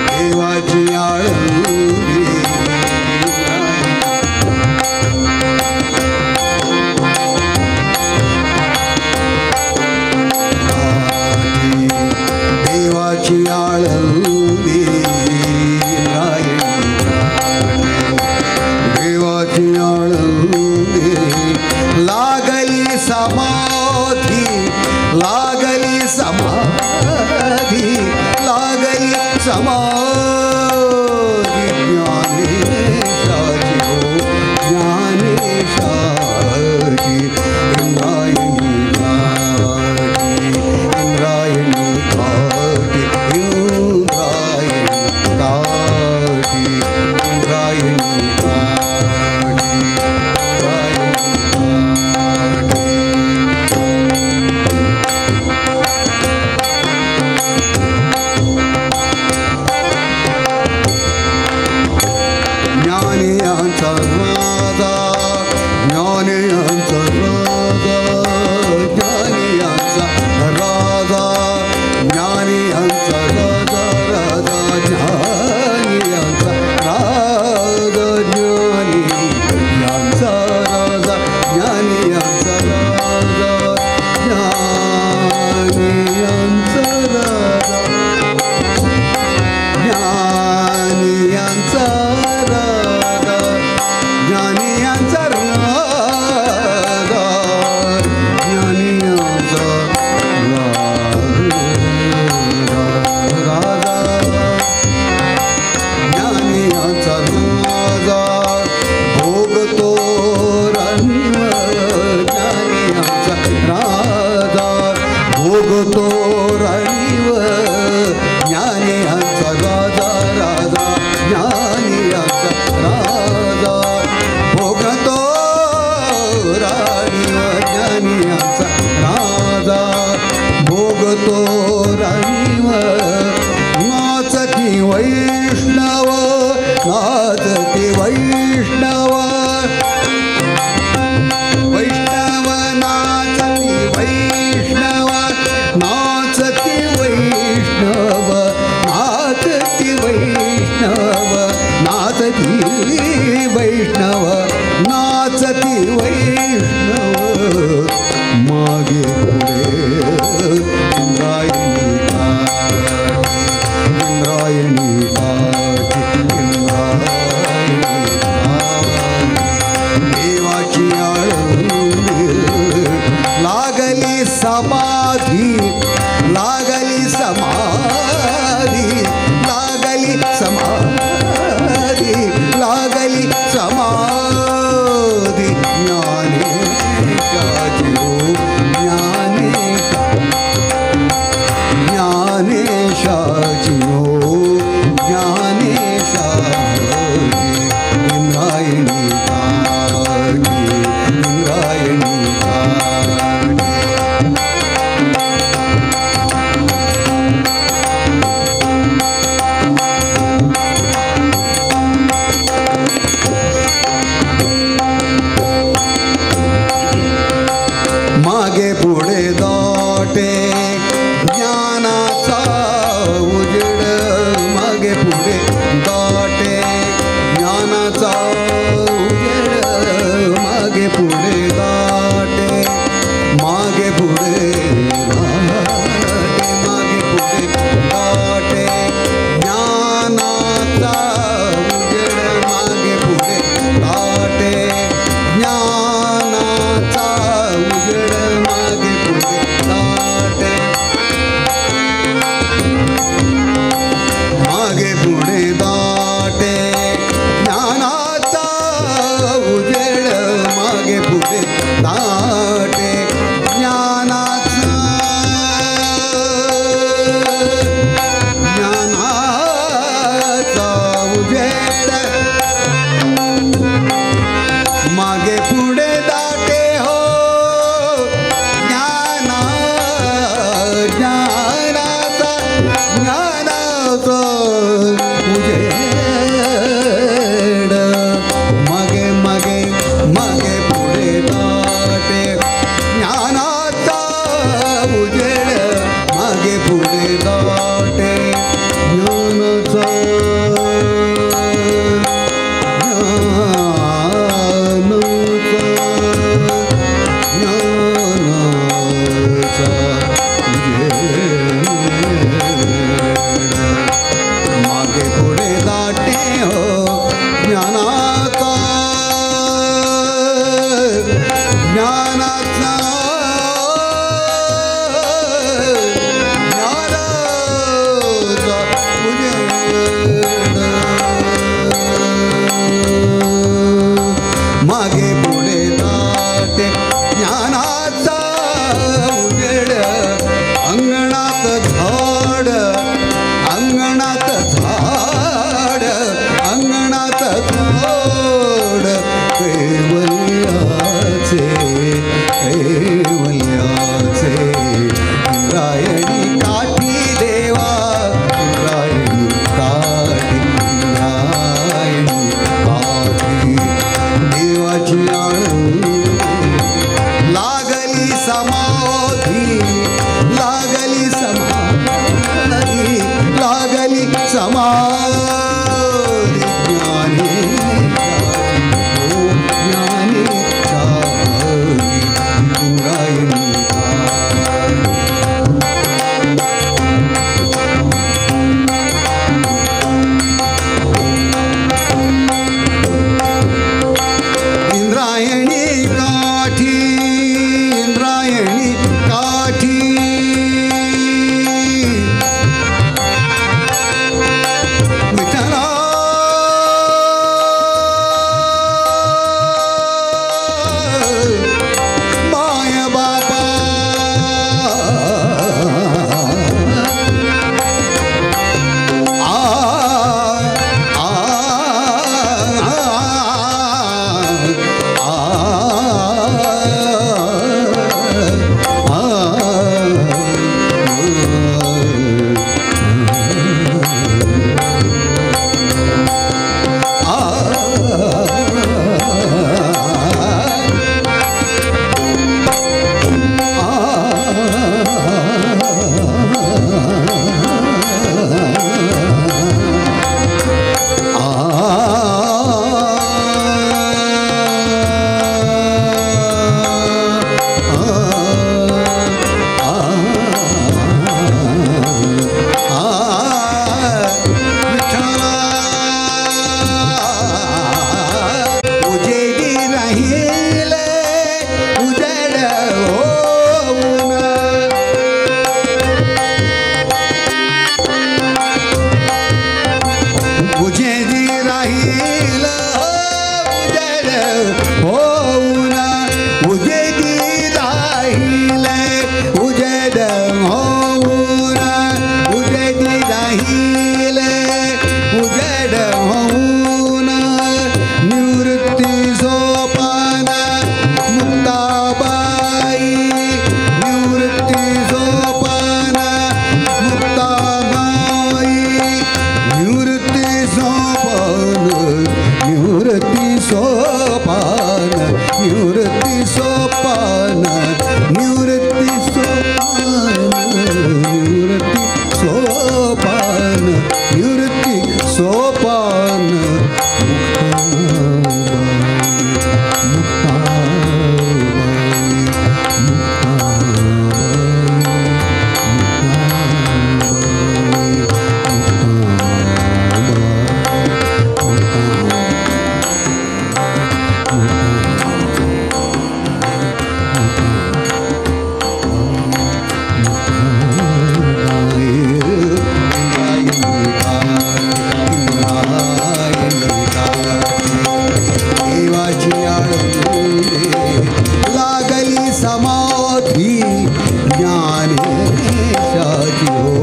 देवाची आळंदी इंद्रायणी काठी देवाची आळंदी इंद्रायणी काठी देवाची आळंदी लागली समाधी लागली समाधी लागली समाधी ज्ञानेशाची हो ज्ञानेशाची इंद्रायणी काठी इंद्रायणी काठी इंद्रायणी काठी इंद्रायणी काठी इंद्रायणी काठी. ज्ञानियांचा राजा ज्ञानियांचा राजा ज्ञानियांचा राजा ज्ञानियांचा राजा राजा ज्ञानियांचा राजा ज्ञानियांचा राजा ज्ञानियांचा राजा ज्ञानियांचा राजा ज्ञानियांचा राजा ज्ञानियांचा राजा ज्ञानियांचा राजा ज्ञानियांचा राजा भोगतो रणीव ज्ञानियांचा राजा भोगतो रणीव ज्ञानियांचा राजा राजा ज्ञानियांचा राजा भोगतो राणीव ज्ञानियांचा राजा भोगतो राणीव नाचती वैष्णव नाचती वैष्णव वैष्णव नाचती वैष्णव नाचती वैष्णव नाचती वैष्णव नाचती वैष्णव नाचती वैष्णव मागे पुढे इंद्रायणी काठी इंद्रायणी काठी इंद्रायणी काठी देवाची आळंदी लागली समाधी लागली समाधी लागली समाधी लागली समाधी ज्ञानेशाची हो ज्ञानेशा ज्ञानेशाची हो ज्ञानेशाची इंद्रायणी काठी इंद्रायणी काठी. मागे पुढे दाटे ज्ञानाचा उजेड मागे पुढे मागे पुढे दाटे ज्ञानाचा उजेड अंगणात झाड अंगणात झाड अंगणात झाड कैवल्याचे कैवल्याचे इंद्रायणी काठी देवा इंद्रायणी काठी इंद्रायणी काठी देवाची आळंदी लागली समाधी लागली समाधी लागली समाधी ज्ञानेशाची हो ज्ञानेशाची इंद्रायणी काठी. इंद्रायणी काठी इंद्रायणी काठी विठ्ठला माय बापा आ आ आ उजेडी राहिले उजेड होऊन उजेडी राहील उजेड होऊन उजेडी राहील उजेड होऊन उजेडी राहील उजेड होऊन निवृत्ती सोपान मुक्ताबाई निवृत्ती सोपान मुक्ताबाई निवृत्ती सोपान निवृत्ती सोपान निवृत्ती सोपान निवृत्ती सोपान निवृत्ती सोपान निवृत्ती सोपान मुक्ताबाई देवाची आळंदी लागली समाधी ज्ञानेशाची हो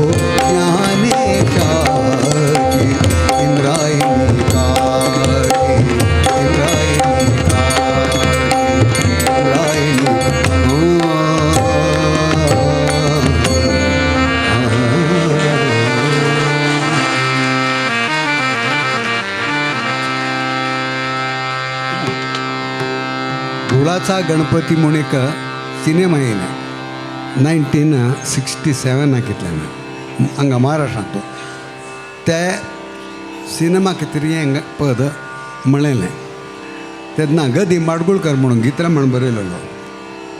ज्ञानेशाची इंद्रायणी काठी इंद्रायणी काठी इंद्रायणी धुळाचा गणपती म्हणून एक सिनेमा येयले 1967 घेतल्यानं हांगा महाराष्ट्रांत तो ते सिनेमा खातीर हें पद म्हणलेलें तेन्ना ग दी माडगुळकर म्हणून गित्रां म्हण बरयलेलो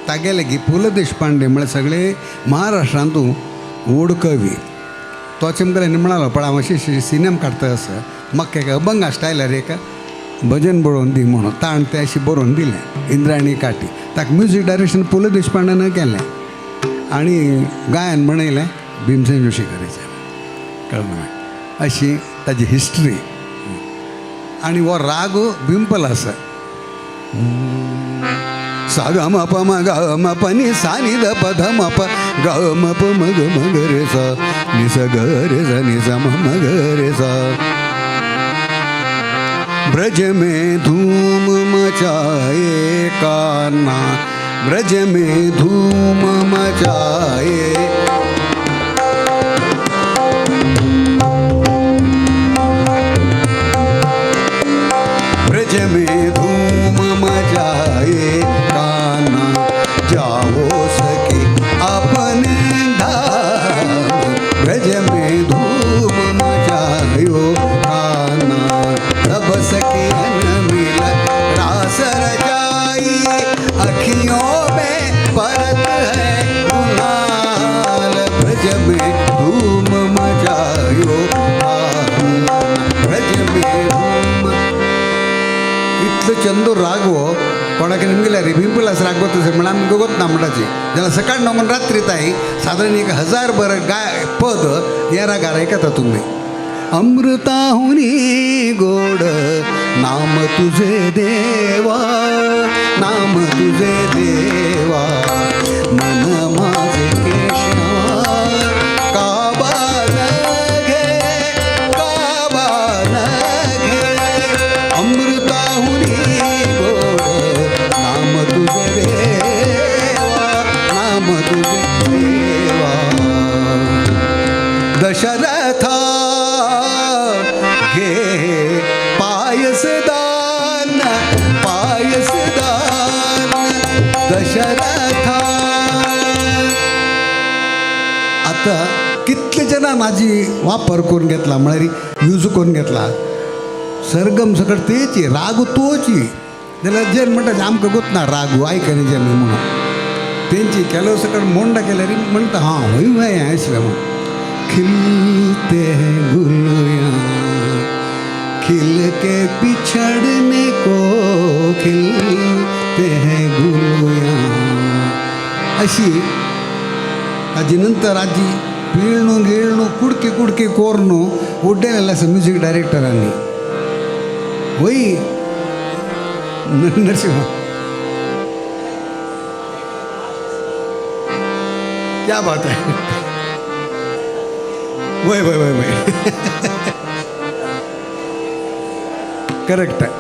तागेले गी पु ल देशपांडे म्हळ्यार सगळे महाराष्ट्रांतू व्हड कवी तोच आमकां म्हणालो पण हांव अशें सिनेमा काडटा आसा म्हाका एक अभंगा स्टायलार एक भजन बरोवन दी म्हणून ताण तें अशें बरोवन दिलें इंद्रायणी काठी ताका म्युजीक डायरेक्शन पु ल देशपांड्यान केलें आनी गायन म्हणयलें भीमसेन जोशी करीचें कळ्ळें अशी ताजी हिस्ट्री आनी हो राग बिंपल आसा. सा ग म प म ग म प नि सा नि the प ध म प ग म प म ग म ग रे सा नि सा ग रे सा नि सा म म ग रे सा. ब्रज में धूम मचाए कान्हा, ब्रज में धूम मचाए. ब्रज में धूम मचाए कान्हा, जाओ सखी अपने धाम. ब्रज में धूम मचायो कान्हा, सब सखियन मिल रास रचाई. अखियों में परत है गुलाल, ब्रज में धूम मचायो कान्हा, ब्रज में धूम. इतलो चंदो रागवो कोणाक निमगेल्या रे बिंपलास रागवत असेल म्हणून आमी गोगोत ना म्हणटाची जाल्यार सकाळ णव रात्री ताई सादारण 1000 बरं गाय पद ह्या रागार आयकता तुमी. अमृताहुनी गोड नाम तुझे देवा, नाम तुझे देवा, मन माझे केशवा. काबा न घे, काबा न घे, अमृताहुनी गोड नाम तुझे देवा, नाम तुझे देवा. दशरथा घे पायस दान, पायस दान दशरथा. आता कितले जणां माझी वापर करून घेतला म्हळ्यार यूज करून घेतला. सरगम सकट तेची राग तोची जाल्यार जेन म्हणटा आमकां गोतना रागू आयकनी जेन म्हणून तेंची केलो सकट मोंडा केल्यार म्हणटा हां हय हय आसलें म्हणून. खिलते हैं गुल यहाँ, खिल के बिछड़ने को खिलते हैं गुल यहाँ. अशी ताजी नंतर आजी पिळणू गिळणू कुडके कुडके कोरनू उड्डेलेलं आसा म्युजीक डायरेक्टरांनी. वय नरसिंह क्या बात है. वय वय वय वय करेक्ट आहे.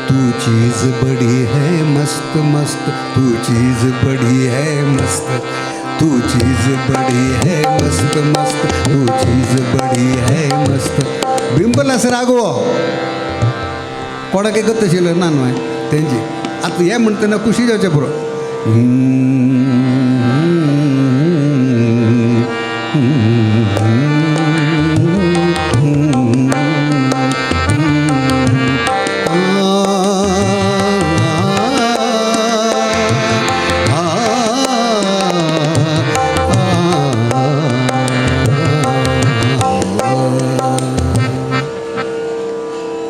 तू चीज बड़ी है मस्त मस्त, तू चीज बड़ी है मस्त, तू चीज बड़ी है मस्त मस्त, तू चीज बड़ी है मस्त. बिंबल असं रागवो कोणाक एकत आशिल्लें ना न्हय तेंची. आतां हें म्हणटना खुशी जावचें पुरो.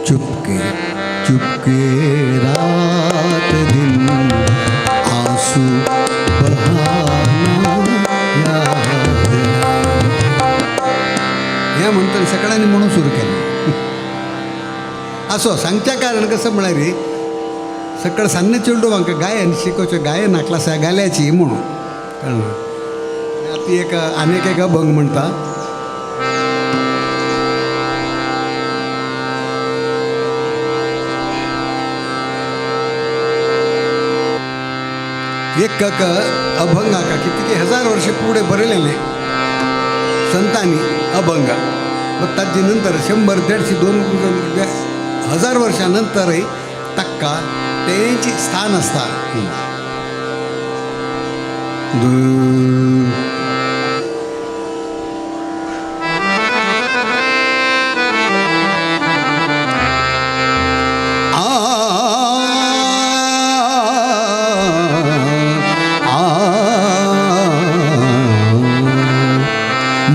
चुपके चुपके रात दिन आंसू बहाना याद. हे म्हणटना सगळ्यांनी म्हणून सुरू केलें. असो सांगच्या कारण कसं म्हळ्यार सकाळ सान्ने चेडू म्हाका गायन शिकोवचें, गायन क्लासा गाल्याची म्हणून कळना. आतां एक आनीक एक अभंग म्हणटा. एक अभंग का किती हजार वर्ष पुढे बरयलेले संतांनी अभंग. मग ताजे नंतर 100 150 2 हजार वर्षानंतरही तक्का तेंची स्थान असता.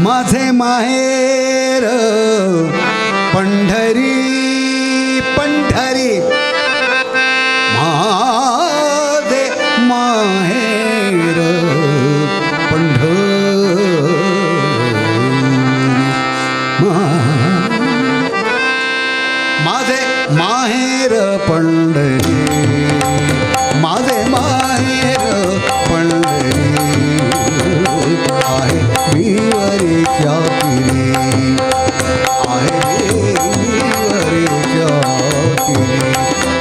माझे माहेर पंढरी पंढरी, माझे माहेर पंढरी, माझे माहेर पंढरी, माझे माहेर पंढरी आहे भिवरेच्या तीरी, आहे भिवरेच्या तीरी,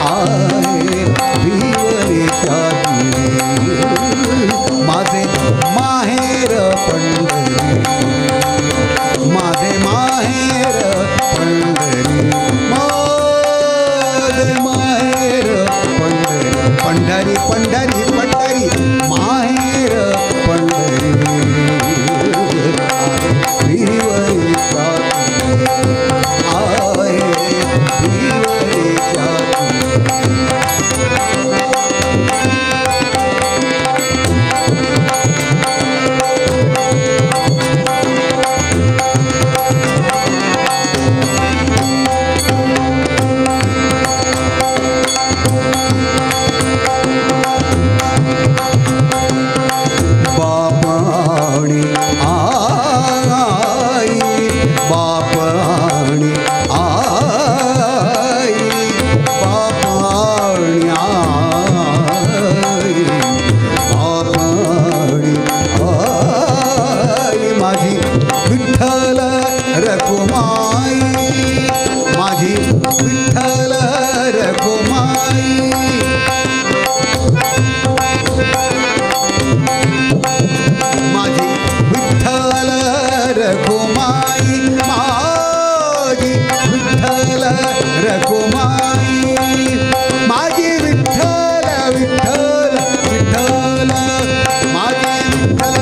आहे भिवरेच्या तीरी. माझे माहेर पंढरी, माझे माहेर पंढरी, माझे माहेर पंढरी, पंढरी पंढरी पंढरी माहेर पंढरी भिवरेच्या आहे भिवरेच्या. बापाणी आई, बापाणी आई, बापाणी आई, बापाणी आई, माझी विठ्ठल रखुमाई, माझी विठ्ठल रखुमाई, माझी विठ्ठल रखुमाई, माझी विठ्ठल रखुमाई, माझी विठ्ठल विठ्ठल विठ्ठल, माझी विठ्ठल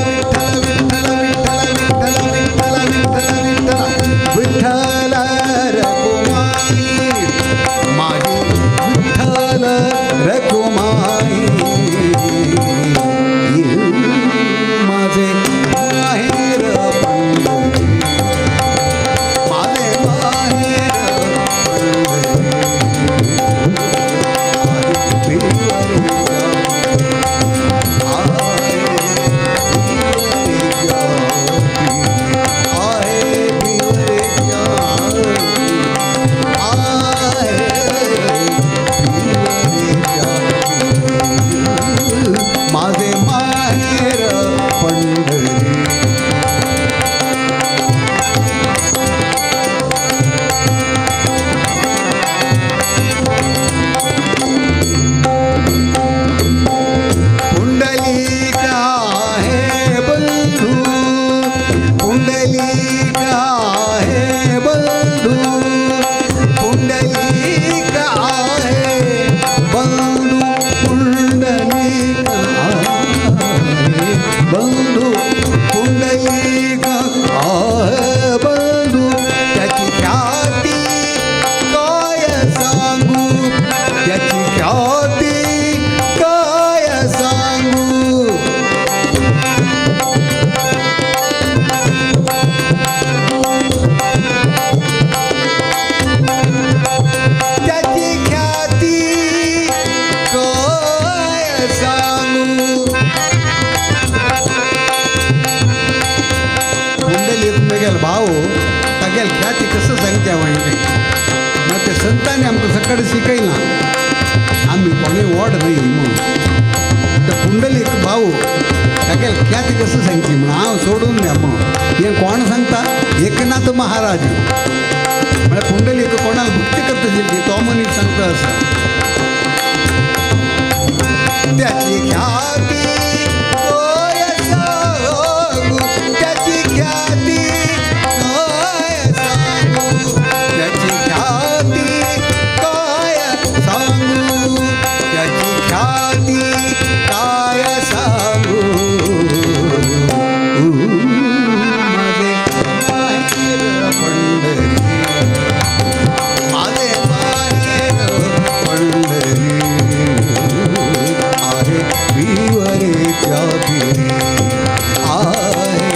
विठ्ठल विठ्ठल विठ्ठल विठ्ठल विठ्ठल विठ्ठल विठ्ठल विठ्ठल रखुमाई, माझी विठ्ठल रखुमाई, माझे माहेर पंढरी, माझे माहेर पंढरी, आहे भिवरेच्या, आहे भिवरेच्या, माझे माहेर पंढरी. पुंडलिका हे बंधू, पुंडलिका हे बंधू, पुंडलिका हे बंधू, पुंडलिका हे बंधू, पुंडलिका आहे बंधू, त्याची ख्याती काय सांगू, त्याची ख्याती काय सांगू. त्याची ख्याती काय सांगू. पुंडलिक मेगेल भाऊ तागेल ख्याती कसं सांगते मागीर मग ते संतांनी आमकां सकाळी शिकयलां आमी कोणूय व्हड न्हय म्हणून. ते पुंडलीक भाऊ तागेल ख्याती कसं सांगची म्हणून हांव सोडून द्या म्हणून हें कोण सांगता, एकनाथ महाराज. म्हळ्यार पुंडलीक कोणाक भक्ती करता आशिल्ली तो मनीस सांगता आसा. त्याची ख्याती काय सांगू, त्याची ख्याती काय सांगू, त्याची ख्याती काय सांगू, त्याची ख्याती काय सांगू. माझे माहेर पंढरी, माझे माहेर पंढरी आहे भिवरेच्या तीरी, आहे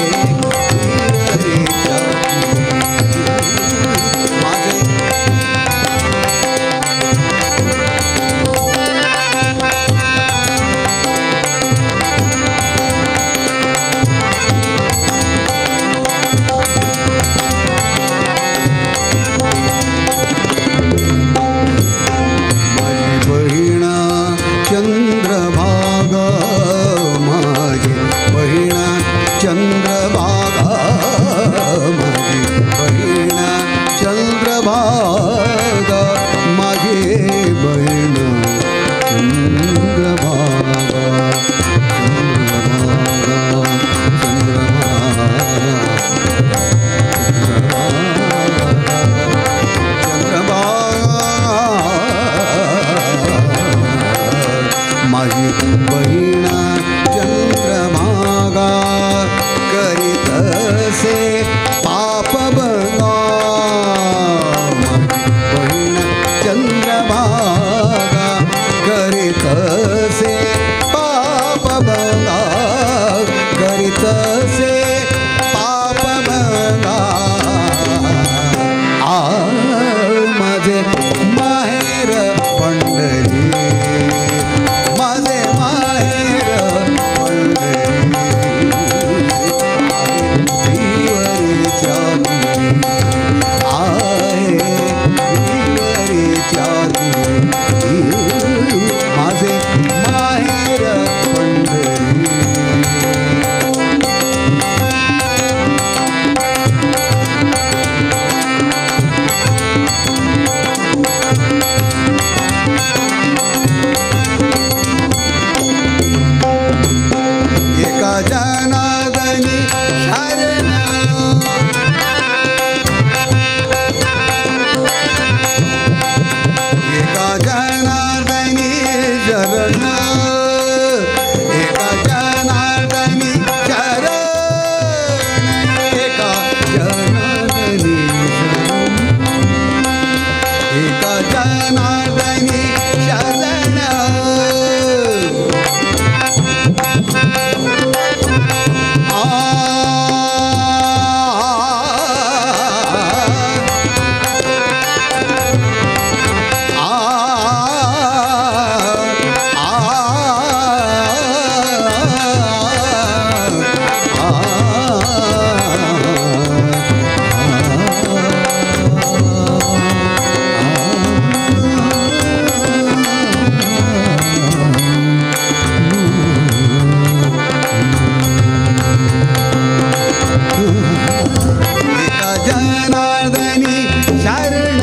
धनी शरण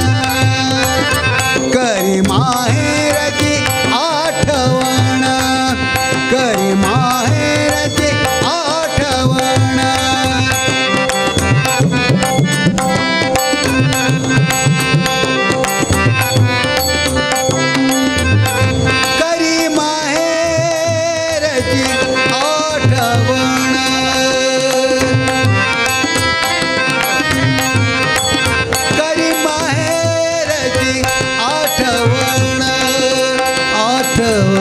करी माहेरची आठवण करी माहेरची आठवण. करी माहेरची आठवण करी माहेरची आठवण आठवण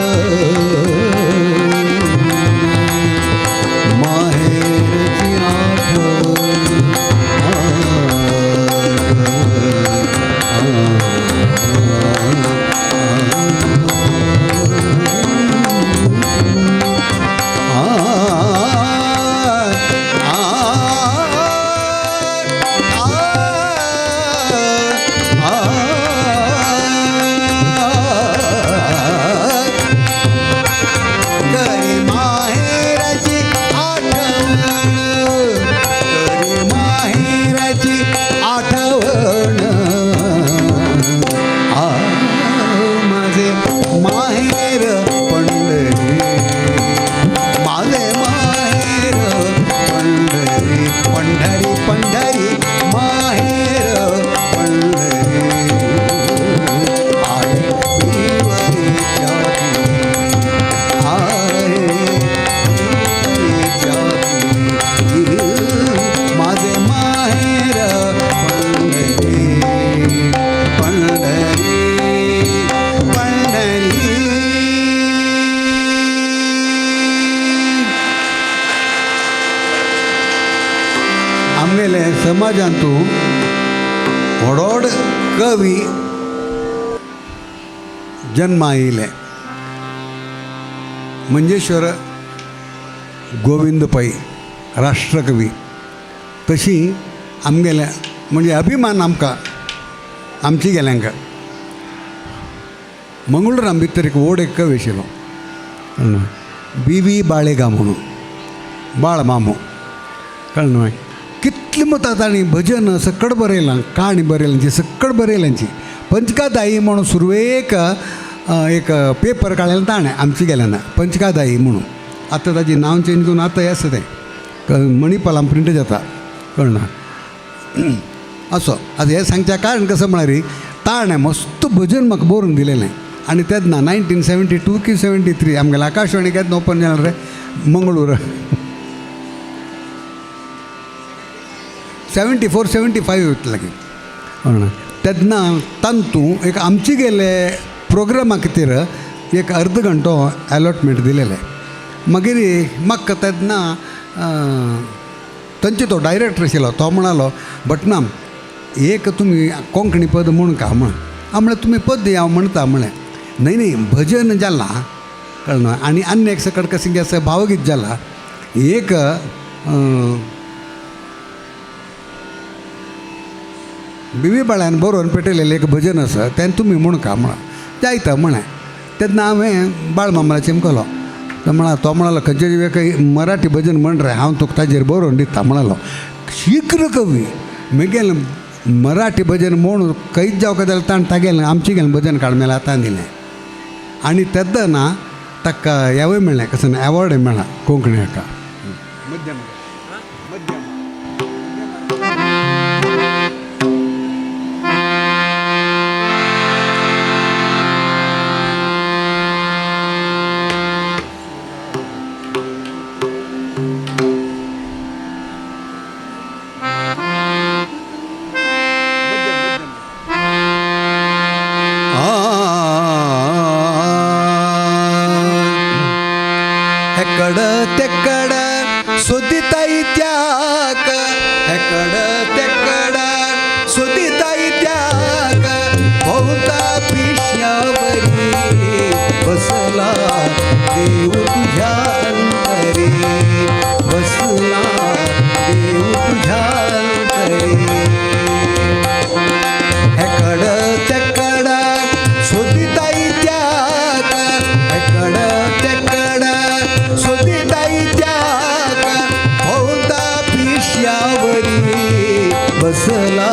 माहेरची आठवण. करी माहेरची आठवण करी माहेरची आठवण आ माझे माहेर पंढरी माझे माहेर पंढरी पंढरी पंढरी माहेर पंढरी आहे देवरीच्या आहे माझे माहेर पंढरी पंढरी पंढरी. आमगेले समाजांतू व्हड व्हड कवी जन्मा आयिल्ले. मंजेश्वर गोविंद पै राष्ट्रकवी तशी आमगेल्या म्हणजे अभिमान आमकां आमची गेल्यांक. मंगळूरा भितर एक व्हड एक कवी आशिल्लो बी व्ही बाळेगा म्हणून बाळ मामो कळ्ळें न्हय. कितली मतां तांणी भजन सकड बरयलां काणी बरयलांची सकड बरयल्यांची. पंचकादाई म्हणून सुरवेक एक पेपर काडलेलो ताणें आमची गेल्याना पंचकादाई म्हणून. आतां ताजें नांव चेंज करून आतां हें आसा तें मणिपालान प्रिंट जाता कळना असो. आतां हें सांगचें कारण कसो म्हळ्यार ताणें मस्त भजन म्हाका बरोवन दिलेलें. आनी तेन्ना 1972 की 73 आमगेलें आकाशवाणी केन्ना ओपन जालें रे मंगळूर 74 75 लागीं कळना. तेन्ना तांतू एक आमची गेले प्रोग्रामा खातीर एक अर्द घंटो एलोटमेंट दिलेलें. मागीर म्हाका तेन्ना तांचे तो डायरेक्टर आशिल्लो तो म्हणालो भटनाम एक तुमी कोंकणी पद म्हूण का म्हण. हांव म्हणलें तुमी पद दी हांव म्हणटा म्हळें. न्हय न्हय भजन जालां कळना आनी आनी एक सकट कशें आसा भावगीत जालां एक बिवी बाळ्यान बरोवन पेटयलेलें एक भजन आसा तें तुमी म्हूण का म्हळां जायता म्हळें. तेन्ना हांवें बाळमामाला चिमकलो तो म्हणा तो म्हणालो खंयचे एक मराठी भजन म्हण रे हांव तुका ताजेर बरोवन दिता म्हणालो. शीघ्र कवी मेगेलें मराठी भजन म्हूण खंयच जावं जाल्यार ताणें तागेलें आमचें गेलें भजन काड मेळ्ळें आतां दिलें. आनी तेन्ना ना ताका हेंवूय मेळ्ळें कसो एवॉर्डय मेळ्ळा कोंकणी हाका. मध्यम मध्यम हेकड तेकड सोदिताई त्याक हेकड तेकड सोदिताई त्याक भोवता पिश्यावरी बसला देव तुझ्या अंतरी बसला देव तुझ्या अंतरी हेकड तेकड सोदिताई त्याक हेकड तेकड सोदिताई त्याक भोवता पिश्यावरी बसला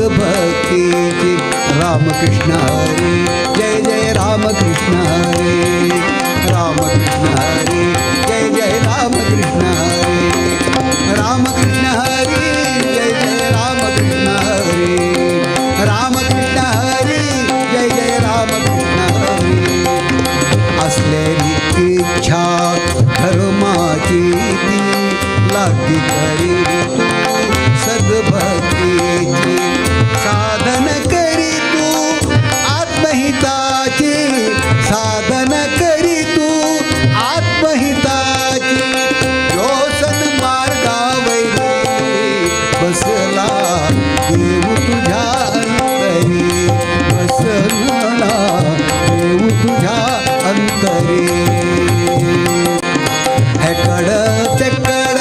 सद्भक्तीची। रामकृष्ण हरी जय जय रामकृष्ण हरी, रामकृष्ण हरी जय जय रामकृष्ण हरी, रामकृष्ण हरी जय जय रामकृष्ण हरी, रामकृष्ण हरी जय जय रामकृष्ण हरी। असलेली इच्छा धर्माची ती लागी करी तू सद्भक्तीची, साधन करी तू आत्महिताची, साधन करी तू आत्महिताची। जो सन्मार्गावरी बसला देव तुझ्या अंतरी, बसला देव तुझ्या अंतरी। हे कड ते कड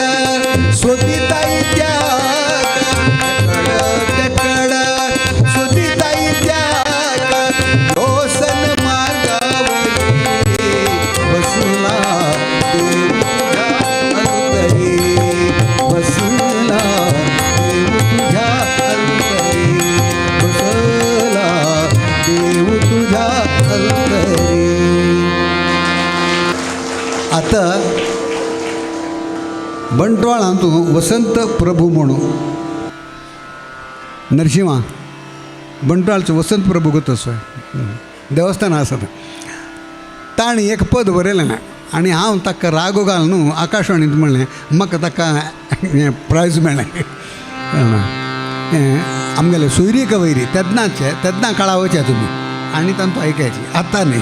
सोदिताई त्याग, कड ते कड सोदिताई त्याग। जो सन्मार्गावरी बसला देव तुझ्या अंतरी, बसला देव तुझ्या अंतरी, बसला देव तुझ्या अंतरी। आता बंटवाळांतू वसंत प्रभू म्हणून नरसिंहा बंटवाळचो वसंत प्रभू गत देवस्थान आसा ताणें एक पद बरयलें ना आनी हांव ताका रागो घाल न्हू आकाशवाणींत म्हणलें म्हाका ताका हें प्रायज मेळ्ळें। हें आमगेलें सोयरी कवयरी तेन्नाचे तेन्ना काळा वयचे तुमी आनी तांतू आयकायची आतां न्ही।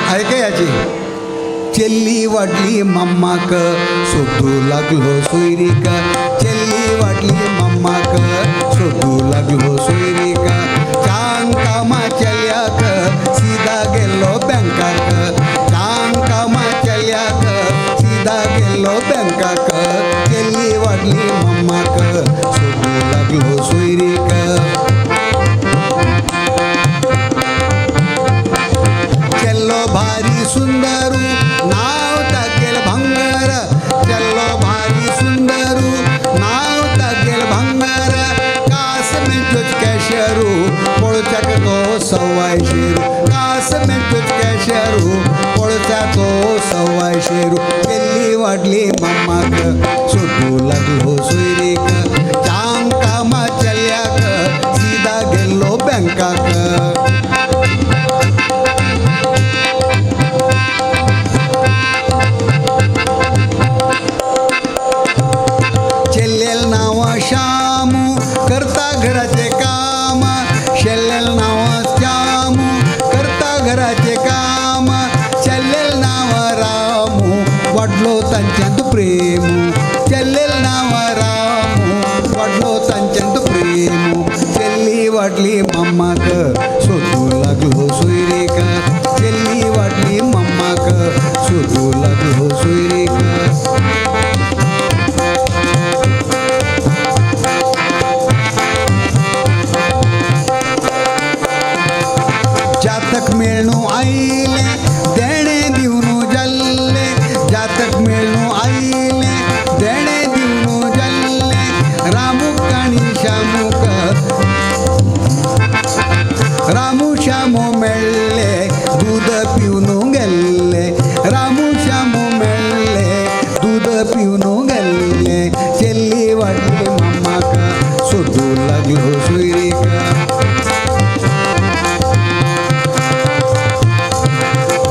आयकयाची चेल्ली वाडली मम्माक सोदू लागलो सोयरीक, चेल्ली वाडली मम्माक सोदू लागलो सोयरीक। चांग कामा चेल्याक सीधा गेलो बँकाक, चांग कामा चेल्याक सीधा गेलो बँकाक। चेल्ली वाडली मम्माक सोदू लागलो सोयरीक। चेल्लो भारी सुंदरू नाव तागेल भांगर, चेल्लो भारी सुंदरू नाव तागेल भांगर। कास मेंचोच कॅशरू पळोवच्याक तो सवाय शेरू, कास मेंचोच कॅशरू पळोवच्याक तो सवाय शेरू। चेल्ली वाडली मम्माक सोदू लागलो सोयरीक, चांग कामा चेल्याक सीधा गेल्लो बँकाक। चेल्लेल नांव श्यामू करता घराचे काम, शेल्लेल नांव श्यामू करता घराचे काम। चेल्लेल नांव रामू वाडलो तांच्यांत प्रेमू, चेल्लेल नांव रामू वाडलो तांच्यांत प्रेमू। चेल्ली वाडली मम्माक सोदू लागलो सोयरीक, चेल्ली वाडली मम्माक सोदू लागलो सोयरीक। जातक मेळनू आयलें देणें दिवनू जाल्लें, जातक मेळनू आयलें देणें दिवनू जाल्लें। रामूक आनी श्यामूक रामू श्यामू मेळ्ळे दूद पिवनू गेल्ले, रामू श्यामू मेळ्ळे दूद पिवनू गेल्ले। चेल्ली वाडली मम्माक सोदू लागलो सोयरीक।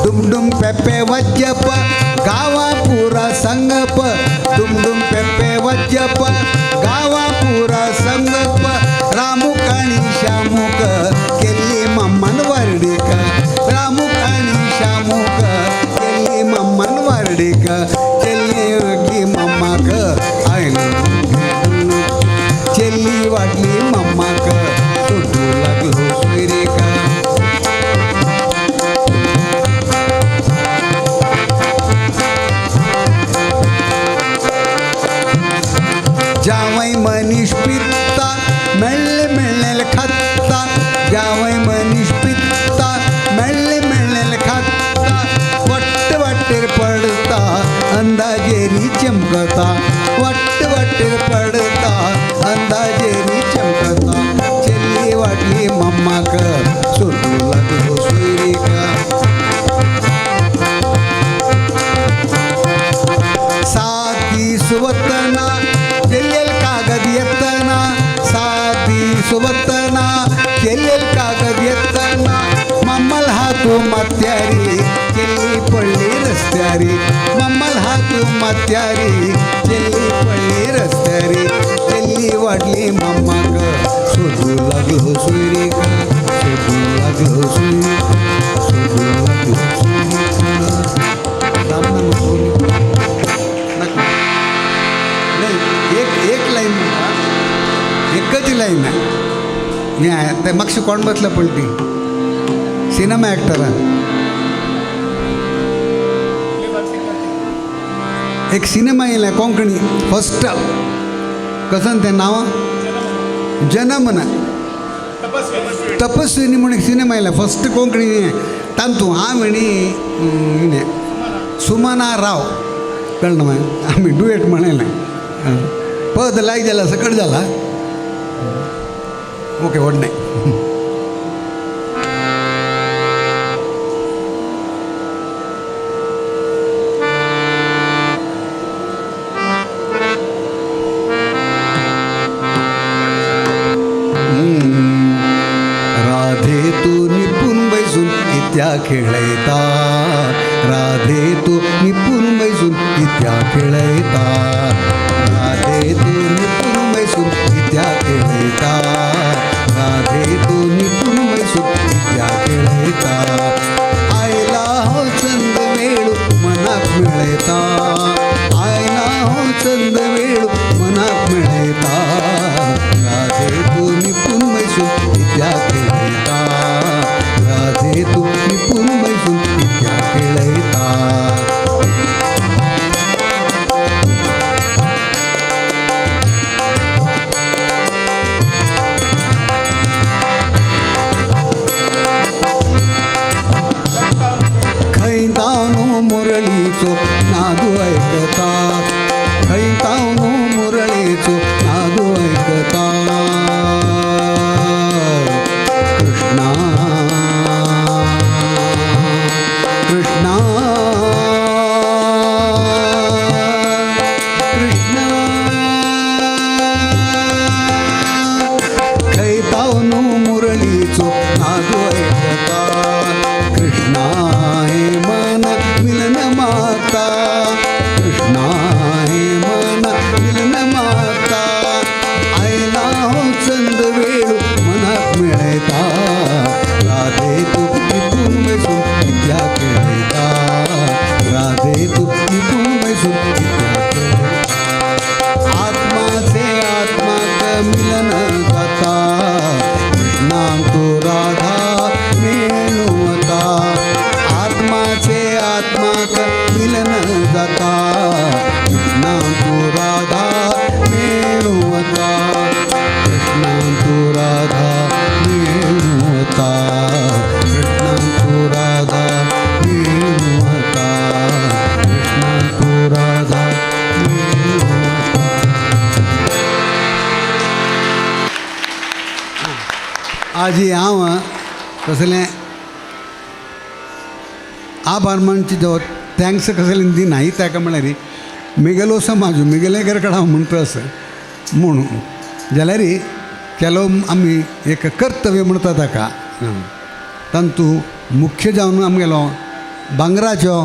डुमडुम पेपे वज्जप गांवा पुरा संगप, डुमडुम पेपे वज्जप गांवा पुरा संगप। रामूक आनी श्यामूक केल्ली मम्मान वार्डीक, रामूक आनी श्यामूक केल्ली मम्मान वार्डीक। चेल्ली वाडली मम्माक आयलो चेल्ली वाडली मम्माक सोदू लागलो सोयरीक। मेळ्ळे मेळ्ळे खाता जावय मनीस पित्ता मेळ्ळे मेळ्ळे खाता वाट वाटेर पडता अंदाजेरी चमकता वाट वाटेर पडता अंदाजेरी चमकता चेल्ली वाटली मम्माक सोदू लागलो सोयरीक साती सुवतना केलेल कागद येतना साती सुवतना केलेल कागद येतना मम्मल हातू मात्यारी केली पडली रस्त्यारी मम्मल हातू मात्यारी केली पडली रस्त्यारी केली वाडली मम्माक सोदू लागलो सोयरीक सोदू लागलो सोयरीक सोदू लागलो सोयरीक. रामनाम बोलू. नाही एक एक लाईन म्हणा एकच लाईन आहे हे ते मागशी कोण बसलं पलटी सिनेमा ॲक्टरान एक सिनेमा येयला कोंकणी फर्स्ट कसं तें नांव जनमन तपस्विनी म्हूण एक सिनेमा येयला फर्स्ट कोंकणी तांतू हांव आनी हिणें सुमना राव कळ्ळें मागीर आमी डुएट म्हणलें पद लायक जाला सकट जाला ओके व्हड न्हय. राधे तू निपून बैसून इत्या खेळयता राधे तू निपून बैसून इत्या खेळयता राधे तू निपून बैसून इत्या खेळयता राधे तू निपून बैसून इत्या खेळयता आयला हो चंद वेळू मनाक मेळयता आयला हो चंद वेळू मनाक मेळयता राधे तू निपून बैसून इत्या खेळयता राधे तू निपून बैसून इत्या खेळयता. खंय तावनो मुरळीचो नादू ऐकता खंय तावनो मुरळीचो नादू ऐकता कृष्णा कृष्णा कृष्णा खंय तावनो मुरळीचो नादू ऐकता कृष्णा हे मन मिलन माता कृष्णा हे मन मिलन माता आयला हो चंद वेळू मनाक मेळयता राधे तू निपून बैसून इत्या खेळयता राधे तू निपून बैसून इत्या खेळयता आत्माचे आत्माक मिलन जाता कृष्णान तू राधा मेळुवता आत्माचे आत्माक मिलन जाता कृष्णान तू राधा मेळुवता कृष्णान तू राधा मेळुवता कृष्णान तू राधा मेळुवता कृष्णान तू राधा मेळुवता. आजी हांव कसलें आभार मानची जो thanks कसलें दिना ताका म्हळ्यार मिगेलो समाज मिगेले घरकडेन हांव म्हणटा असं म्हणून जाल्यार केलो आमी एक कर्तव्य म्हणटा ताका तांतू मुख्य जावन आमगेलो भांगराचो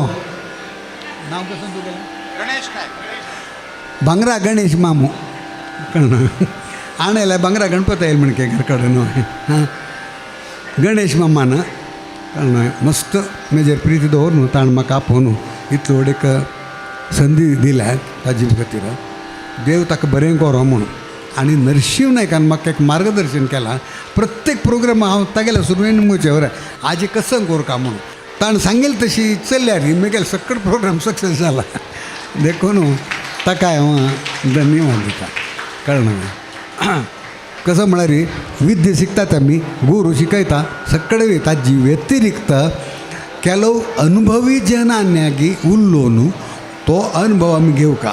नांव कसं तुगेलें भांगरा गणेश मामू कळना आणयला भांगरा गणपती येयल म्हणके घरकडेन न्हय हां गणेश मामान कळना मस्त मेजेर प्रिती दवर न्हू ताणें म्हाका आपोवन इतलो व्हड एक संदी दिल्या ताजे खातीर देव ताका बरें करो म्हूण. आनी नरशिंव नायकान म्हाका एक मार्गदर्शन केलां प्रत्येक प्रोग्राम हांव तागेल्या सुरवेन मुगचे बरें आजी कसं कोरका म्हूण ताणें सांगेल तशी चल्ल्यार मेगेल सकट प्रोग्राम सक्सेस जाला देखून ताका हांव धन्यवाद दिता कळना. कसं म्हळ्यार विद्या शिकतात आमी, गुरू शिकयता सगळे ताजी व्यतिरिक्त ಕೆಲವು अनुभवी जनांनी उल्लो न्हू तो अनुभव आमी घेवका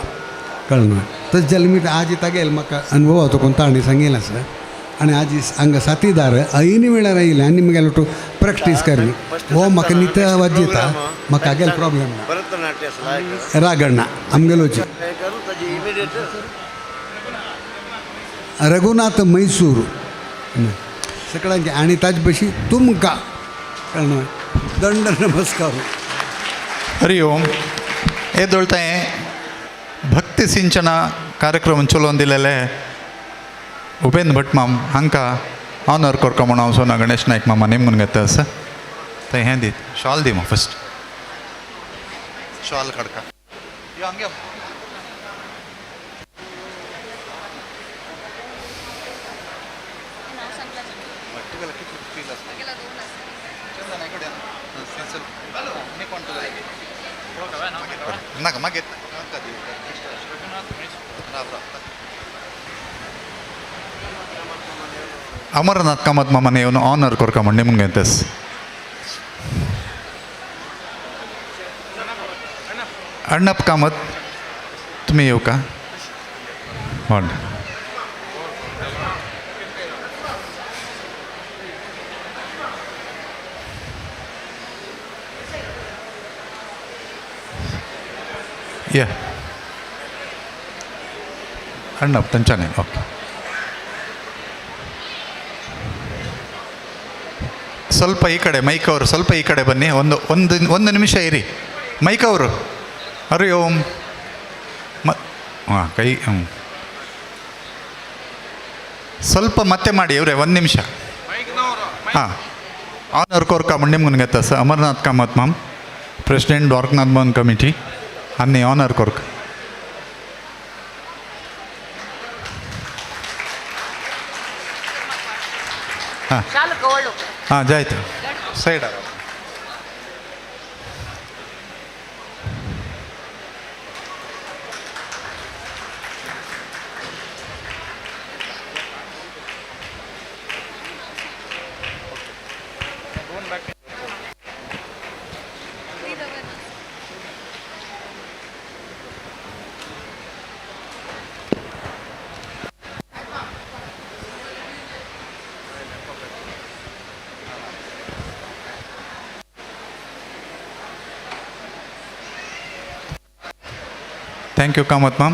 कळना. तशें जाल्यार मी आज तागेल म्हाका अनुभवाचो कोण ताणें सांगिल्लें आसा आनी आज हांगा साथीदार ऐन वेळार आयले आनी मुगेलो टू प्रॅक्टीस करली हो म्हाका नित्य आवाज येता म्हाका हागेल प्रॉब्लेम ना रागणा आमगेलोची रघुनाथ मैसूर सगळ्यांचे आनी ताजे भशेन तुमकां कळना दंड नमस्कार. हरी ओम. हे ದೊಳ್ತಾಯ ಭಕ್ತಿ ಸಿಂಚನ ಕಾರ್ಯಕ್ರಮ ಚಲೋನ್ ದಿಲ್ಲೆಲೆ ಉಪೇಂದ್ರ ಭಟ್ ಮಾಮ್ ಹಾಂಕ ಆನರ್ ಕೊರ್ಕೊಂಬಣ ಸೋನ ಗಣೇಶ್ ನಾಯ್ಕ ಮಾಮ ನಿಮ್ಗೆ ಸರ್ ತೈ ಹ್ಯಾಂದಿ the shawl the first shawl ಕಡ್ಕ ಹಂಗೆ नाका मागीर अमरनाथ कामत मामाने येवन ऑनर करका म्हण निमगे तेस. अण्णप कामत तुमी येव का म्हण. या अण्णप तांच्यानी ओके. ಸ್ವಲ್ಪ ಈ ಕಡೆ ಮೈಕ್ ಅವರು ಸ್ವಲ್ಪ ಈ ಕಡೆ ಬನ್ನಿ, ಒಂದು ಒಂದು ಒಂದು ನಿಮಿಷ ಇರಿ ಮೈಕ್ ಅವರು. ಹರಿ ಓಂ. ಮ ಹಾಂ ಕೈ ಹ್ಞೂ ಸ್ವಲ್ಪ ಮತ್ತೆ ಮಾಡಿ ಇವರೇ ಒಂದು ನಿಮಿಷ. ಹಾಂ ಆನರ್ ಕೋರ್ಕ ನಿಮ್ಗೆ ಸ ಅಮರನಾಥ್ ಕಾಮತ್ ಮಾಮ್ ಪ್ರೆಸಿಡೆಂಟ್ ದ್ವಾರಕನಾಥ್ ಭವನ್ ಕಮಿಟಿ ಅನ್ನಿ ಆನರ್ ಕೋರ್ಕ. ಹಾಂ ಹಾಂ ಜಾಯ್ತು side. Thank you Kamat ma'am.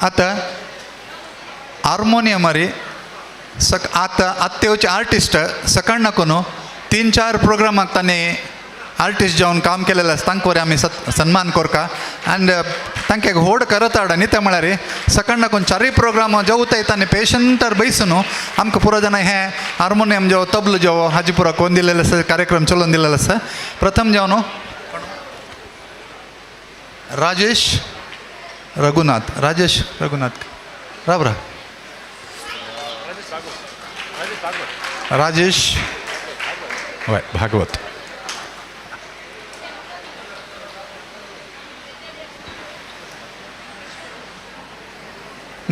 आतां हार्मोनियमारी सक आतां आत्ते येवचे आर्टिस्ट सकाळ नको न्हू 3-4 प्रोग्रामाक तांणी आर्टिस्ट जावन काम केलेलें आसा तांकां वरी आमी सन्मान करका आनी तांकां एक व्हड करत हाड न्ही. तें म्हळ्यार सकाळ नाकून 4 प्रोग्राम जेवताय तांणी पेशंटार बैसून आमकां पुरो जाणां हें हार्मोनियम जेवो तबलो जेवो हाजी पुरो कोण दिलेलें आसा कार्यक्रम चलोवन दिलेलो आसा. प्रथम जेवण न्हू राजेश रघुनाथ, राजेश रघुनाथ राब रा राजेश वय भागवत.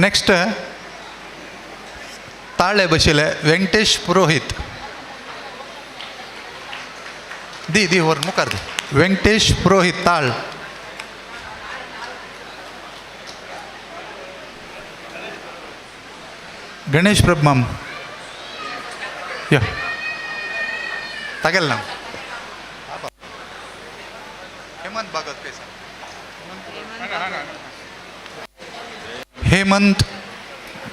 नेक्स्ट ताळे बशिल्ले वेंकटेश पुरोहित. दी दी व्हर मुखार दी. वेंकटेश पुरोहित ताळ. गणेश प्रभू माम या तागेल ना हेमंत भागवत पैसा हेमंत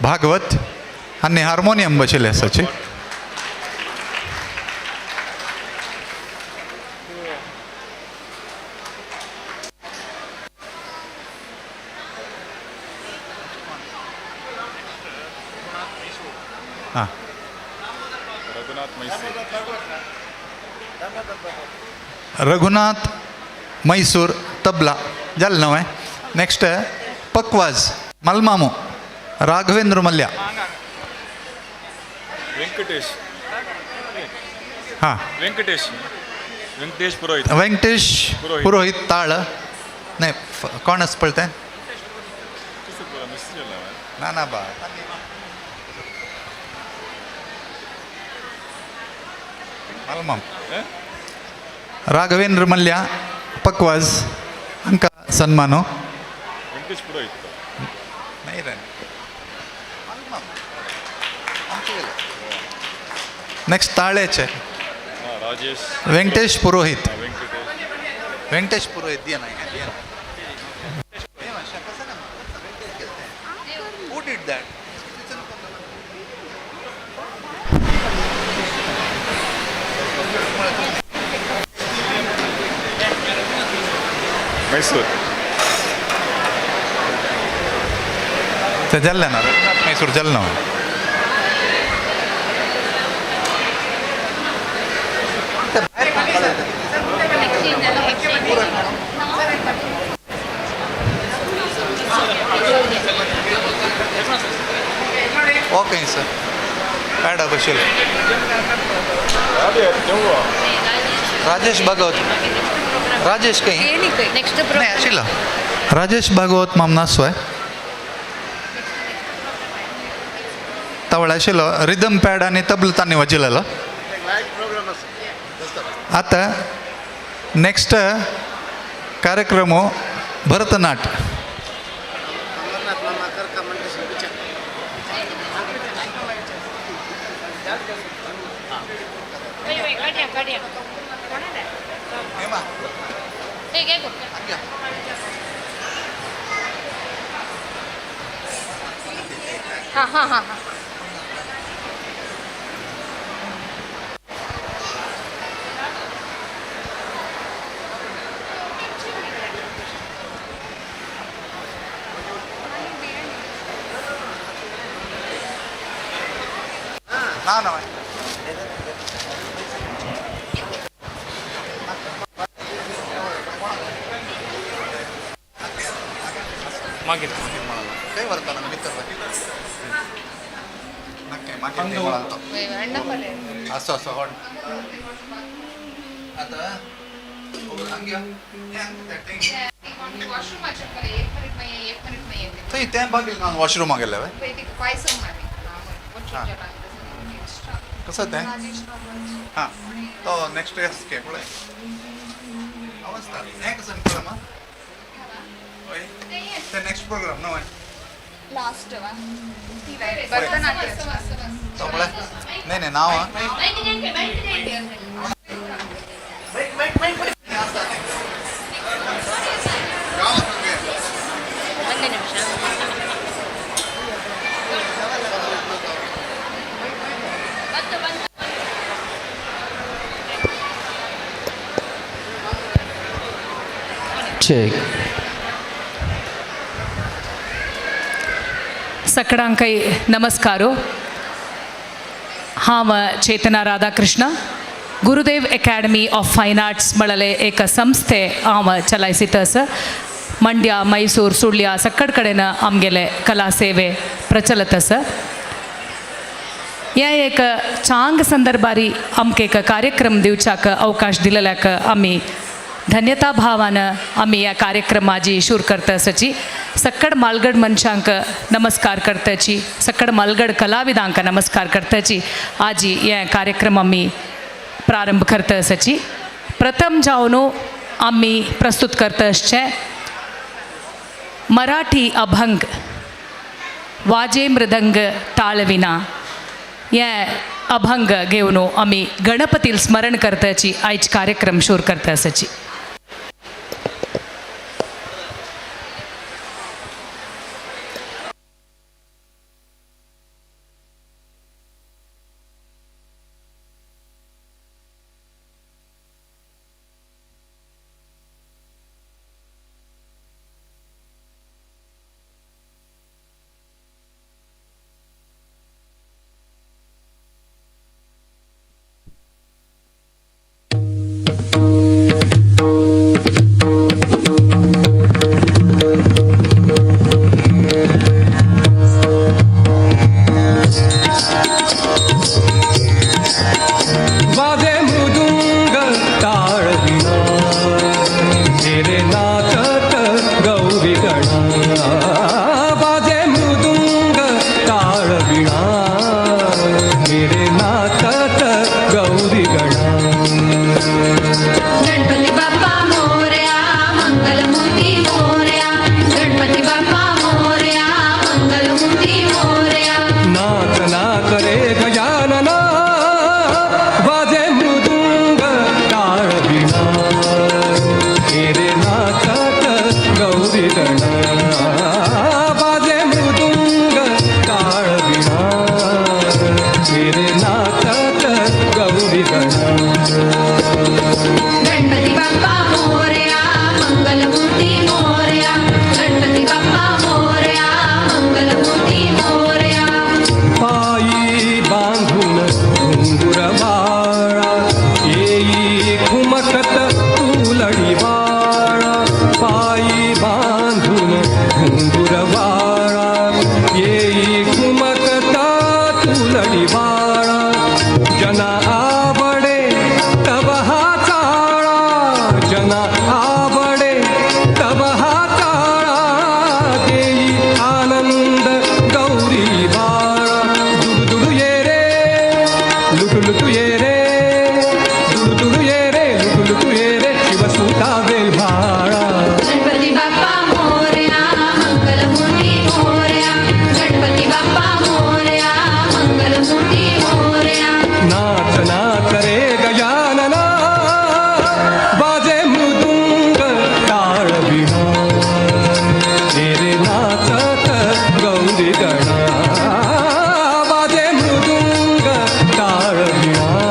भागवत आनी हार्मोनियम बशिल्ले आसाचे. हां रघुनाथ मैसूर तबला जालें न्हय. नेक्स्ट पक्वाज मलमामो राघवेंद्र मल्ल्या. वेंकटेश हां वेंकटेश वेंकटेश पुरोहित वेंकटेश पुरोहित ताळ नाही कोण आसा पळय तें ना ना बा. मालमाम राघवेंद्र मल्ल्या पकवाज हांकां सन्मानो. वेंकटेश पुरोहित. नाही रे. नेक्स्ट ताळ्याचे राजेश वेंकटेश पुरोहित. वेंकटेश वेंकटेश पुरोहित दिया नाही. Who did that? Mysore ते जाल्लें ना रघुनाथ मैसूर जालें ना. ओके सर पॅडा बशील राजेश भागवत. राजेश काही नेक्स्ट. नाही आशिल्लो राजेश भागवत माम नासवाय तवळ आशिल्लो रिदम पॅड आनी तबलो तांणी वाजयलेलो. आतां नेक्स्ट कार्यक्रम भरतनाट्य. हां हां हां हां. ना ना मागीर खंय व्हरता ना भितर मागीर असो असो हॉट आतां थंय तें बागेल ना वॉशरुमा गेले कसं तें हां तो नेक्स्ट के पळय अवस्था हें कसं पळय हय ते नेक्स्ट प्रोग्राम न्हय लास्ट भरतनाट्य. तो पळय नाही नाही नांव चेक. सकडांकೈ ನಮಸ್ಕಾರೋ. ಹಾವ Chetana Radhakrishna Gurudev academy of fine arts ಮಳಲೆ ಏಕ ಸಂಸ್ಥೆ ಆವ ಚಲಾಯಿಸಿತಸ. ಮಂಡ್ಯ ಮೈಸೂರು ಸುಳ್ಯ ಸಕ್ಕಡ್ ಕಡೆನ ಆಮ್ಗೆಲೆ ಕಲಾ ಸೇವೆ ಪ್ರಚಲತಸ. या एक चांग संदर्भारी आमकां एक कार्यक्रम दिवच्याक अवकाश दिलेल्याक आमी धन्यता भावान आमी ह्या कार्यक्रमाची शूर करताची. सक्कड मालगड मनशांक नमस्कार करताची, सक्कड मालगड कलाविदांक नमस्कार करताची. आजी हे कार्यक्रम आमी प्रारंभ करताची. प्रथम जावन आमी प्रस्तुत करता आसचे मराठी अभंग वाजे मृदंग ताळविना. हे अभंग घेवन आमी गणपतील स्मरण करताची आयज कार्यक्रम शूर करता आसाची. फुलडी बाळा, जना आवडे तव हा चाळा, जना आवडे तव हा चाळा, देई आनंद गौरी बाळा. दुडू दुडू ये रे, लुटू लुटू ये रे, दुडू दुडू ये रे, लुटू लुटू ये रे, शिवसुता वेलभाळा. गणपती बाप्पा मोरया, मंगलमूर्ती मोरया, गणपती बाप्पा मोरया, मंगलमूर्ती मोरया. नाच नाच रे गजानना, बाजे मृदुंग टाळ विणा, रे नाचत गौरी गणा, बाजे मृदुंग टाळ विणा.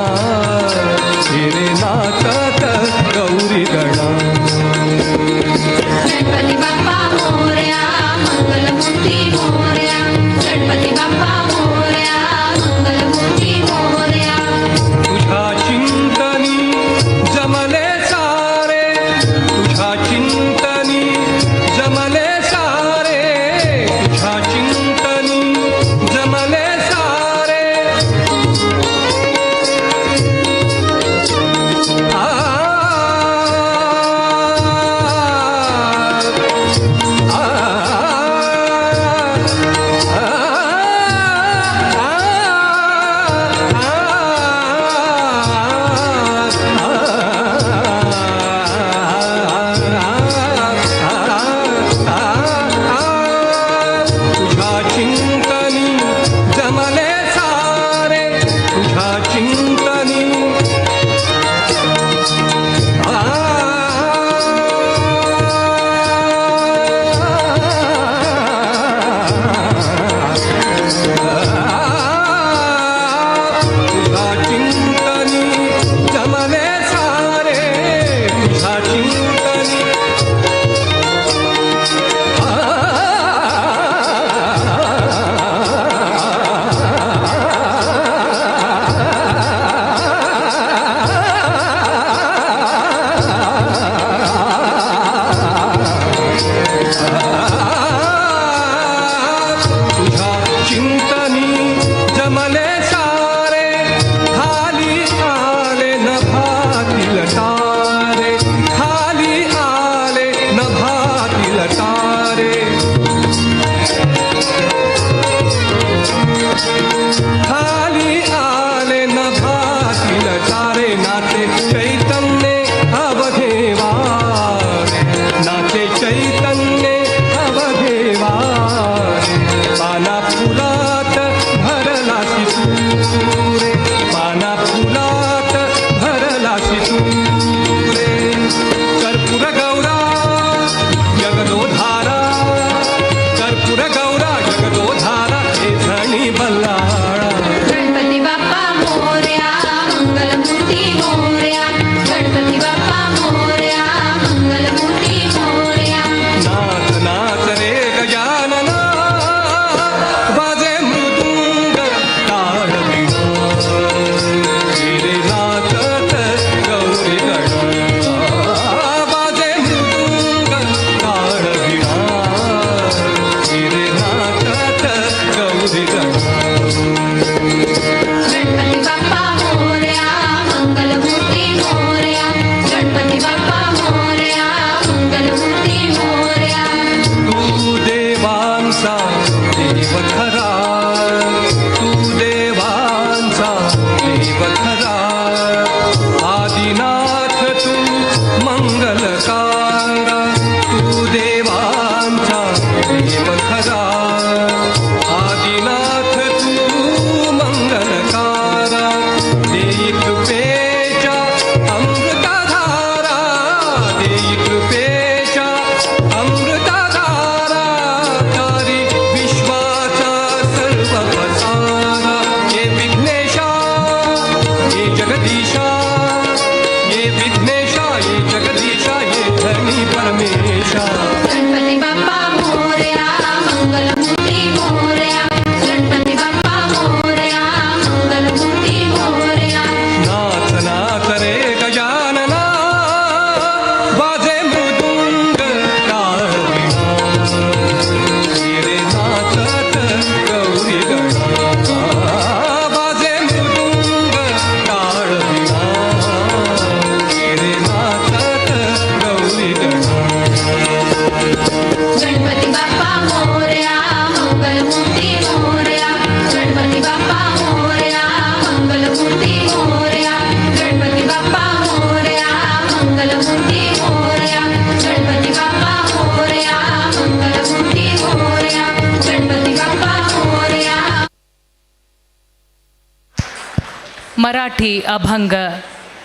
मराठी अभंग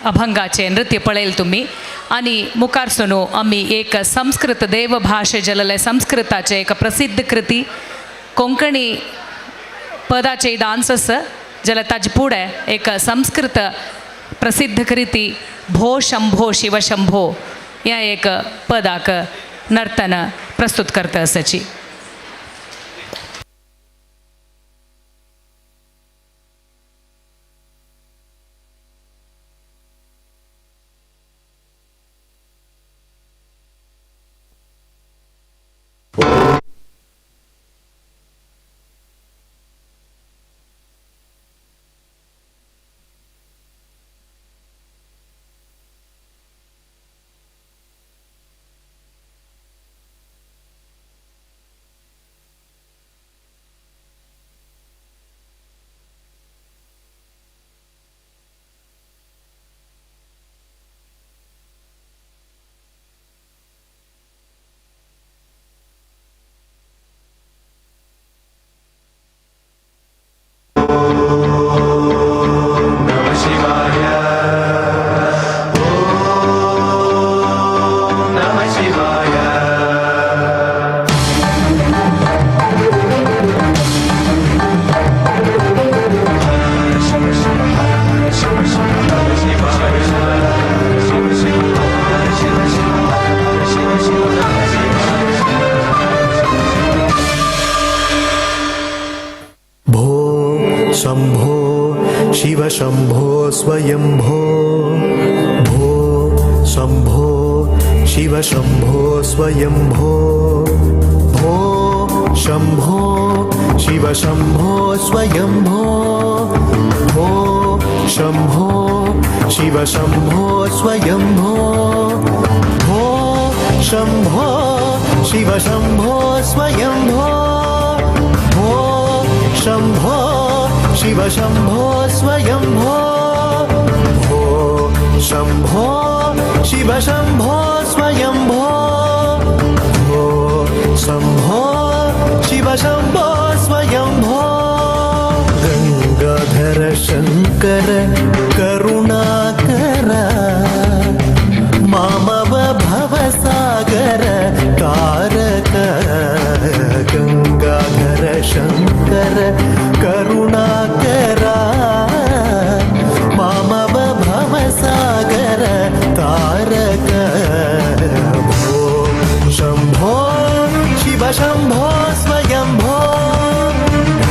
अभंगाचे नृत्य पळयल तुमी आनी मुखार सनु आमी एक संस्कृत देवभाशे जलले संस्कृताचे एक प्रसिद्ध कृती कोंकणी पदाचे डान्स आसा जाल्यार ताजे फुडें एक संस्कृत प्रसिद्ध कृती भो शंभो शिवशंभो ह्या एक पदाक नर्तन प्रस्तुत करता आसाची. शंभो शिव शंभो स्वयंभो भो शंभो शिव शंभो स्वयंभो भो शंभो शिव शंभो स्वयंभो भो शंभो शिव शंभो स्वयंभो भो शंभो शिव शंभो स्वयंभो भो शंभो शिव शंभो स्वयंभो भो शंभो शिव शंभो स्वयंभो भो शंभो शिव शंभो स्वयंभो गंगाधर शंकर करुणाकर मामव भवसागर तारक गंगाधर शंकर करुणाकरा मामव भवसागर तारक भो शंभो शिव शंभो स्वयंभो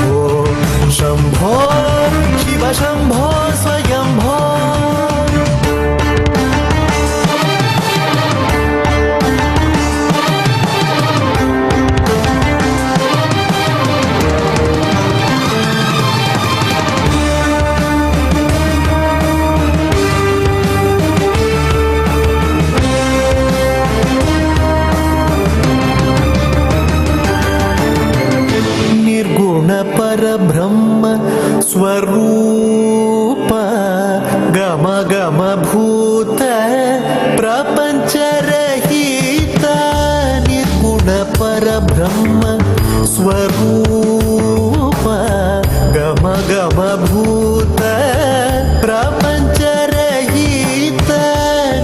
भो शंभो शिव शंभो स्वयंभो. परब्रह्म स्वरूप गम गम भूत प्रपंच रहित निर्गुण परब्रह्म स्वरूप गम गम भूत प्रपंच रहित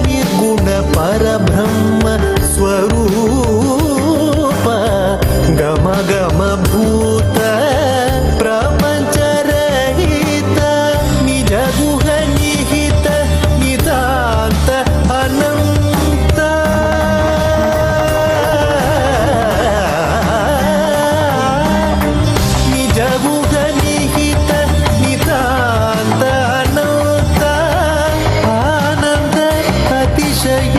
निर्गुण परब्रह्म स्वरूप गम गम भूत प्रपंच रहित निज गुह निहित नितांत अनंत निज गुह निहित नितांत अनंत आनंद अतिशय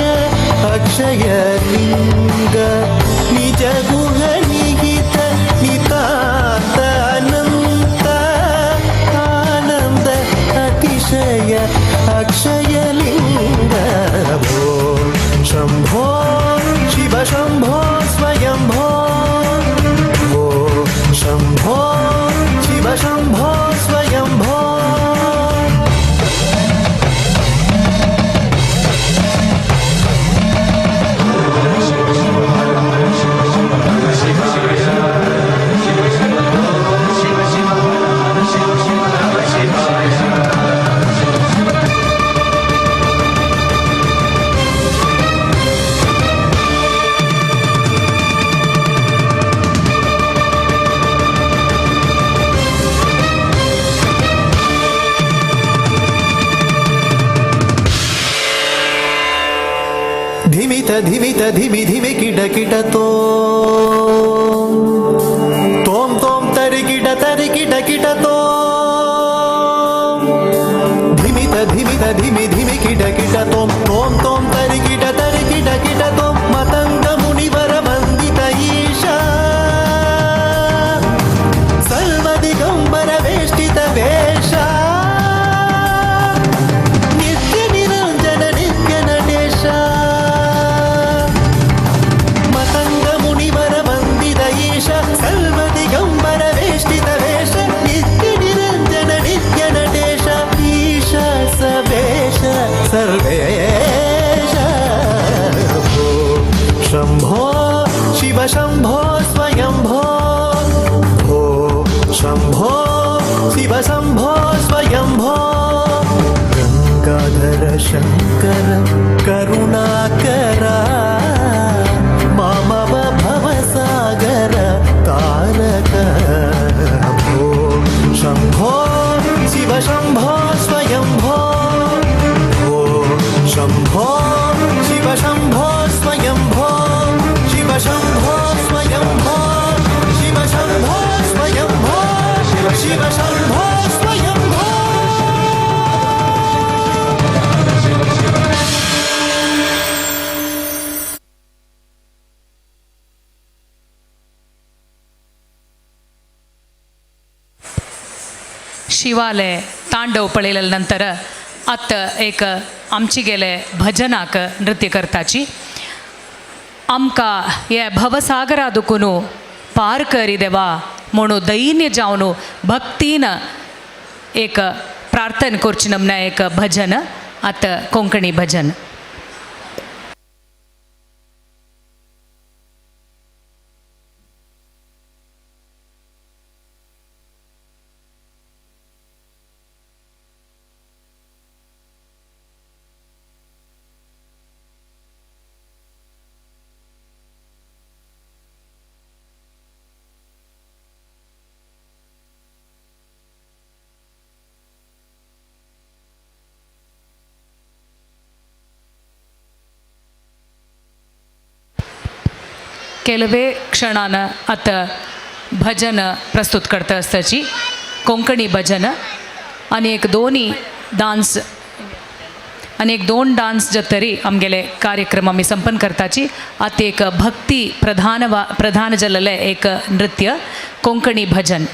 अक्षय लिंग निज गुह निहित नितांत अनंत आनंद अतिशय अक्षय लिंग भो शंभो शिव शंभो स्वयंभो भो शंभो शिव शंभो स्वयंभो. धिमित धिमि धिमि किट किट तोम तोम तोम तरिकिट तरिकिट किट तोम धिमित धिमित धिमि धिमि किट किट तोम तोम तोम तरिकिट तरिकिट किट तोम मतंग मुनिवर वंदित ईशा सर्वदिगंबर वेष्टित वेश नित्य निरंजन नित्य नटेश मतंग मुनिवर वंदित ईश सर्वदिगंबर वेष्टित वेश नित्य निरंजन नित्य नटेश ईश सवेश सर्वेश भो शंभो शिव शंभो स्वयंभो भो शंभो शिव शंभो स्वयंभो गंगाधर शंकर करुणाकरा मामव भवसागर तारक भो शंभो शिव शंभो स्वयंभो भो शंभो शिव शंभो स्वयंभो शिव शंभो स्वयंभो शिव शंभो स्वयंभो शिव शंभो स्वयंभो. शिवाले तांडव पळयले नंतर आतां एक आमची गेले भजनाक नृत्य करताची आमकां हे भवसागरा दुखून पार करी देवा म्हणून दैन्य जावन भक्तीन एक प्रार्थना करची नमना एक भजन आतां कोंकणी भजन. ಕೆಲವೇ ಕ್ಷಣಾನ आतां भजन प्रस्तुत करता आसताची कोंकणी भजन आनी एक दोनी डांस आनी एक दोन डांस जातरी आमगेले कार्यक्रम आमी संपन्न करताची. आतां एक भक्ती प्रधान वा प्रधान जाल्लें एक नृत्य कोंकणी भजन.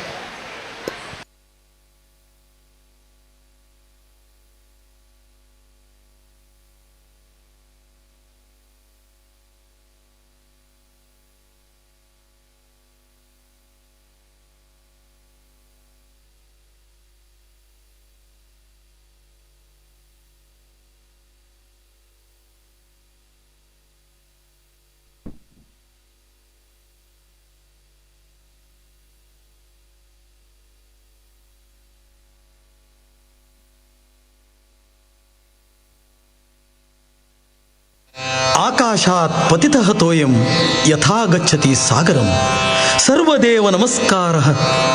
आकाशात् पतितः तोयं यथा गच्छति सागरं सर्वदेव नमस्कारः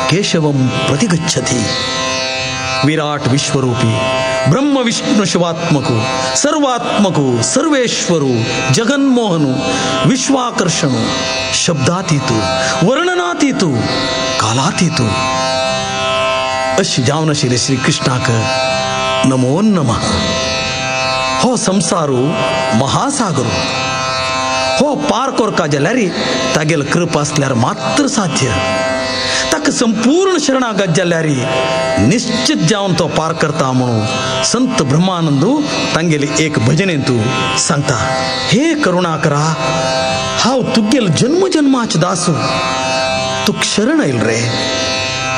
केशवं प्रतिगच्छति. विराट विश्वरूपी ब्रह्म विष्णु शिवात्मकु सर्वात्मकु सर्वेश्वरु जगन्मोहनु विश्वाकर्षणु शब्दातीतु वर्णनातीतु कालातीतु अशी जावन आशिल्ले श्रीकृष्णाक नमो नमः. हो संसारू महासागरू हो पार कोरका जाल्यार तागेल कृपा आसल्यार मात्र साध्य. ताका संपूर्ण शरणागत जाल्यार निश्चित जावन तो पार करता म्हणून संत ब्रह्मानंदू तांगेली एक भजनेंतू सांगता, हे करुणाकरा हांव तुगेल जन्म जन्माचे दासू, तुक शरण आयल रे,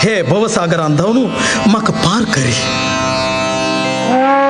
हे भवसागरान धांवन म्हाका पार करी. Thank you.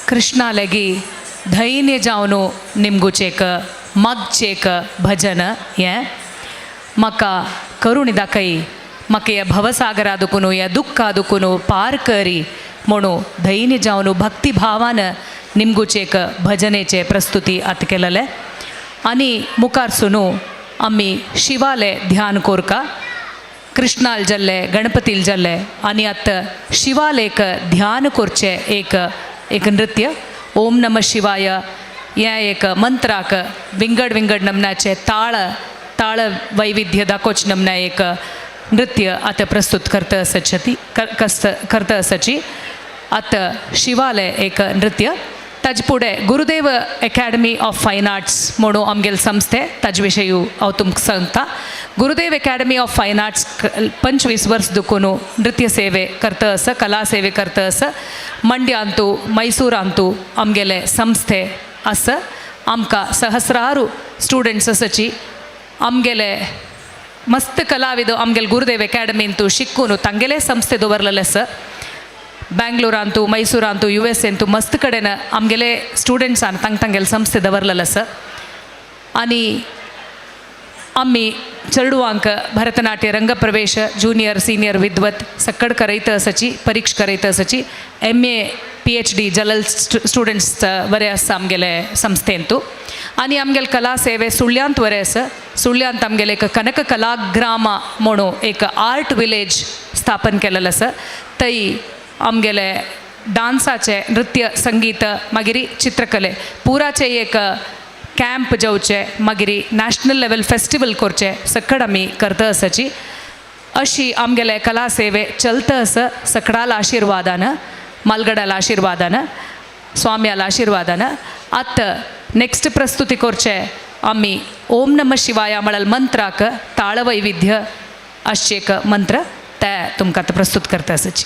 कृष्णा लेगी धैर्य जावन निमगुचेक मागचेक भजन हें म्हाका करुणी दाखय, म्हाका ह्या भवसागरा दुखून ह्या दुख्खा दुखून पार करी म्हणून धैर्य जावन भक्तिभावान निमगुचेक भजनेचे प्रस्तुती आतां केलेले. आनी मुखार सुनू आमी शिवाले ध्यान कोरका, कृष्णाल जाल्ले गणपतील जाल्ले आनी आतां शिवालेक ध्यान करचें एक एक नृत्य ओम नमः शिवाय हें एक मंत्राक विंगड विंगड नमनाचे ताळ ताळ वैविध्य दाखोवचे नमना एक नृत्य आतां प्रस्तुत करता आसाची करता आसाची. आतां शिवाले एक नृत्य. ताजे फुडें Gurudev academy of fine arts म्हणून आमगेले संस्थे ताजे विशयी हांव तुमकां सांगता. Gurudev academy of fine arts 25 वर्स दुखून नृत्य सेवे करता आसा, कला सेवे करता आसा. मंड्यांतू मैसूरांतू आमगेले संस्थे आसा. आमकां सहस्रारू स्टुडंट्स आसाची. आमगेले मस्त कलाविद आमगेले गुरुदेव एकाडमींतू शिकून तांगेले संस्थे दवरलेले आसा. ब्ಯಾಂग्लोरांतू मैसूरांतू यू एस एंतू मस्त कडेन आमगेले स्टुडंट्सान तांग तांगेले संस्थे दवरलेले आसा. आनी आमी चेडवांक भरतनाट्य रंगप्रवेश ज्युनियर सिनियर विद्वत सकड करयत आसाची, परीक्षा करयत आसाची. MA PhD जलल स्टुडंट्स बरे आसा आमगेले संस्थेंतू. आनी आमगेले कला सेवे सुळ्यांत बरें आसा. सुळ्यांत आमगेले एक कनक कलाग्राम म्हणून एक आर्ट विलेज स्थापन केलेलें आसा. थंय आमगेले डांसाचे नृत्य संगीत मागीर चित्रकले पुराचे एक कॅम्प जावचे, मागीर नॅशनल लेवल फेस्टिवल करचे सकड आमी करता आसाची. अशी आमगेले कला सेवे चलता आसा. सकडाल आशिर्वादान, मालगडाला आशिर्वादान, स्वाम्याला आशिर्वादान. आतां नेक्स्ट प्रस्तुती करचे आमी ओम नमः शिवाय म्हळ्यार मंत्राक ताळवैविध्य अशें एक मंत्र ते तुमकां आतां प्रस्तुत करता आसाची.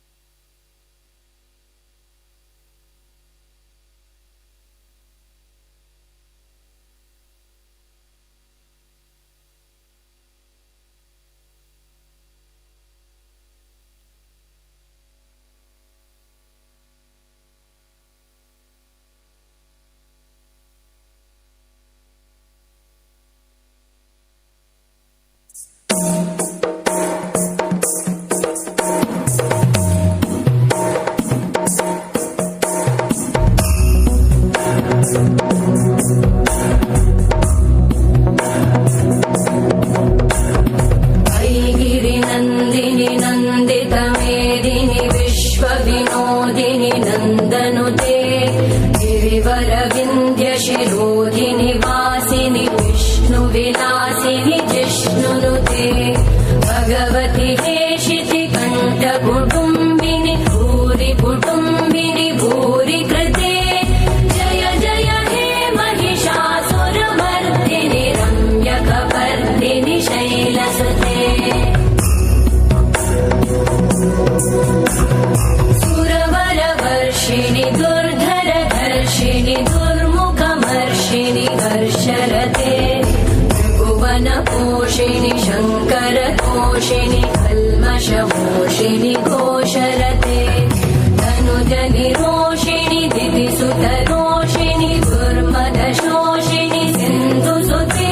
शैलसुते धनुजनिरोषिणि दितिसुतरोषिणि दुर्मदशोषिणि सिन्धुसुते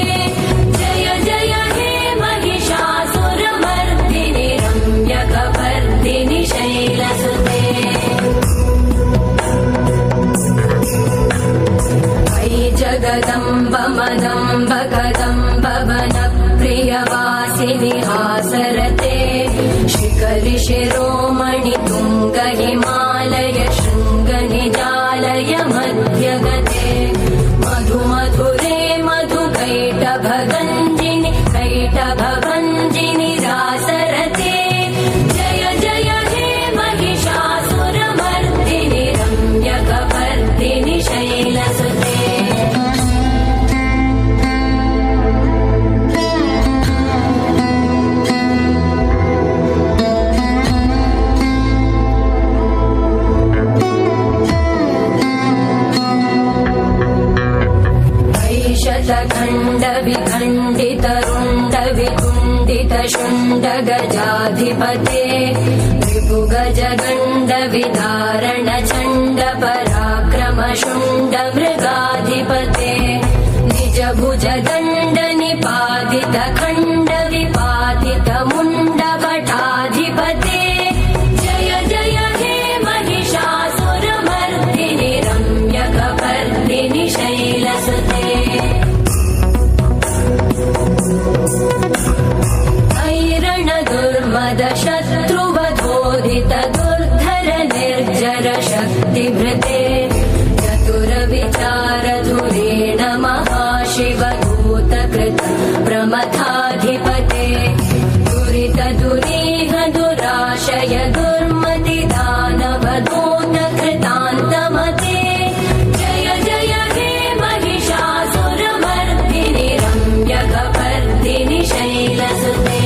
जय जय हे महिषासुरमर्दिनि रम्यकपर्दिनि शैलसुते। अयि जगदम्ब मदम्ब कदम्ब वनप्रियवासिनि हासरते शिखरि शिरोमणि तुङ्ग हिमालय शृङ्ग निजालय मध्यगते मधु मधुरे मधु कैटभगञ्जिनि कैटभभञ्जिनि रासरते जय जय हे महिषासुरमर्दिनि रम्यकपर्दिनि शैलसुते। शतखण्ड विखण्डितरुण्ड विकुण्डित शुण्ड गजाधिपते रिपुगजगण्ड विदारण चण्ड पराक्रम शुण्ड मृगाधिपते निज भुज दण्ड निपातित खण्ड विपातित मुण्ड भटाधिपते जय जय हे महिषासुरमर्दिनि रम्यकपर्दिनि शैलसुते। ऐरण दुर्मद शत्रुवधोदित दुर्धर निर्जर शक्तिभृते चतुर विचार धुरेण महाशिवदूतकृत प्रमथाधिपते दुरित दुरीह दुराशय दुर्मति दानवदूत कृतान्तमते जय जय हे महिषासुरमर्दिनि रम्यकपर्दिनि शैलसुते।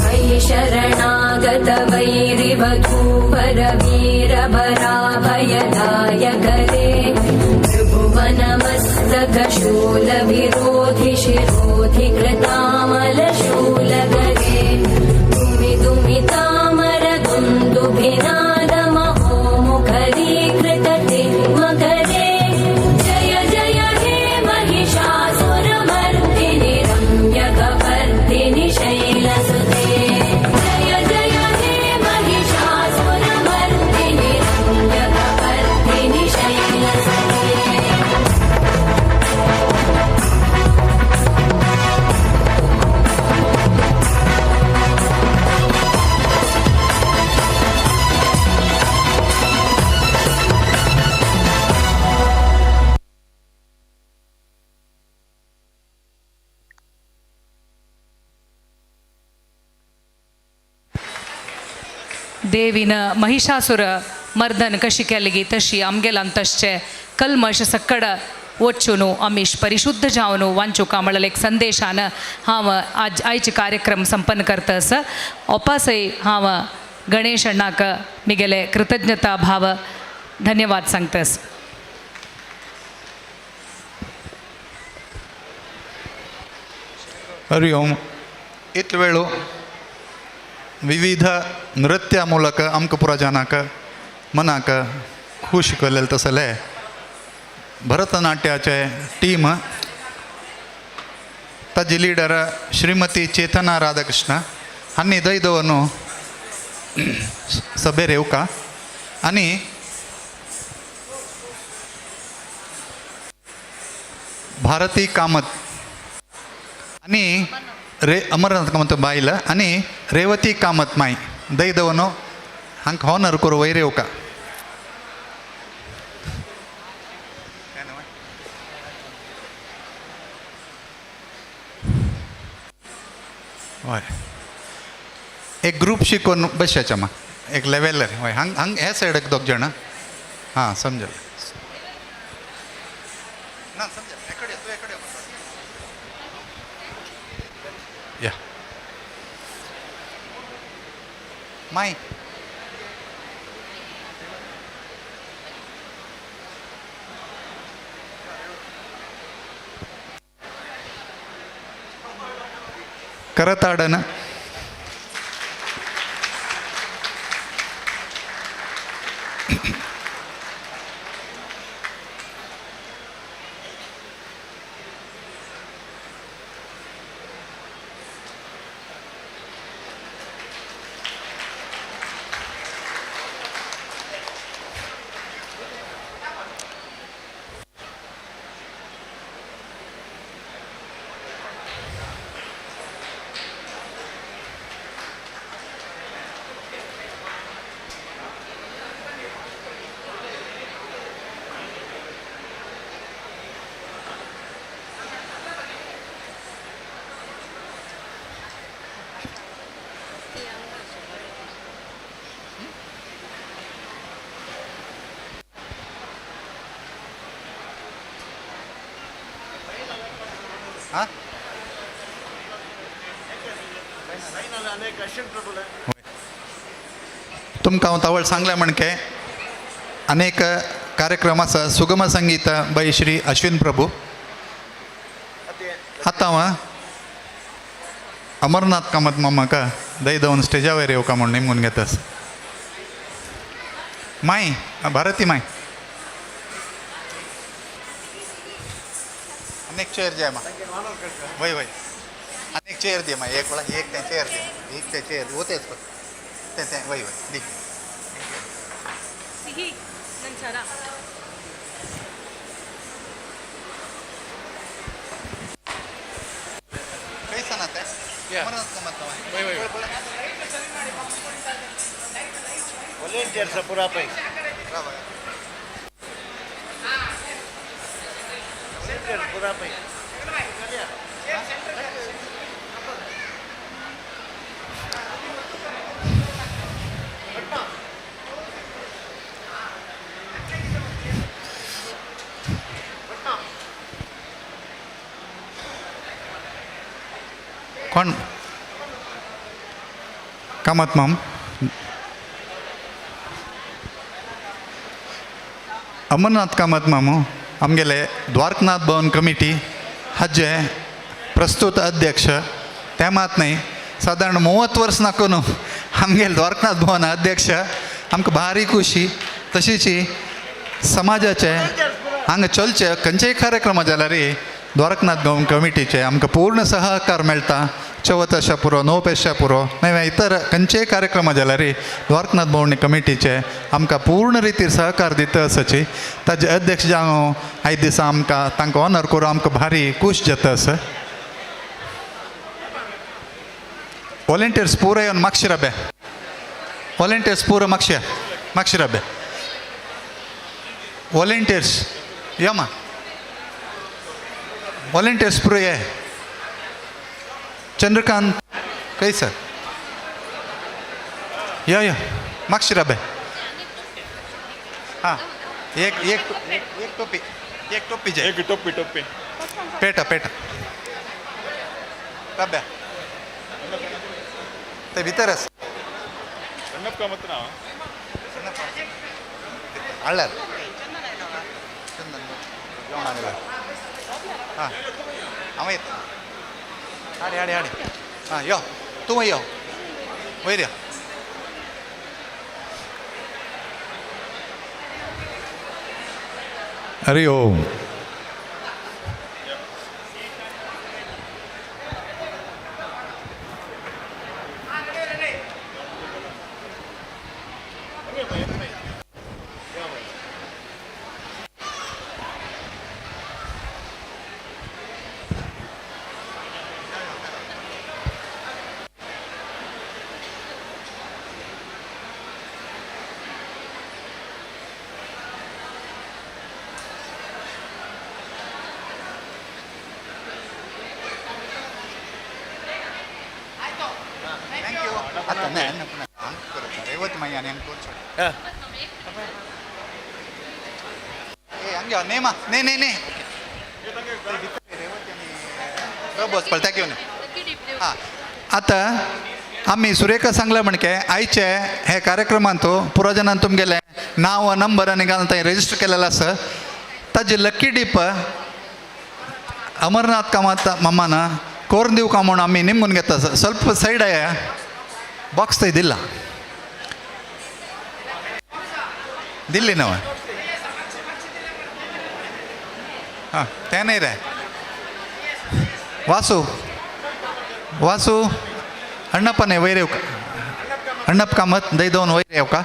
अयि शरणागत वैरिवधूवरवीरभराभयदायकरे त्रिभुवनमस्तकशूल विरोधि शिरोधि कृतामलशूलगरे दुमि दुमि तामर दुन्दुभिनादमहो मुखरीकृत तिग्मकरे जय जय हे महिषासुरमर्दिनि रम्यकपर्दिनि शैलसुते। जय जय हे महिषासुरमर्दिनि रम्यकपर्दिनि शैलसुते। देवीन महिषासुर मर्दन कशी केली तशी आमगेलान तशचे कल्मश सक्कड वचून आमीश परिशुद्ध जावन वांचुका म्हणलें एक संदेशान हांव आज आयचे कार्यक्रम संपन्न करतस. ओपासय हांव गणेश अण्णाक मिगेले कृतज्ञता भाव धन्यवाद सांगतस. हरि ओम. इतलो वेळो विविध नृत्या ಮೂಲಕ आमकां पुरा जनाक मनाक खूश केलेलें तसले भरतनाट्याचे टीम ताजी लिडर श्रीमती चेतना राधाकृष्ण हांणी दैदवनु सभेर येवका आनी भारती कामत आनी रे अमरनाथ कामत बायल आनी रेवती कामत माय दैदवनो हांकां हॉनर करूं वयर येवका. हय एक ग्रूप शिकोवन बसयाच्या मा एक लेवलर हय हांग हांग ह्या सायडीक दोग जाण हां समजलें ना समजलें एकडे तूं एकडे या माय करताडन हां तुमकां हांव तावळ सांगलें म्हणके अनेक कार्यक्रम आसा. सुगम संगीत बाई श्री अश्विन प्रभू. आतां हांव अमरनाथ कामत मामाका दय दवन स्टेजा वयर येवका म्हूण निमगून घेता. माय भारती माय अनेक चेअर जे मा वय वय अनेक चेअर दे माय एक वळा एक तें चेअर दे एक तें चेअर वतेच तें तें वय वय दी. खंय ना तें अमरनाथ कामत. वॉलेंटियर्स पुरा पै पुरा पै. कोण कामत माम? अमरनाथ कामत मामू आमगेले द्वारकनाथ भवन कमिटी हाजे प्रस्तुत अध्यक्ष. ते मात न्हय सादारण 30 वर्स नाको न्हू आमगेले द्वारकनाथ भवन अध्यक्ष. आमकां भारी खुशी. तशीच समाजाचे हांगा चलचे खंयचेय कार्यक्रम जाल्यार द्वारकनाथ भवन कमिटीचे आमकां पूर्ण सहकार मेळटा. चवथ आशा पुरो, णव पेशा पुरो, मागीर इतर खंयचेय कार्यक्रम जाल्यार द्वारकनाथ भवन कमिटीचे आमकां पूर्ण रितीर सहकार दिता आसाची. ताजे अध्यक्ष जावं आयज दिसा आमकां तांकां ऑनर करून आमकां भारी खूश जाता आसा. वॉलेंटियर्स पुरो येवन मागशी राबे. वॉलेंटियर्स पुरो मागशी मागशी राबे. वॉलेंटियर्स यो मा वॉलेंटियर्स पुरो ये. चंद्रकांत खंय सर? यो यो मागशी राबे. हां एक एक एक टोपी एक टोपी जाय. एक टोपी टोपी पेटा पेटा राब्या ते भितर आसा. अण्णप्प कामत ना हाडल्यार जेवणाक हां हांव येता. हाडे हाडे हाडे हां यो तूं यो वयर यो. हरि ओम. आतां आमी सुरेखा सांगलें म्हणके आयचे हे कार्यक्रमांत पुरोजनान तुमगेलें नांव नंबर आनी घालून थंय रजिस्टर केलेलें आसा. ताजी लकी डीप अमरनाथ कामत मामान कोरून दिवका म्हूण आमी निमगून घेता. ಸ್ವಲ್ಪ सैड आया बॉक्स थंय दिला दिल्ली न्हय हां तें न्हय रे. वासू वासू अण्णप्पा न्हय वयर येवका. अण्णप्प कामत दय दोन वयर येवका.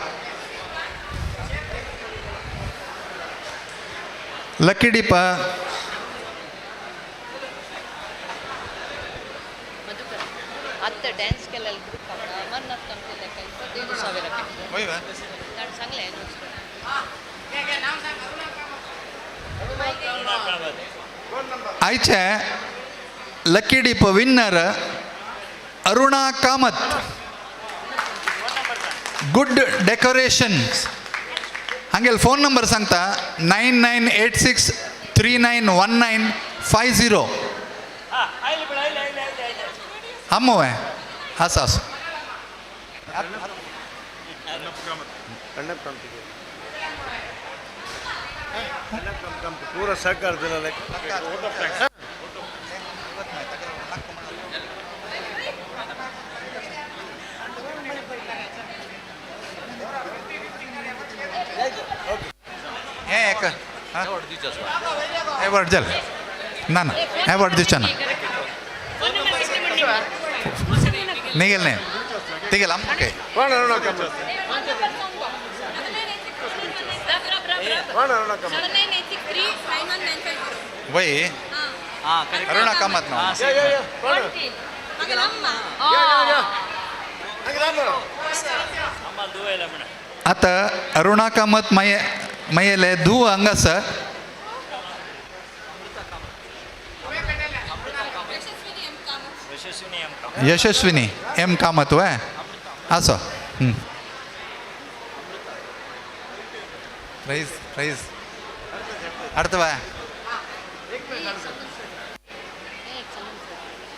लकी डीप आत्ता डॅन्स केलेलं ग्रुप अमरनाथ कामत 25,000. सांगलें. आयचे lucky dip winner Aruna Kamath. Good decoration. हांगेल phone number सांगता 9986391950. आमो आसा आसा पूरा सहकार दिलेला. हे एक अवॉर्ड जालें ना ना अवॉर्ड दिवचें ना निगेल न्ही तिगेल ओके. वय अरुणा कामत ना आता अरुणा कामत मये मयेले धू हांगासर यशस्विनी एम कामत वय आसो. प्राईज प्राईज हाडटा वय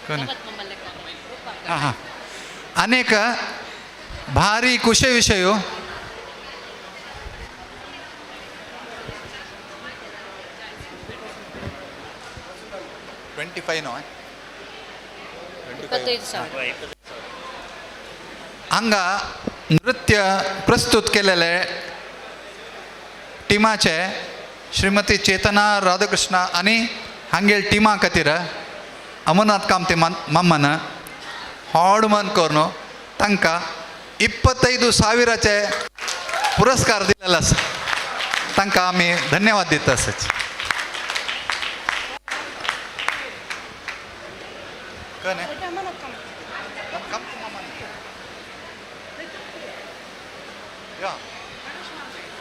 कोण हां हां. अनेक भारी खुशे विशय 25 न्हय हांगा नृत्य प्रस्तुत केलेले टिमाचे श्रीमती चेतना राधाकृष्ण आनी हांगेल टिमा खातीर अमरनाथ कामते माम्मान होड मन करून तांकां 25,000 पुरस्कार दिलेलो आसा. तांकां आमी धन्यवाद दिता आसात.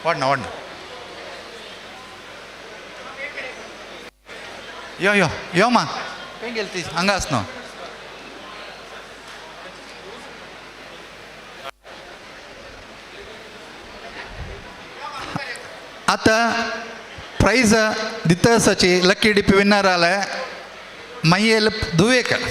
वाडना वाडना यो यो यो मा खंय गेली ती हांगा आस न्हू. आतां प्रायज दिता आसाची लकी डिपी विनर आले मयेल दुवेकर.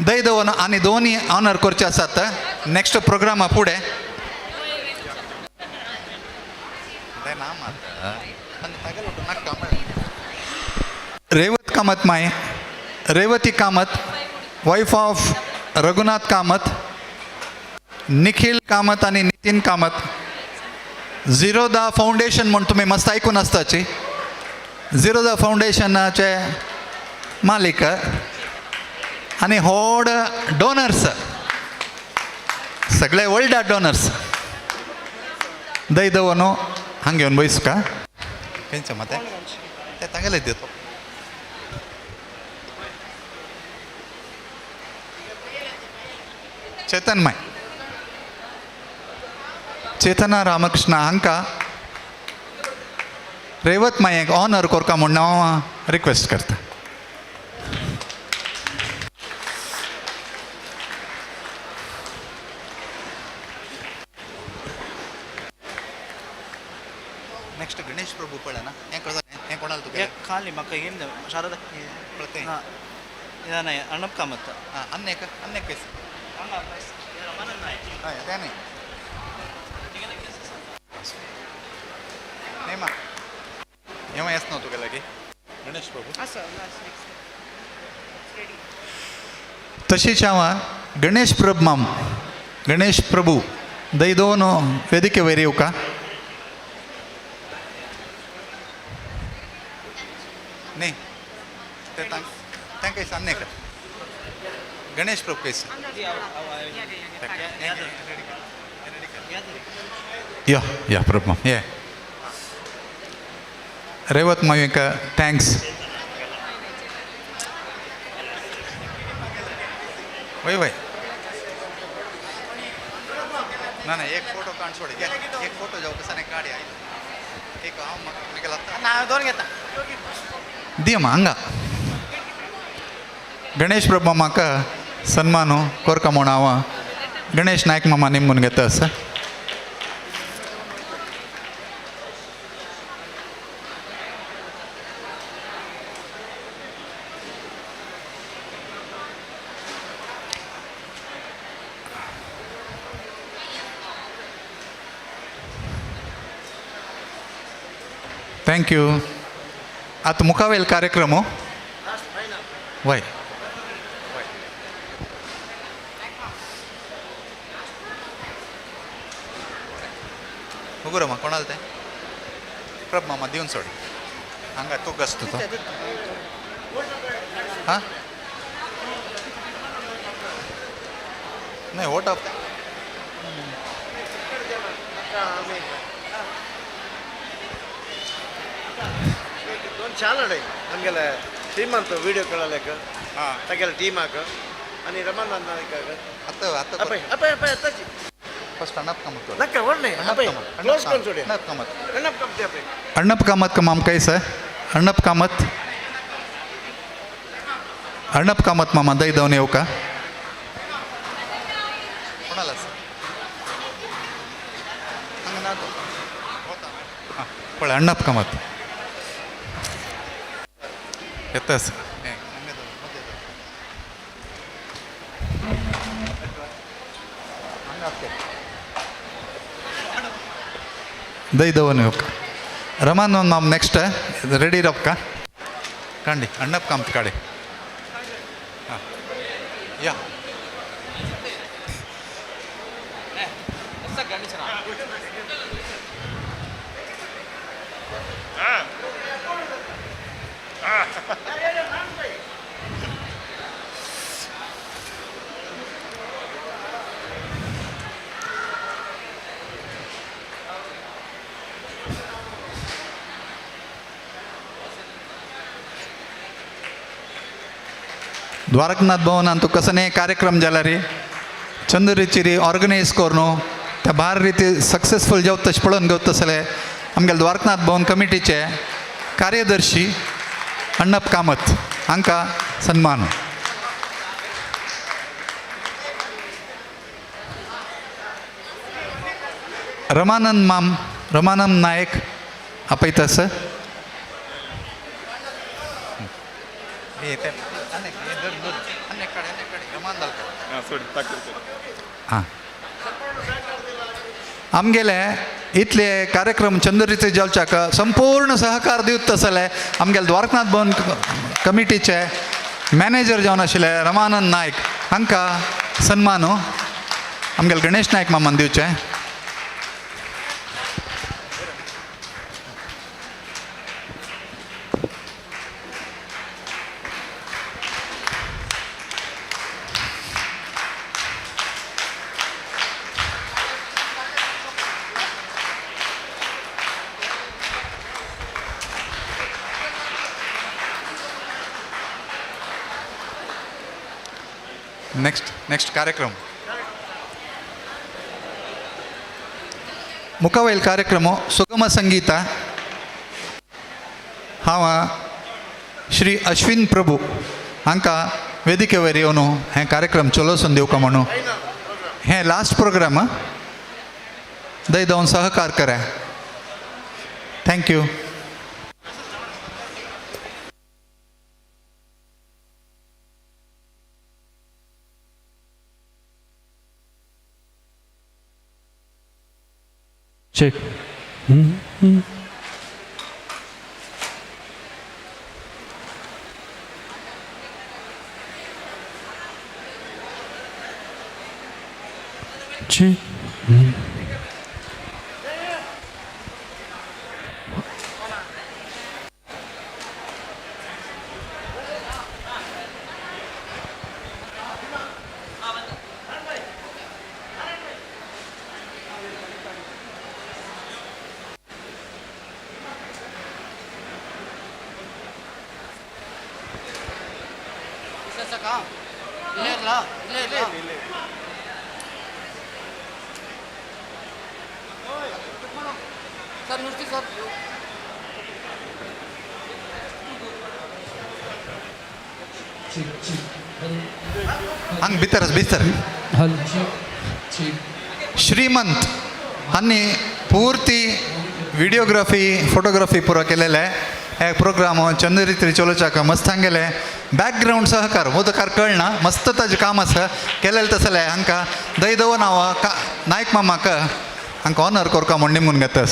दैदवन आनी दोनी ऑनर करचे आसात नेक्स्ट प्रोग्रामा फुडें. Revata Kamat my Revati Kamat wife of Raghunath Kamat, Nikhil Kamat आनी नितीन कामत. झिरोदा फावंडेशन म्हूण तुमी मस्त आयकून आसताची. झिरोदा फावंडेशनाचे मालीक आनी व्हड डोनर्स सगळे वर्ल्डा डोनर्स दैदव न्हू हांगा घेवन बैसका खंयचो मात ते तागेले दितो. चेतन माय चेतना रामकृष्ण हांकां रेवत मायेक ऑनर कोरका म्हूण हांव रिक्वेस्ट करता. नेक्स्ट गणेश प्रभू पळय ना हें कोण हें कोणाल तुका खाली म्हाका हें शारदा ना अर्णब कामत. आं अन्नेक अन्नेक पयस हय तें न्ही नेमा हें येस न्हू तुगे लागीं गणेश प्रभू. तशीच हांव गणेश प्रभू माम गणेश प्रभू दैदोन वेदिके वयर येवका. न्ही ते तांकां सामने कर गणेश प्रभू कैसे या या प्रभू ये रेवत मायक thanks. वय वय ना ना एक फोटो काण सोड एक फोटो जावं कसं काड्या एक हांव म्हाका ना दोन घेता. दियमा हांगा गणेश प्रभू मामाक सन्मान कोरका म्हूण हांव गणेश नायक मामा निमून घेता आसा. Thank you. आतां मुखावेल कार्यक्रम वय उगरो मा कोणाल तें प्रभ मामा दिवन सोड हांगा तूं गस्त तो हां नाही वोट ऑफ दोन ಚಾನಲ್ ನಮಗೆಲ್ಲ ಶ್ರೀಮಂತ ವಿಡಿಯೋ ಕಳಲೇಕ ತಗೆಲ್ಲ ಟೀಮ್ ಹಾಕ आणि ರಮಾನಂದ ನಾಯ್ಕ ಅತ್ತ ಅತ್ತ ಅಪ್ಪ ಅಪ್ಪ ಅಪ್ಪ ಅತ್ತಾಚಿ ಫಸ್ಟ್ ಅಣ್ಣಪ್ಪ ಕಾಮತ್ ನಕ್ಕ ಒಳ್ಳೆ ಅಪ್ಪ ಕ್ಲೋಸ್ ಕನ್ಸೋಡಿ ಅಣ್ಣಪ್ಪ ಕಾಮತ್ ಅಣ್ಣಪ್ಪ ಕಾಮತ್ ಅಪ್ಪ ಅಣ್ಣಪ್ಪ ಕಾಮತ್ ಮಾಮ ಕೈ ಸರ್ ಅಣ್ಣಪ್ಪ ಕಾಮತ್ ಅಣ್ಣಪ್ಪ ಕಾಮತ್ ಮಾಮ ದೈದವನ್ येऊ का कोणाला सर पळय अण्णप्प कामत येता सर ದೈದವನ್ येऊ ರಮಾನಂದ್ ಮಾಮ್ ನೆಕ್ಸ್ಟ್ ರೆಡಿ ಇರಪ್ಪ ಕಾಂಡಿ ಅಣ್ಣಪ್ಪ ಕಾಮತ್ ಕಾಡಿ ಹಾಂ ಯಾ द्वारकनाथ भवनान तूं कसने कार्यक्रम जाला रे चंद रिची ऑर्गनायज करून त्या भार रिती सक्सेसफूल जावत तशें पळोवन घेवता तसले आमगेले द्वारकनाथ भवन कमिटीचे कार्यदर्शी अण्णप कामत हांकां सन्मान. रमानंद माम रमानंद नायक आपयता सर. हां आमगेले इतले कार्यक्रम चंद्ररीचे जावच्याक संपूर्ण सहकार दिवत तसले आमगेले द्वारकनाथ भवन कमिटीचे मॅनेजर जावन आशिल्ले रमानंद नायक हांकां सन्मान आमगेले गणेश नायक मामान दिवचे. नेक्स्ट नेक्स्ट कार्यक्रम मुखावयल कार्यक्रम सुगम संगीत हांव श्री अश्विन प्रभू हांकां वेदिके वयर येवन हें कार्यक्रम चलोवसून दिवका म्हणून हें लास्ट प्रोग्राम दय दोन सहकार करा. Thank you. Check. Check. Sir नुसती सर. हांग भितर भितर श्रीमंत हांणी पूर्ती विडियोग्राफी फोटोग्राफी पुरो केलेले हे प्रोग्राम चंद्रित्री चलोचाक मस्त हांगेले बॅकग्रावंड सहकार मोदकार कळना मस्त ताजें काम आसा केलेलें तसलें हांकां दय दवर हांव का नायक मामाक हांकां ऑनर कोरका म्हूण निमून घेतास.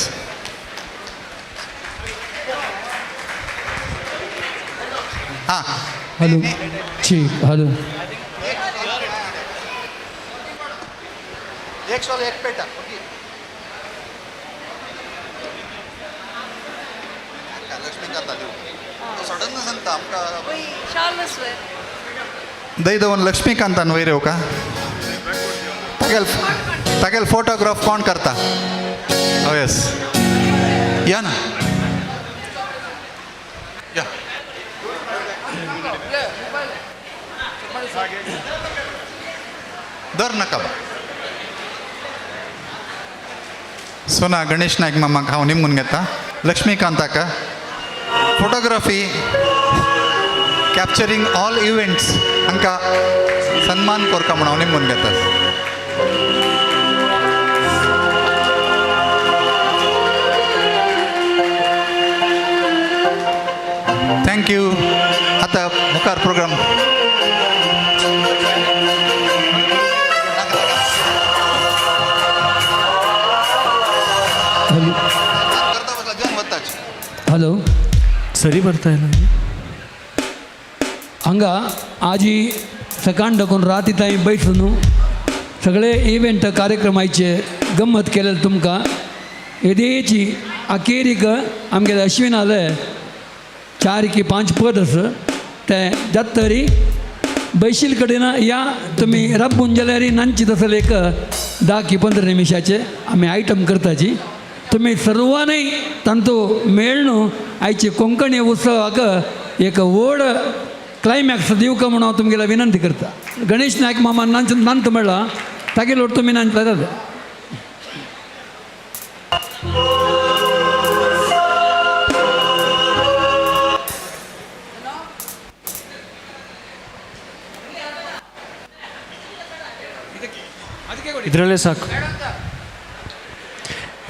हां हॅलो ठीक हॅलो एक शॉल एक पेटा. लक्ष्मीकांत सांगता आमकां दय दवन लक्ष्मीकांतान वयर येवका तागेल तागेल फोटोग्राफ कोण करता? हो येस या ना या दर नाका बा. सोना गणेश नायक मामाक हांव निमून घेता. लक्ष्मीकांताक फोटोग्राफी कॅप्चरींग ऑल इव्हेंट्स हांकां सन्मान कोरका म्हूण हांव निमून घेता. Thank you. आतां मुखार प्रोग्राम. हॅलो हॅलो ಸರಿ ಬರ್ತಾ ಇಲ್ಲ. हांगा आजी सकाळ दाखोवन राती ताई बैसून सगळे इव्हेंट कार्यक्रमाचे गम्मत केलेले तुमकां येदेची अखेरीक आमगेले अश्विन आले 4 की 5 पद आसा ते जाता तरी बैशील कडेन या तुमी रब्बून जाल्यार नांची तसले एक 10 की 15 निमिशाचे आमी आयटम करताची. तुमी सर्वांनी तांचो मेळ न्हू आयचे कोंकणी उत्सवाक एक व्हड क्लायमॅक्स दिवका म्हणून हांव तुमगेल्या विनंती करता. गणेश नायक मामा नांच नांत म्हणला तागेलो लोट तुमी नांचला जाता. ಇದರಲ್ಲೇ ಸಾಕು.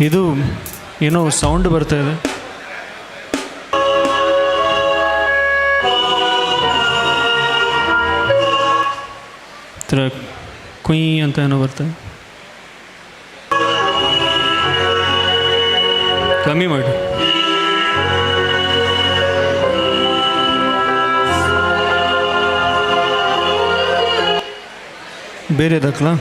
ಇದು ಏನೋ ಸೌಂಡ್ ಬರ್ತಾ ಇದೆ. ಥರ ಕುಯ್ ಅಂತ ಏನೋ ಬರ್ತಾ ಇದೆ. ಕಮ್ಮಿ ಮಾಡಿ. ಬೇರೆ ದಾಖಲಾ?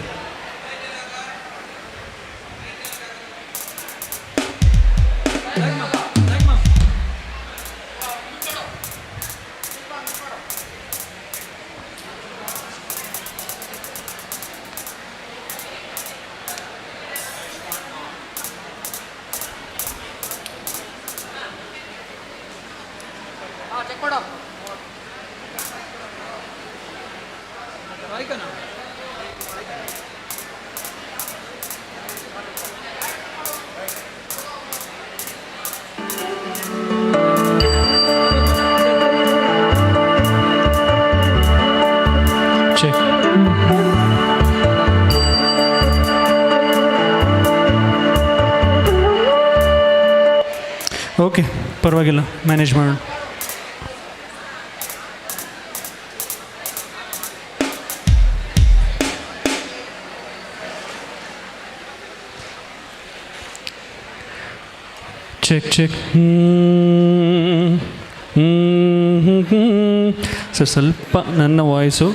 ಓಕೆ, ಪರವಾಗಿಲ್ಲ, ಮ್ಯಾನೇಜ್ ಮಾಡೋಣ. Check check. ಸರ್ ಸ್ವಲ್ಪ ನನ್ನ ವಾಯ್ಸು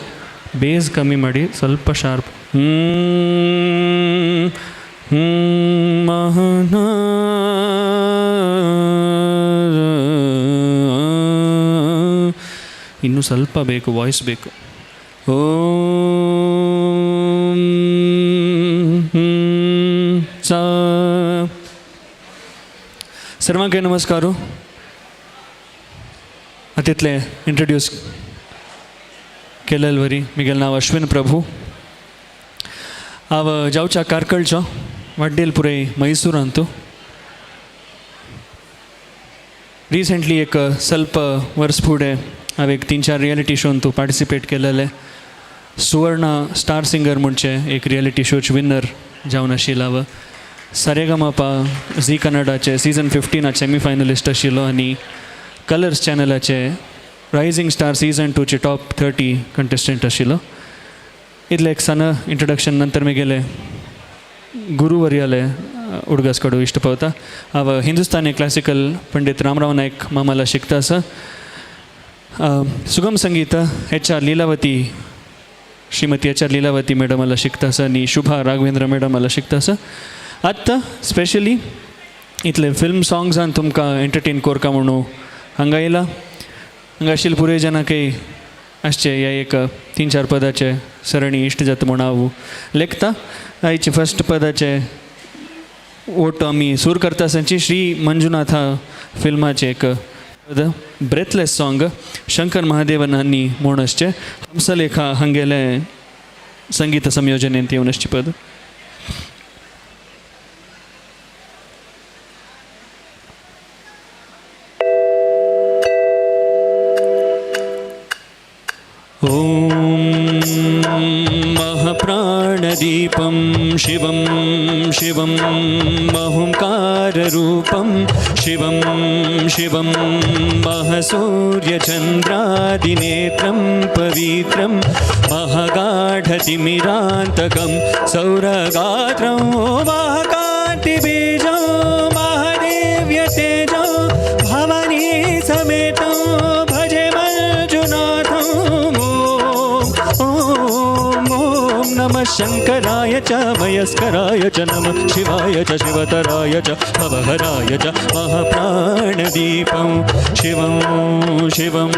ಬೇಸ್ ಕಮ್ಮಿ ಮಾಡಿ, ಸ್ವಲ್ಪ ಶಾರ್ಪ್. ಇನ್ನೂ ಸ್ವಲ್ಪ ಬೇಕು, ವಾಯ್ಸ್ ಬೇಕು. ಓಂ ಸಾ. ಸರ್ವಾಂಗೆ ನಮಸ್ಕಾರ. अतितले इंट्रोड्यूस केलेल वरी मिगेल नांव अश्विन प्रभू. हांव जावच्या कारकळचो, वाड्डेल पुरे मैसूरांतू. रिसेंटली एक ಸ್ವಲ್ಪ वर्स फुडें हांव एक तीन चार रियलिटी शोन तूं पार्टिसिपेट केलेले. सुवर्ण स्टार सिंगर म्हणचे एक रियलिटी शोच विनर जावन आशिल्लो हांव. सारेगमपा झी कन्नडाचे सिजन 15 सेमी फायनलिस्ट आशिल्लो आनी कलर्स चॅनलाचे रायझींग स्टार सिजन 2चे टॉप 30 कंटेस्टंट आशिल्लो. इतलें एक सान इंट्रोडक्शन नंतर मी गुरुवर्याले उडगास काडू इश्ट पावता. हांव हिंदुस्तानी क्लासिकल पंडित रामराव नायक मामाला शिकता आसा. सुगम संगीत एच आर लिलावती, श्रीमती एच आर लिलावती मॅडमाला शिकता आसा आनी शुभा राघवेंद्र मॅडमाला शिकता आसा. आत्तां स्पेशली इतले फिल्म सॉंग्सान तुमकां एंटरटेन कोरका म्हणून हांगा येयला. हांगा आशिल्ले पुराय जाणांकय आसचे ह्या एक तीन चार पदाचे सरणी इश्ट जाता म्हूण हांव लेखता. आयचे फर्स्ट पदाचे ओट आमी सूर करता आसची श्री मंजुनाथा फिल्माचें एक पद, ब्रेथलेस सॉंग, शंकर महादेवन हांणी म्हूण आसचें, हंसलेखा हांगेलें संगीत संयोजनेंत येवन आसचें पद. ॐ महाप्राणदीपं शिवं शिवं महुंकाररूपं शिवं शिवं महासूर्यचन्द्रादिनेत्रं पवित्रं महागाढतिमिरान्तकं सौरगात्रं महाकान्तिबीजं महादेव्यतेजं भवानी समेतं भजे मंजुनाथं. ॐ ॐ नमः शङ्कराय च मयस्कराय च नमः शिवाय च शिवतराय च भवहराय च महाप्राणदीपं शिवं शिवं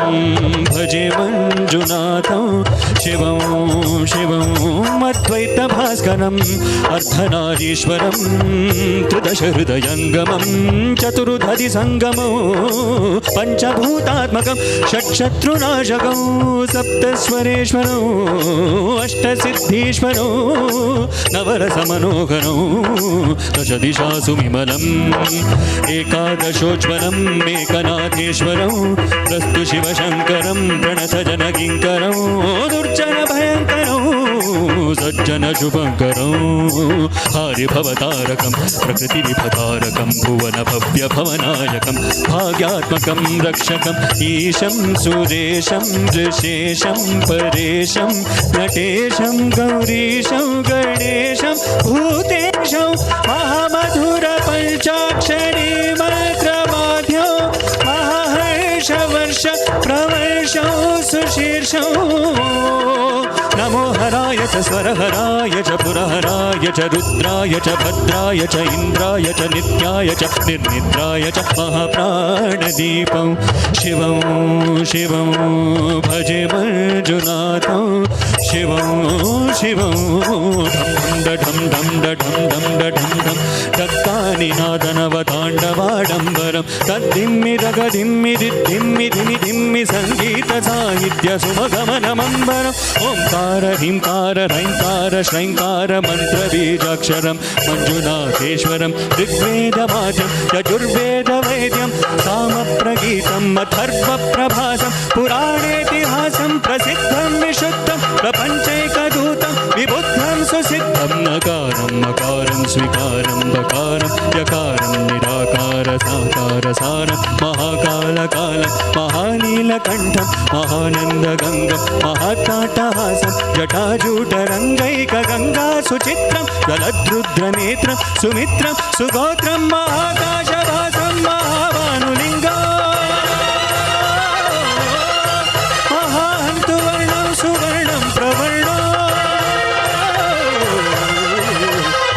भजे मंजुनाथं शिवं शिवं अद्वैतभास्करम् अर्धनारीश्वरं त्रिदशहृदयङ्गमं चतुर्धरिसङ्गमं पञ्चभूतात्मकं षट्शत्रुनाशकं सप्तस्वरेश्वरं अष्टसिद्धीश्वरं नवरसमनोहरं दशदिशासु विमलम् एकादशोज्ज्वलम् एकनाथेश्वरं प्रस्तु शिवशङ्करं प्रणतजनकिङ्करं दुर्जनभयङ्करं सज्जनशुभङ्करं हरिभवतारकं प्रकृतिविभतारकं भुवनभव्यभवनायकं भाग्यात्मकं रक्षकम् ईशं सुरेशं ऋषेशं परेशं नटेशं गौरीशं गणेशं भूतेशं महामधुरपञ्चाक्षरी मन्त्रमाध्यो महाहर्षवर्ष प्रवर्षौ सुशीर्षौ. नमो हराय च स्वरहराय च पुरहराय च रुद्राय च भद्राय च इन्द्राय च नित्याय च निर्निद्राय च महाप्राणदीपं शिवं शिवं भजे मंजुनाथं शिवं शिवं. ढं ढं ढं ढं ढं ढं ढं ढक्कानिनादनवताण्डवाडम्बरं तद्धिम्मि रगधिम्मि दिद्धिम्मि धिमि धिम्मि सङ्गीतसाहित्यसुमगमनमम्बरम्. ओंकार ह्रींकार ह्रैंकार श्रैंकार मन्त्रबीजाक्षरं मञ्जुनाथेश्वरं ऋग्वेदवाद्यं यजुर्वेदवैद्यं सामप्रगीतम् अथर्वप्रभासं पुराणेतिहासं प्रसिद्धं विशुद्धं प्रपञ्चैकदूतं विबुद्धं सुसिद्धं. नकारं मकारं स्वीकारं बकारं यकारं निराकार साकार सारं महाकालकालं महानीलकण्ठं महानन्दगङ्गं महाताटहासं जटाजूटरङ्गैकगङ्गा सुचित्रं जलद्रुद्रनेत्रं सुमित्रं सुगोत्रं महाकाशभासं महाभानुलिङ्गं महाहन्तुवर्णं सुवर्णं प्रवर्णं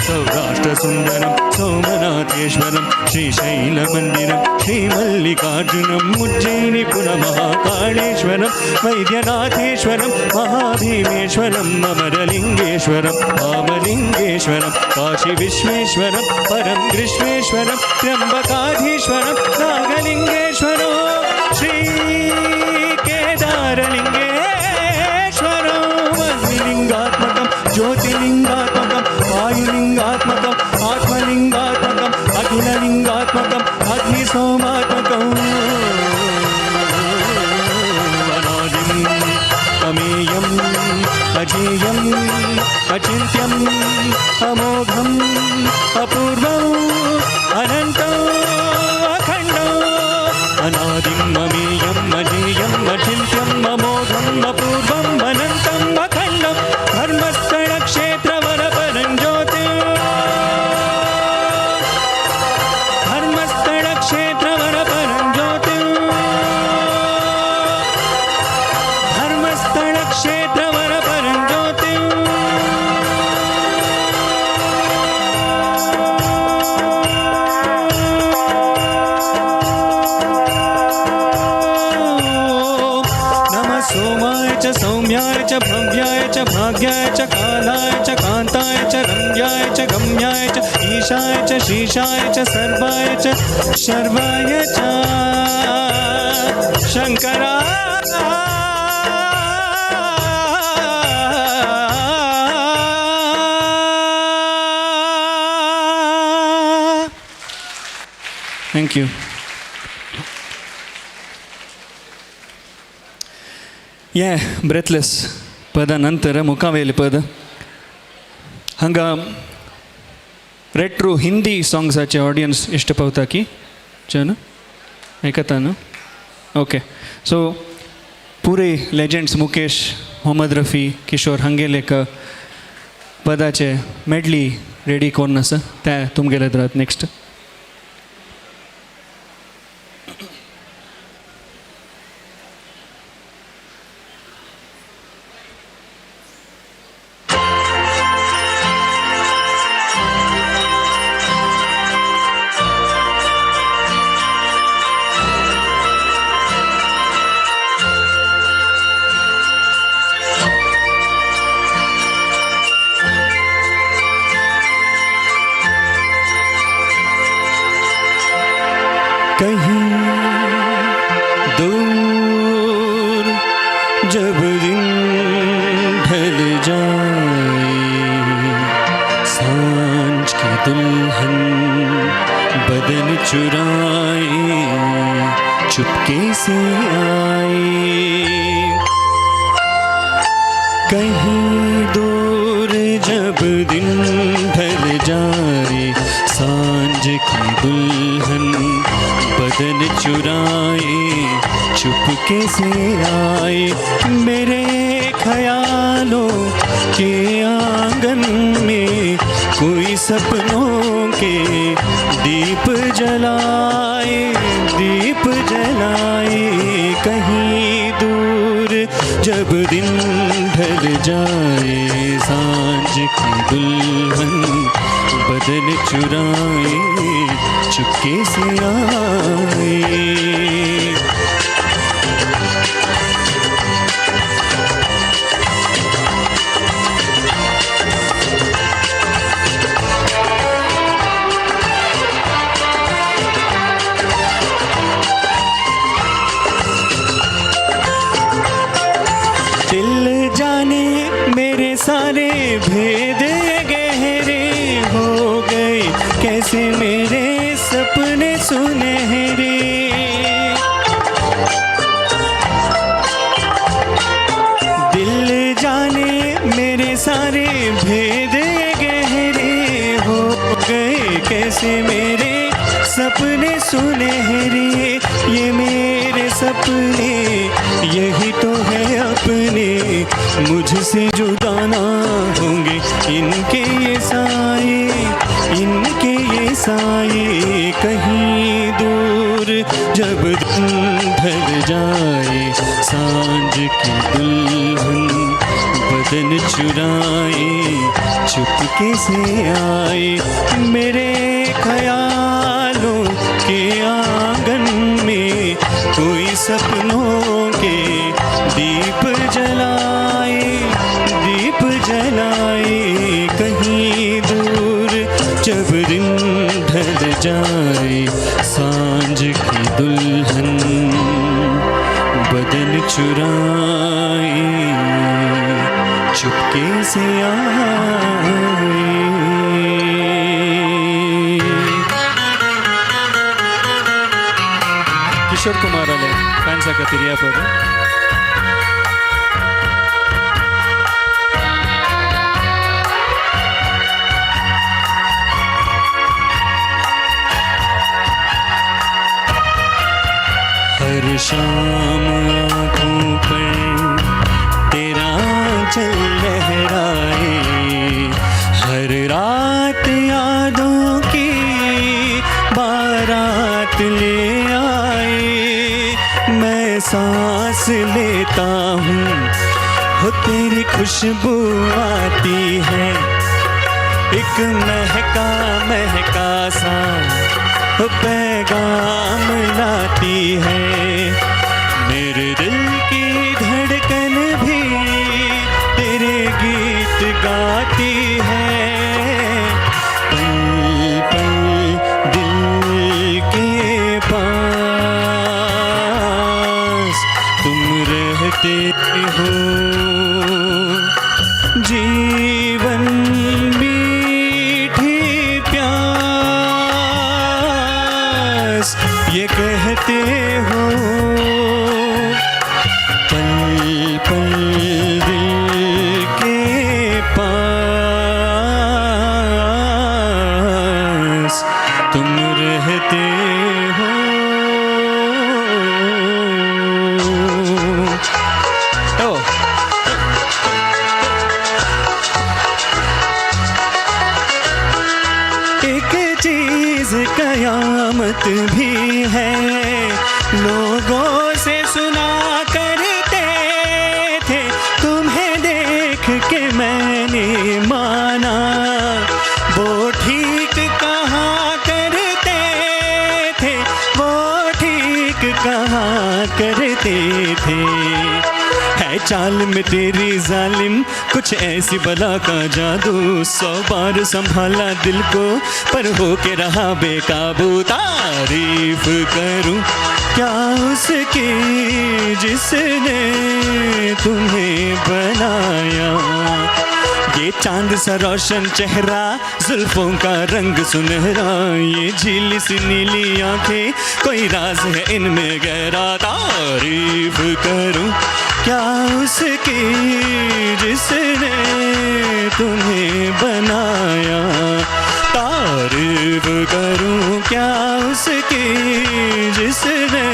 सौराष्ट्रसुन्दरं सोमनाथेश्वरं श्रीशैलमन्दिरं श्रीमल्लिकार्जुनम् उज्जयिनि पुरमहाकाळेश्वरं वैद्यनाथेश्वरं महाभीमेश्वरं अमरलिङ्गेश्वरं रामलिङ्गेश्वरं काशीविश्वेश्वरं परं ग्रीष्मेश्वरं त्र्यम्बकाधीश्वरं नागलिङ्गेश्वरं श्रीकेदारलिङ्गेश्वरं अग्निलिङ्गात्मकं ज्योतिलिङ्गात्मकं वायुलिङ्गात्मकम् आत्मलिङ्गात्मकम् अखिललिङ्गात्मकम् अग्निसोमात्मकम् अजेयम् अचिन्त्यम् अमोघम् अपूर्वम् अनन्तम् अखण्डम् अनादिम् अमेयम् अजेयम् अचिन्त्यम् अमोघम् अपूर्वम् अनन्तम् अखण्डम् धर्मस्थलक्षेत्रवरपरञ्ज्योति धर्मस्थलक्षेत्रवरपरञ्ज्योति धर्मस्थलक्षेत्रवरपरञ्ज्योति। नमः सोमाय च सौम्याय च भव्याय च भाग्याय च कालाय च कान्ताय च रम्याय च गम्याय च ईशाय च शीशाय च सर्वाय च शर्वाय च शंकरा। Thank you. ये ब्रेथलेस पद नंतर मुखावेले पद हांगा रेट्रो हिंदी सॉंग्साचे ऑडियन्स इश्ट पावता की चन आयकता न्हू? ओके, सो पुरे लेजंड्स मुकेश, मोहम्मद रफी, किशोर हांगेले एक पदाचे मेडली रेडी कोन्न आसा ते तुमगेले रात नेक्स्ट. कहीं दूर जब दिन ढल जाए, सांझ की दुल्हन बदन चुराए चुपके से आए। कहीं दूर जब दिन ढल जाए, सांझ की दुल्हन बदन चुराए चुपके से आए। मेरे ख्यालों के आंगन में कोई सपनों के दीप जलाए, दीप जलाए। कहीं दूर जब दिन ढल जाए, सांझ की दुल्हन बदन चुराए चुपके से आए। दिल जाने मेरे सारे भेद गहरे हो गए, कैसे मेरे सपने सुनहरे। दिल जाने मेरे सारे भेद गहरे हो गए, कैसे मेरे सपने सुनहरे। ये मेरे सपने यही तो है अपने, मुझसे जुदा ना होंगे इनके ये साए, इनके ये साए। कहीं दूर जब दिन ढल जाए, सांझ की दुल्हन बदन चुराए चुपके से आए। मेरे ख्यालों के आंगन में कोई सपनों के दीप जलाए, दीप जलाए। कहीं दूर जब दिन ढल जाए, सांझ की दुल्हन बदन चुराए चुपके से आए। किशोर कुमार आले फॅन्सा खातीर ह्या पद. शाम आँखों पर तेरा आंचल लहराए, हर रात यादों की बारात ले आए। मैं सांस लेता हूँ हो तेरी खुशबू आती है, एक महका महका सा हो पैगाम लाती है। मेरे दिल की धड़कन भी तेरे गीत गाती है, पल पल दिल के पास तुम रहते हो। जीवन मीठी प्यास ये कहते हो, पल पल दिल के पास तुम रहते हो। ओ एक चीज कयामत भी है, लोगों से सुना करते थे, तुम्हें देख के मैंने माना वो ठीक कहा करते थे, वो ठीक कहा करते थे। है चाल में तेरी जालिम कुछ ऐसी बला का जादू, 100 बार संभाला दिल को पर हो के रहा बेकाबू। तारीफ करूं क्या उसकी जिसने तुम्हें बनाया, ये चांद सा रोशन चेहरा, जुल्फों का रंग सुनहरा, ये झील सी नीली आंखें, कोई राज है इनमें गहरा। तारीफ करूं क्या उसकी जिसने तुम्हें बनाया, तारीफ करूं क्या उसकी जिसने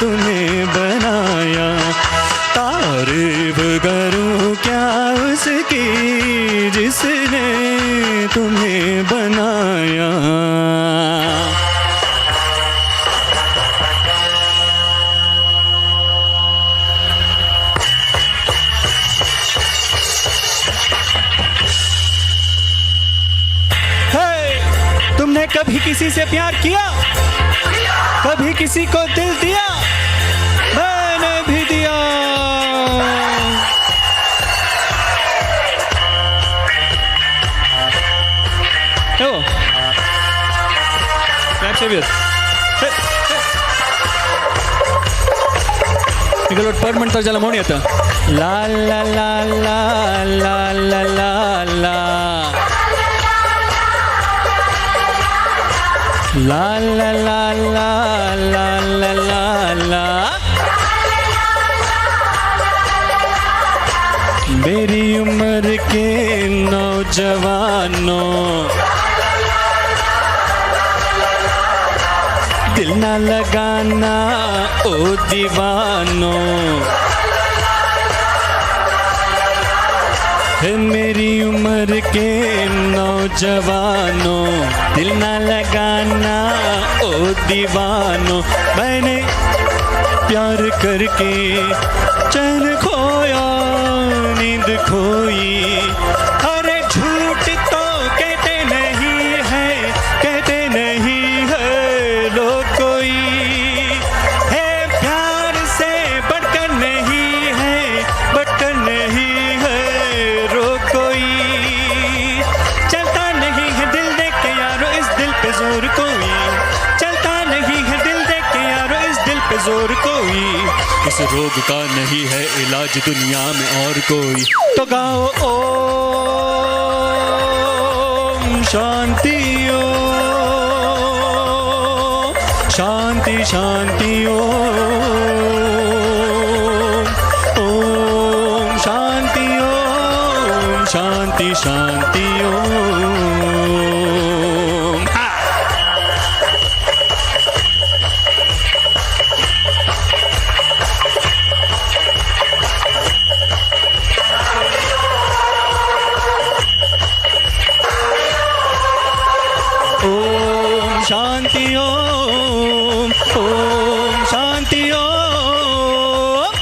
तुम्हें बनाया, तारीफ करूं क्या उसकी जिसने तुम्हें बनाया। तुमने कभी किसी से प्यार किया, कभी किसी को दिल दिया? मैंने भी दिया। ओ निकलो पर म्हणतात ज्याला म्हणून येतं ला ला ला ला ला ला ला ला ला ला ला ला ला ला ला ला। मेरी उम्र के नौजवानों, दिल ना लगाना ओ दीवानों, है मेरी उम्र के नौजवानों, दिल ना लगाना ओ दीवानों। मैंने प्यार करके चैन खोया, नींद खोई, अरे झूठ तो कहते नहीं है, कहते नहीं है लोग कोई, है प्यार से बढ़कर नहीं है, बढ़कर नहीं है रो कोई। चलता नहीं है दिल देख के यारो इस दिल पे जोर कोई, चलता नहीं है दिल देख के यारो इस दिल पे जोर कोई, इस रोग का नहीं है इलाज दुनिया में और कोई। तो गाओ ओम शांति ओम शांति शांति ओम ओम शांति ओम शांति शांति ओम। ಶಾಂತಿ ಓಂ, ಓಂ ಶಾಂತಿ ಓಂ,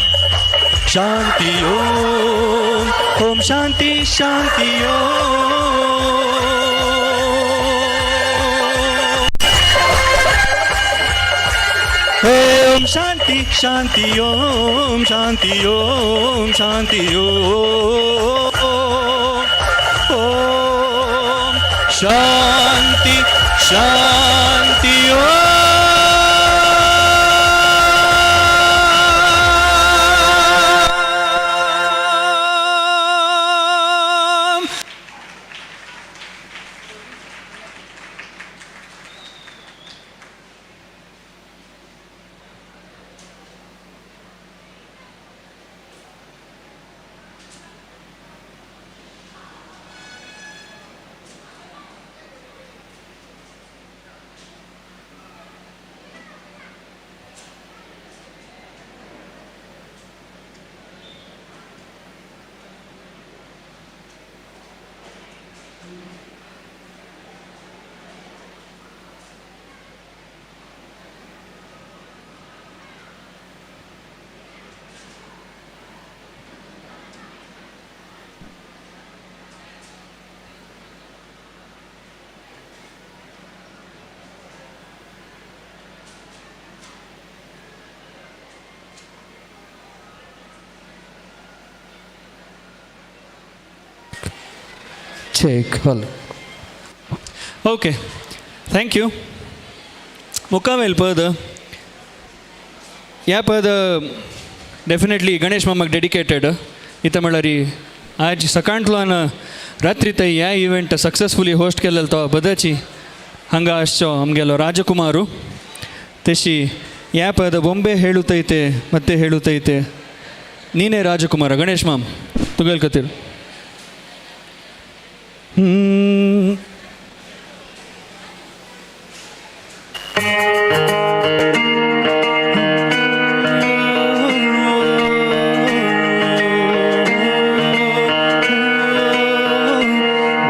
ಶಾಂತಿ ಓಂ, ಓಂ ಶಾಂತಿ ಶಾಂತಿ ಓಂ. ಓಂ ಶಾಂತಿ ಶಾಂತಿ ಓಂ ಶಾಂತಿ ಓಂ ಶಾಂತಿ ಓಂ, ಓಂ ಶಾಂತಿ ಶಾಂತಿ ಓಂ. Check. Hello. Okay, thank you. ಮುಕ್ಕಾಮೇಲ್ ಪದ ಯಾ ಪದ ಡೆಫಿನೆಟ್ಲಿ ಗಣೇಶ್ ಮಾಮಾಗ ಡೆಡಿಕೇಟೆಡ್. ಇತ್ತ ಮಳ್ಳರಿ ಆಜ್ ಸಕಾಂಟ್ಲಾನ ರಾತ್ರಿ ತೈ ಯಾ ಇವೆಂಟ್ ಸಕ್ಸಸ್ಫುಲಿ ಹೋಸ್ಟ್ केलेलो तो बदची ಹಂಗ ಅಷ್ಟೋ ನಮಗೆಲ್ಲ ರಾಜಕುಮಾರು ತೆಶಿ ಯಾ ಪದ ಬೊಂಬೆ ಹೇಳುತ್ತೈತೆ ಮತ್ತೆ ಹೇಳುತ್ತೈತೆ ನೀನೇ ರಾಜಕುಮಾರ. ಗಣೇಶ್ ಮಾಮ್ ತುಗಲ್ಕತ್ತೀರು.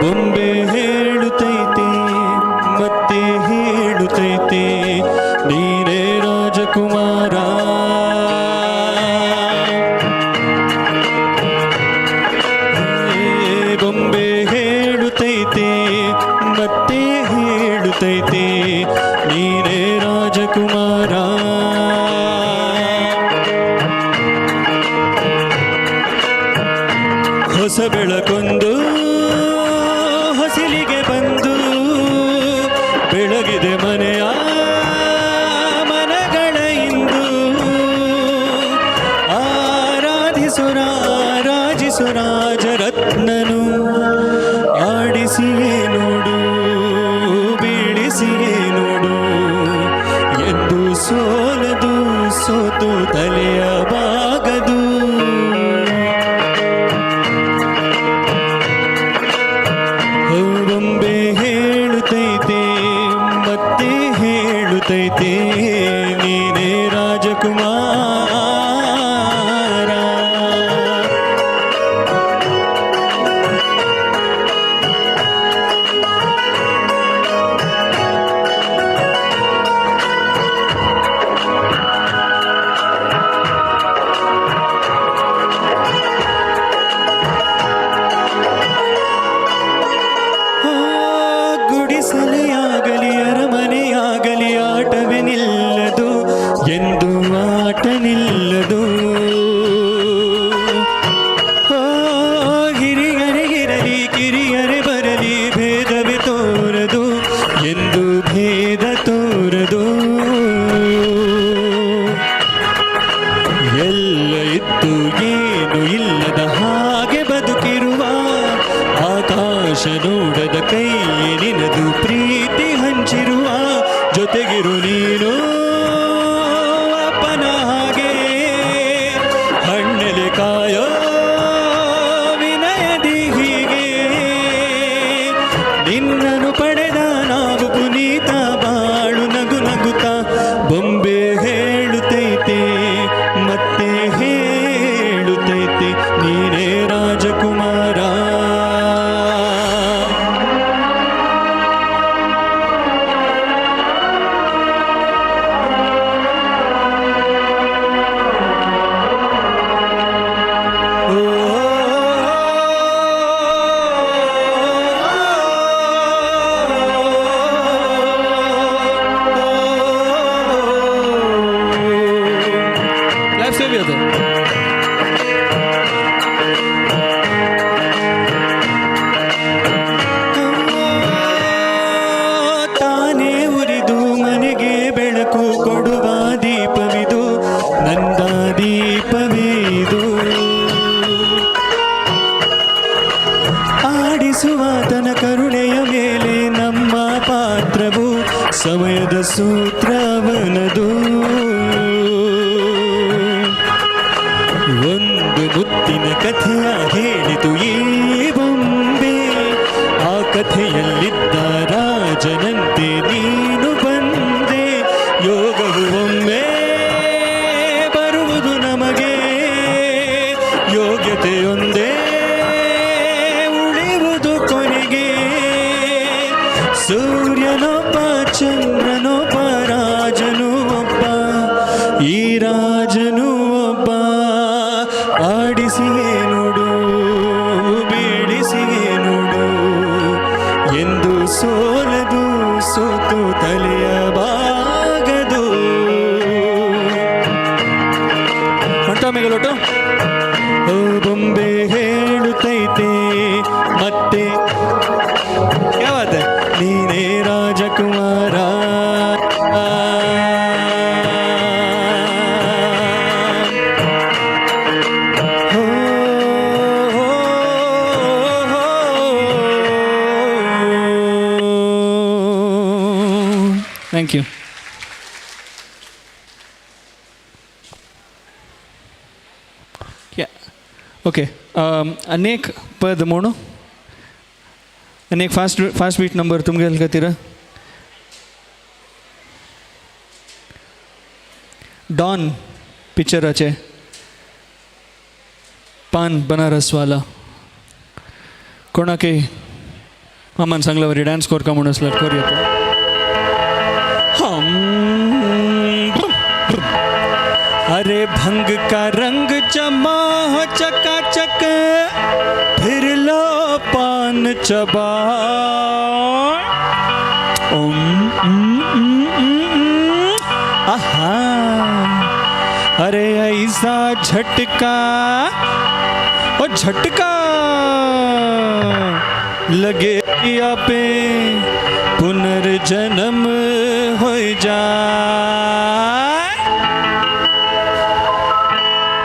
ಬೊಂಬೆ ಹೇಳುತ್ತೈತೆ ಮತ್ತೆ ಹೇಳುತ್ತೈತೆ ನೀನೇ ರಾಜಕುಮಾರ. ಬೊಂಬೆ ಹೇಳುತ್ತೈತೆ ಮತ್ತೆ ಹೇಳುತ್ತೈತೆ ನೀನೇ ರಾಜಕುಮಾರ. ಹೊಸ ಬೆಳಕೊಂದು ಹೊಸಿಲಿಗೆ ಬಂದು ಬೆಳಗಿದೆ ಮನೆಯ ಮನಗಳ ಇಂದು. ಆರಾಧಿಸು ರಾಜಿಸು ರಾಜರತ್ನನು, ಆಡಿಸಿಯೇ ನೋಡು ಬೀಳಿಸಿಯೇ ನೋಡು, ಎಂದು ಸೋಲದು ಸೋತು ತಲೆಯ ಬಾಗದು. ಬೊಂಬೆ ಹೇಳುತ್ತೈತೆ ಮತ್ತೆ ಹೇಳುತ್ತೈತೆ ನೀನೇ ರಾಜಕುಮಾರ. ಗುಡಿಸಲೆಯಾಗಲಿ ಅರಮನೆಯಾಗಲಿ ಆಟವೇ ನಿಲ್ಲದು ಎಂದು ಆಟ ನಿಲ್ಲದು. ಹಿರಿಯರೇ ಇರಲಿ ಕಿರಿಯರೇ ಬರಲಿ ಭೇದವೇ ತೋರದು ಎಂದು ಭೇದ ತೋರದು. ಎಲ್ಲ ಇತ್ತು ಏನು ಇಲ್ಲದ ಹಾಗೆ ಬದುಕಿರುವ, ಆಕಾಶ ನೋಡದ ಕೈ ನಿನದು ಪ್ರೀತಿ ಹಂಚಿರುವ, ಜೊತೆಗಿರು ನೀನು ಅಪ್ಪನ ಹಾಗೆ ಹಣ್ಣೆಲೆ ಕಾಯೋ ವಿನಯದಿ ಹೀಗೆ. ನಿನ್ನನು ಪಡೆದ ನಾವು ಪುನೀತ ಬಾಳು ನಗು ನಗುತ್ತ. ಬೊಂಬೆ ಹೇಳುತ್ತೈತೆ ಮತ್ತೆ ಹೇಳುತ್ತೈತೆ ನೀನೇ ರಾಜಕುಮಾರ. ಕರುಣಿಸುವಾತನ ಕರುಣೆಯ ಮೇಲೆ ನಮ್ಮ ಪಾತ್ರವು ಸಮಯದ ಸೂತ್ರವನದು. ಒಂದು ಮುತ್ತಿನ ಕಥೆಯ ಹೇಳಿತು ಈ ಬೊಂಬೆ, ಆ ಕಥೆಯಲ್ಲಿದ್ದ ರಾಜನಂತೆ ನೀನು ಬಂದೆ. ಯೋಗವು ಒಮ್ಮೆ ಬರುವುದು ನಮಗೆ, ಯೋಗ್ಯತೆಯೊಂದೇ ಉಳಿಯುವುದು ಕೊನೆಗೆ. ಸೂರ್ಯನೊಬ್ಬ ಚಂದ್ರನೊಬ್ಬ ರಾಜನು ಒಬ್ಬ, ಈ ರಾಜನು ಒಬ್ಬ. ಆಡಿಸಿಯೇ ನೋಡು ಬೀಳಿಸಿಯೇ ನೋಡು ಎಂದು ಸೋಲದು ಸೋತು ತಲೆಯ ಬಾಗದು. ಹೊಂಟೋಮೆಗಲೊಟ್ಟು ಓ ಬೊಂಬೆ ಹೇಳುತ್ತೈತೆ ಮತ್ತೆ ಯಾವತ್ತೆ ನೀನೇ ರಾಜಕುಮಾರ. ಹೋ, ಹೋ, ಹೋ. Thank you. Okay, ಅನೇಕ ಪದ ಮೋಣು ಅನೇಕ ಫಾಸ್ಟ್ ಫಾಸ್ಟ್ ಬೀಟ್ ನಂಬರ್ ತುಮ್ಗೆ ಹೇಳ್ಕತ್ತೀರ. ಡಾನ್ ಪಿಕ್ಚರಾचे पान बनारसवाला कोणाकय मामान सांगला वरी डान्स करका म्हूण आसल्यार करूया. हम अरे भंग का रंग जमा हो चकाचक, फिर लो पान चबा. ओम आहा, अरे ऐसा झटका ओ झटका लगे या पे पुनर्जन्म हो जाए.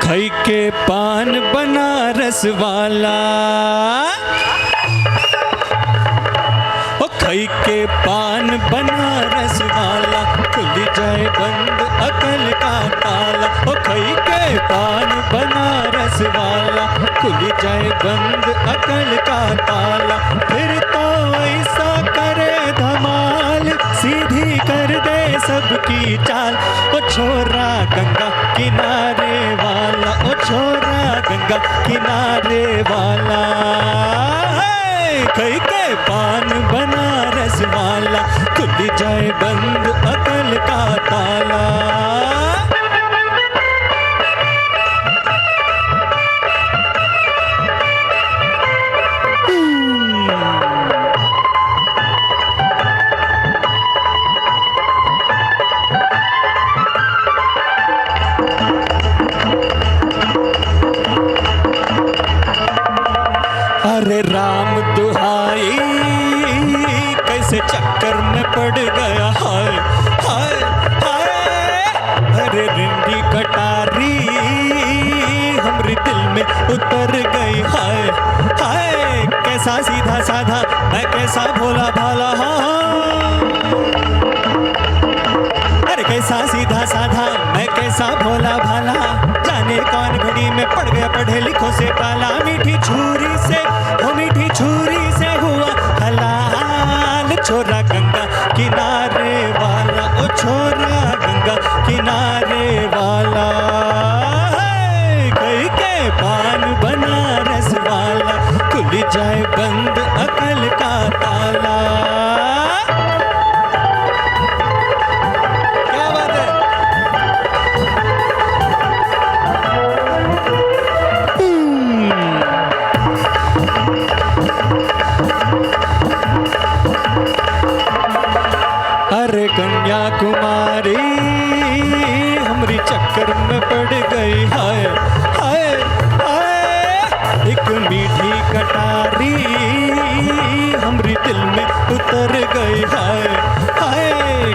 खई के पान बनारस वाला, ओ खई के पान बनारस वाला, खुल जाए बंद अकल का ताला. ओ खई के पान बनारस वाला, खुल जाए बंद अकल का ताला. फिर तो ऐसा करे धमाल, सीधी कर दे सबकी चाल. ओ छोरा गंगा किनारे वाला, ओ छोरा गंगा किनारे वाला, खई के पान बनारस वाला, खुल जाए बंद अकल का ताला. अरे राम दुहाई कैसे चक्कर में पड़ गया, हाय हाय हाय. अरे रिंडी कटारी हमरे दिल में उतर गई, हाय हाय. कैसा सीधा साधा मैं कैसा भोला भाला, हाँ. अरे कैसा सीधा साधा मैं कैसा भोला भाला, जाने कौन घड़ी में पड़ गया पढ़े लिखो से पाला. मीठी छुरी से हो मीठी छुरी से हुआ हलाल, छोरा गंगा किनारे वाला, ओ छोरा गंगा किनारे वाला. कई के पान बनारस वाला, खुल जाए बंद अकल का ताला. क्या बात है. अरे कन्याकुमारी हमरी चक्कर में पड़ गई, हाय हाय हाय. एक मीठी कटारी हमरी दिल में उतर गई, हाय हाय.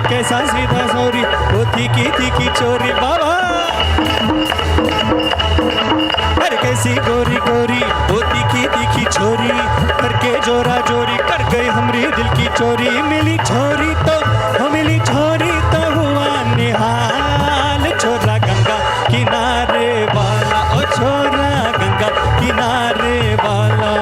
कैसा सीधा सॉरी वो तीखी तीखी चोरी बाबा, अरे कैसी गोरी गोरी वो तीखी तीखी छोरी, करके जोरा जोरी कर गई हमरी दिल की चोरी। मिली छोरी तो हो मिली छोरी तो हुआ निहाल, छोरा गंगा किनारे वाला, ओ छोरा गंगा किनारे वाला।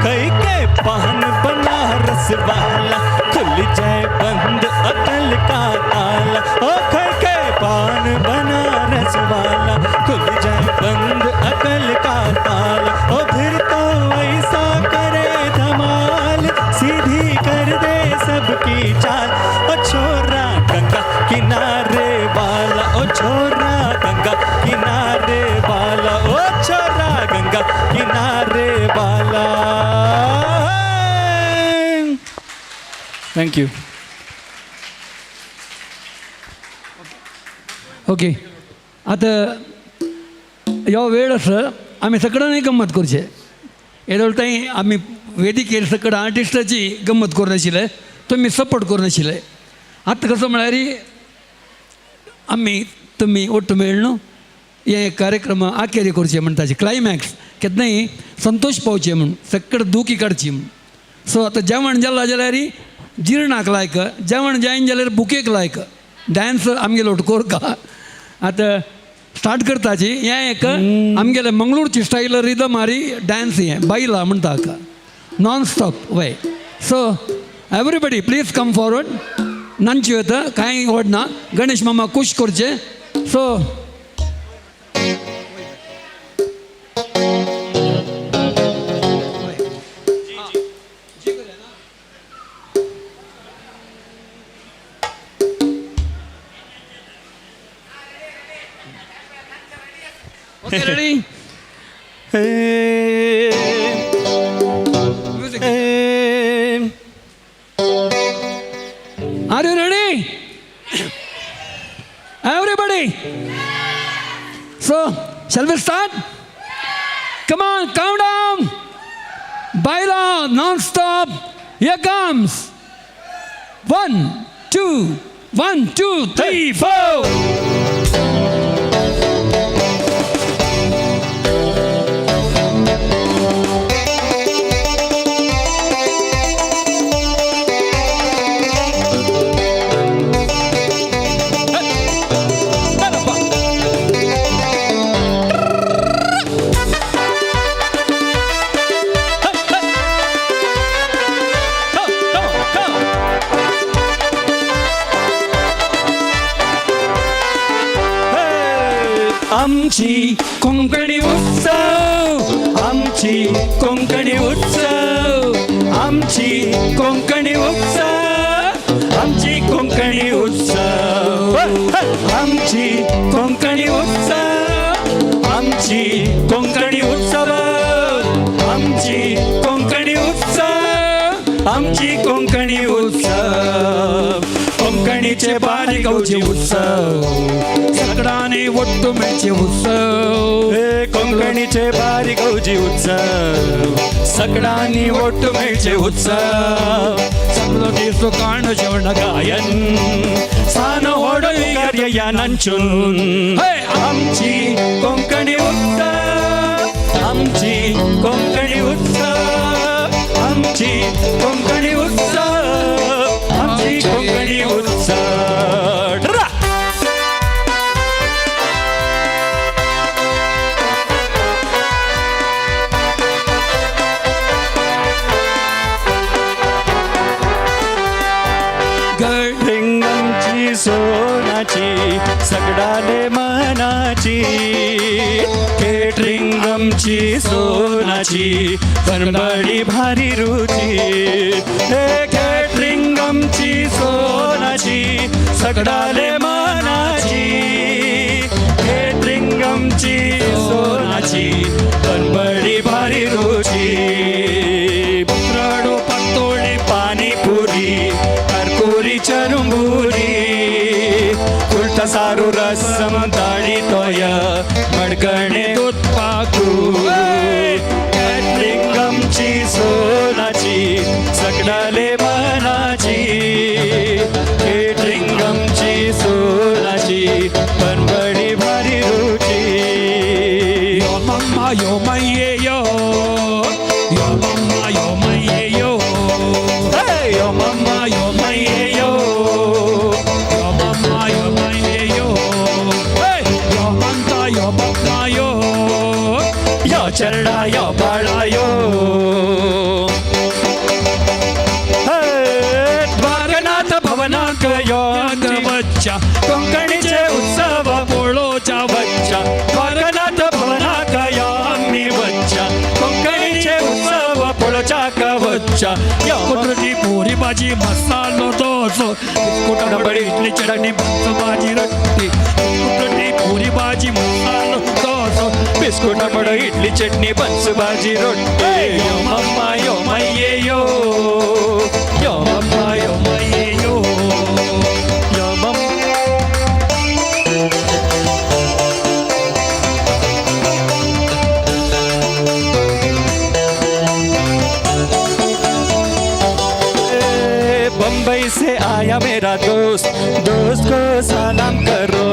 कई के पहन बनारस वाला, खुल जाए बंद अकल का ताला, ओ खई के पान बनारस वाला, खुल जाए बंद अकल का ताला, ओ फिर तो ऐसा करे धमाल, सीधी कर दे सबकी चाल, ओ छोरा गंगा किनारे वाला, ओ छोरा गंगा किनारे वाला, ओ छोरा गंगा किनारे वाला। Thank you. Okay, आतां ह्यो वेळ आसा आमी सगळ्यांनी गम्मत करचे. येदोळ थंय आमी वेदिकेर सकड आर्टिस्टाची गम्मत करून आशिल्ले, तुमी सपोर्ट करून आशिल्ले. आतां कसो म्हळ्यार आमी तुमी ಒಟ್ಟು मेळ्ळ न्हू हे कार्यक्रम आखेरी करचे म्हणटाचे क्लायमॅक्स केन्नाय संतोश पावचे म्हूण सकड दुखी काडची म्हूण. सो आतां जेवण जालां जाल्यार जिर्णाक लायक, जेवण जायना जाल्यार बुकेक लायक, डांस आमगेलो कोरका. आतां स्टार्ट करताची हें एक आमगेले मंगळूरची स्टायल रिदम हारी डांस हें बायला म्हणटा हाका नॉन स्टॉप वय. So everybody please come forward. नांची वता कांय व्हड ना, गणेश मामा खूश करचे. So Okay, ready? Hey, music. Hey. Are you ready? Everybody. So, shall we start? Come on, count down. Baila, non-stop. Here comes. 1, 2, 1, 2, 3, 4. आमची कोंकणी उत्सव, आमची कोंकणी उत्सव, आमची कोंकणी उत्सव, आमची कोंकणी उत्सव, आमची कोंकणी उत्सव, आमची कोंकणी उत्सव, आमची कोंकणी उत्सव, आमची कोंकणी उत्सव. कोंकणीचे बारीक गावचे उत्सव, सगळ्यांनी ಒಟ್ಟು मेळचे उत्सव. कोंकणीचे बारीक गावचे उत्सव, सगळ्यांनी ಒಟ್ಟು मेळचे उत्सव. सगळो दीस काण जेवण गायन सान होडो कार्य या नांचून. आमची कोंकणी उत्सव, आमची कोंकणी उत्सव, आमची कोंकणी उत्सव, आमची कोंकणी उत्सव. गडिंगमची सोनाची सगडाले मनाची, केटरिंग आमची सोनाची बनबडी भारी रुची. हे केटरिंग आमची सोनाची सगडाले मनाची, केटरिंग आमची सोनाची बनबडी भारी रुची. पुत्राडो पातोळी पाणीपुरी करकुरी चरुंबुरी, कुलटा सारू रसम ताळी तोय मडकणे दूध पाकू. केटरिंग आमची सोनाची सगडाले मनाची, केटरिंग आमची सोनाची बनबडी भारी रुची. यो मम्मा यो मय्ये वच्चा का वच्चा. रोटी पूरी भाजी मसालो डोसो बिस्कुट बड़ी इडली चटनी बंस भाजी रोटी रोटी पूरी भाजी मसालो डोसो बिस्कुट बड़ो इडली चटनी बंस भाजी रोटी. यो मम्मा यो मय्ये यो, यो मम्मा यो मय्ये यो, यो मम्मा. बम्बई से आया मेरा दोस्त, दोस्त को सलाम करो.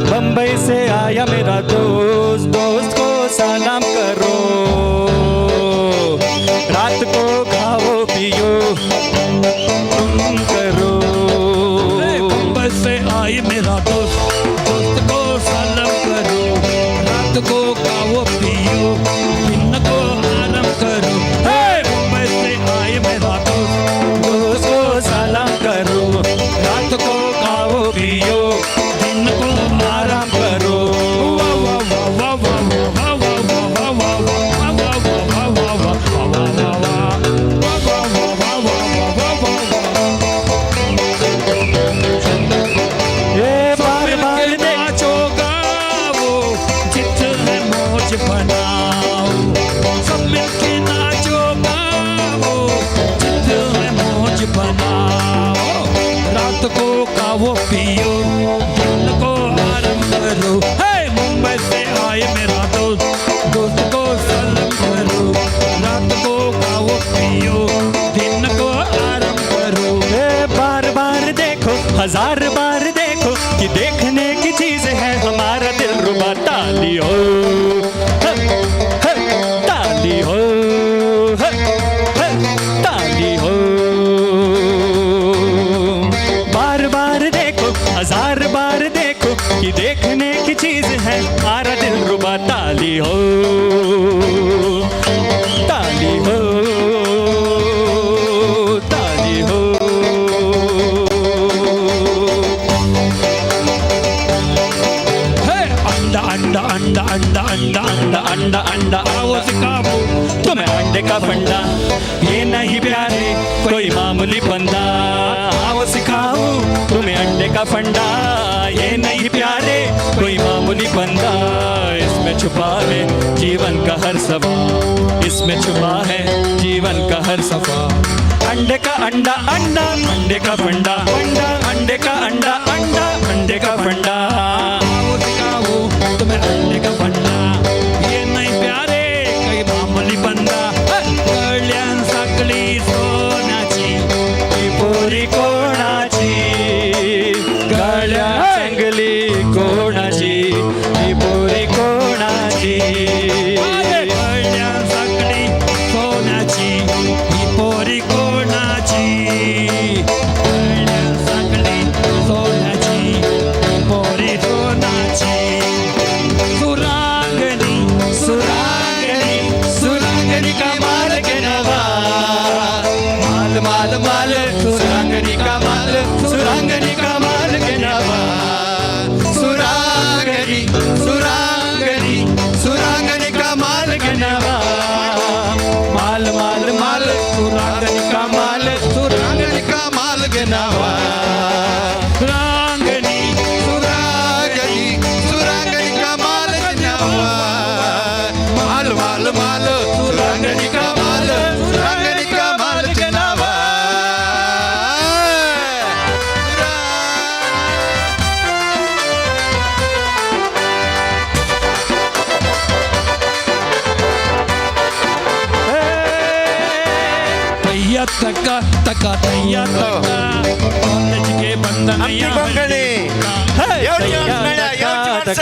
बम्बई से आया मेरा दोस्त, दोस्त को सलाम करो. रात को खाओ पियो तुम करो. बम्बई से आई मेरा दोस्त, दोस्त को सलाम करो. रात को खाओ पियो दिन को आराम करो. मुंबई से आए मेरा दोस्त, दोस्त को सलाम करो. रात को खाओ पियो दिन को आराम करो. वाह वाह वाह वाह वाह वाह वाह वाह वाह वाह वाह वाह वाह वाह वाह वाह वाह. ये बार बार नाचो गाओ जितने मौज बनाओ, सब मिलके नाचो गाओ जितने मौज बनाओ. रात को खाओ पियो दिन को आराम करो. हे मुंबई से आए मेरा दोस्त, दोस्त को सलाम करो. रात को खाओ पियो दिन को आराम करो. ये बार बार देखो हजार बार देखो कि देखने की चीज है हमारा दिल रुबा. ताली हो ताली हो ताली हो. बार बार देखो हजार बार देखो कि देखने की चीज है हमारा दिल रुबा. ताली हो ताली हो ताली हो. हे अंडा अंडा अंडा अंडा अंडा अंडा अंडा अंडा आओ सिखाओ तुम्हें अंडे का फंडा. ये नहीं प्यारे कोई मामूली बंदा. आओ सिखाओ तुम्हें अंडे का फंडा. ये नहीं प्यारे कोई मामूली बंदा. इसमें छुपा है जीवन का हर सवाल, इसमें छुपा है जीवन का हर सवाल. अंडे का अंडा अंडा अंडे का फंडा फंडा अंडे का अंडा अंडा अंडे का फंडा. आओ सिखाओ तुम्हें अंडे का फंडा. ये नहीं प्यारे कोई मामूली बंदा. कल्याण साकली सोन्याची ही पोरी कोणाची, गळ्या सांगली कोणाची, ही पोरी कोणाची. कल्याण साकली सोन्याची ही पोरी कोणाची. कल्याण साकली सोन्याची ही पोरी कोणाची. सुरांगणी सुरांगणी सुरांगणी का माल के नवा. माल माल माल सुरांगणी का माल, सुरांगणी का माल के नवा. सुरांगणी सुरांगणी सुरांगणी का माल के नवा. माल माल माल सुरांगणी का माल, सुरांगणी का माल के नवा. सुरांगणी सुरांगणी सुरांगणी का माल के नवा. माल माल माल सुरांगणी का माल, सुरांगणी का माल के नवा. तैया तका तका तैया तका कॉलेज के बंधन आमची कोंकणी येवची वर्स मेळ्या, येवची वर्स.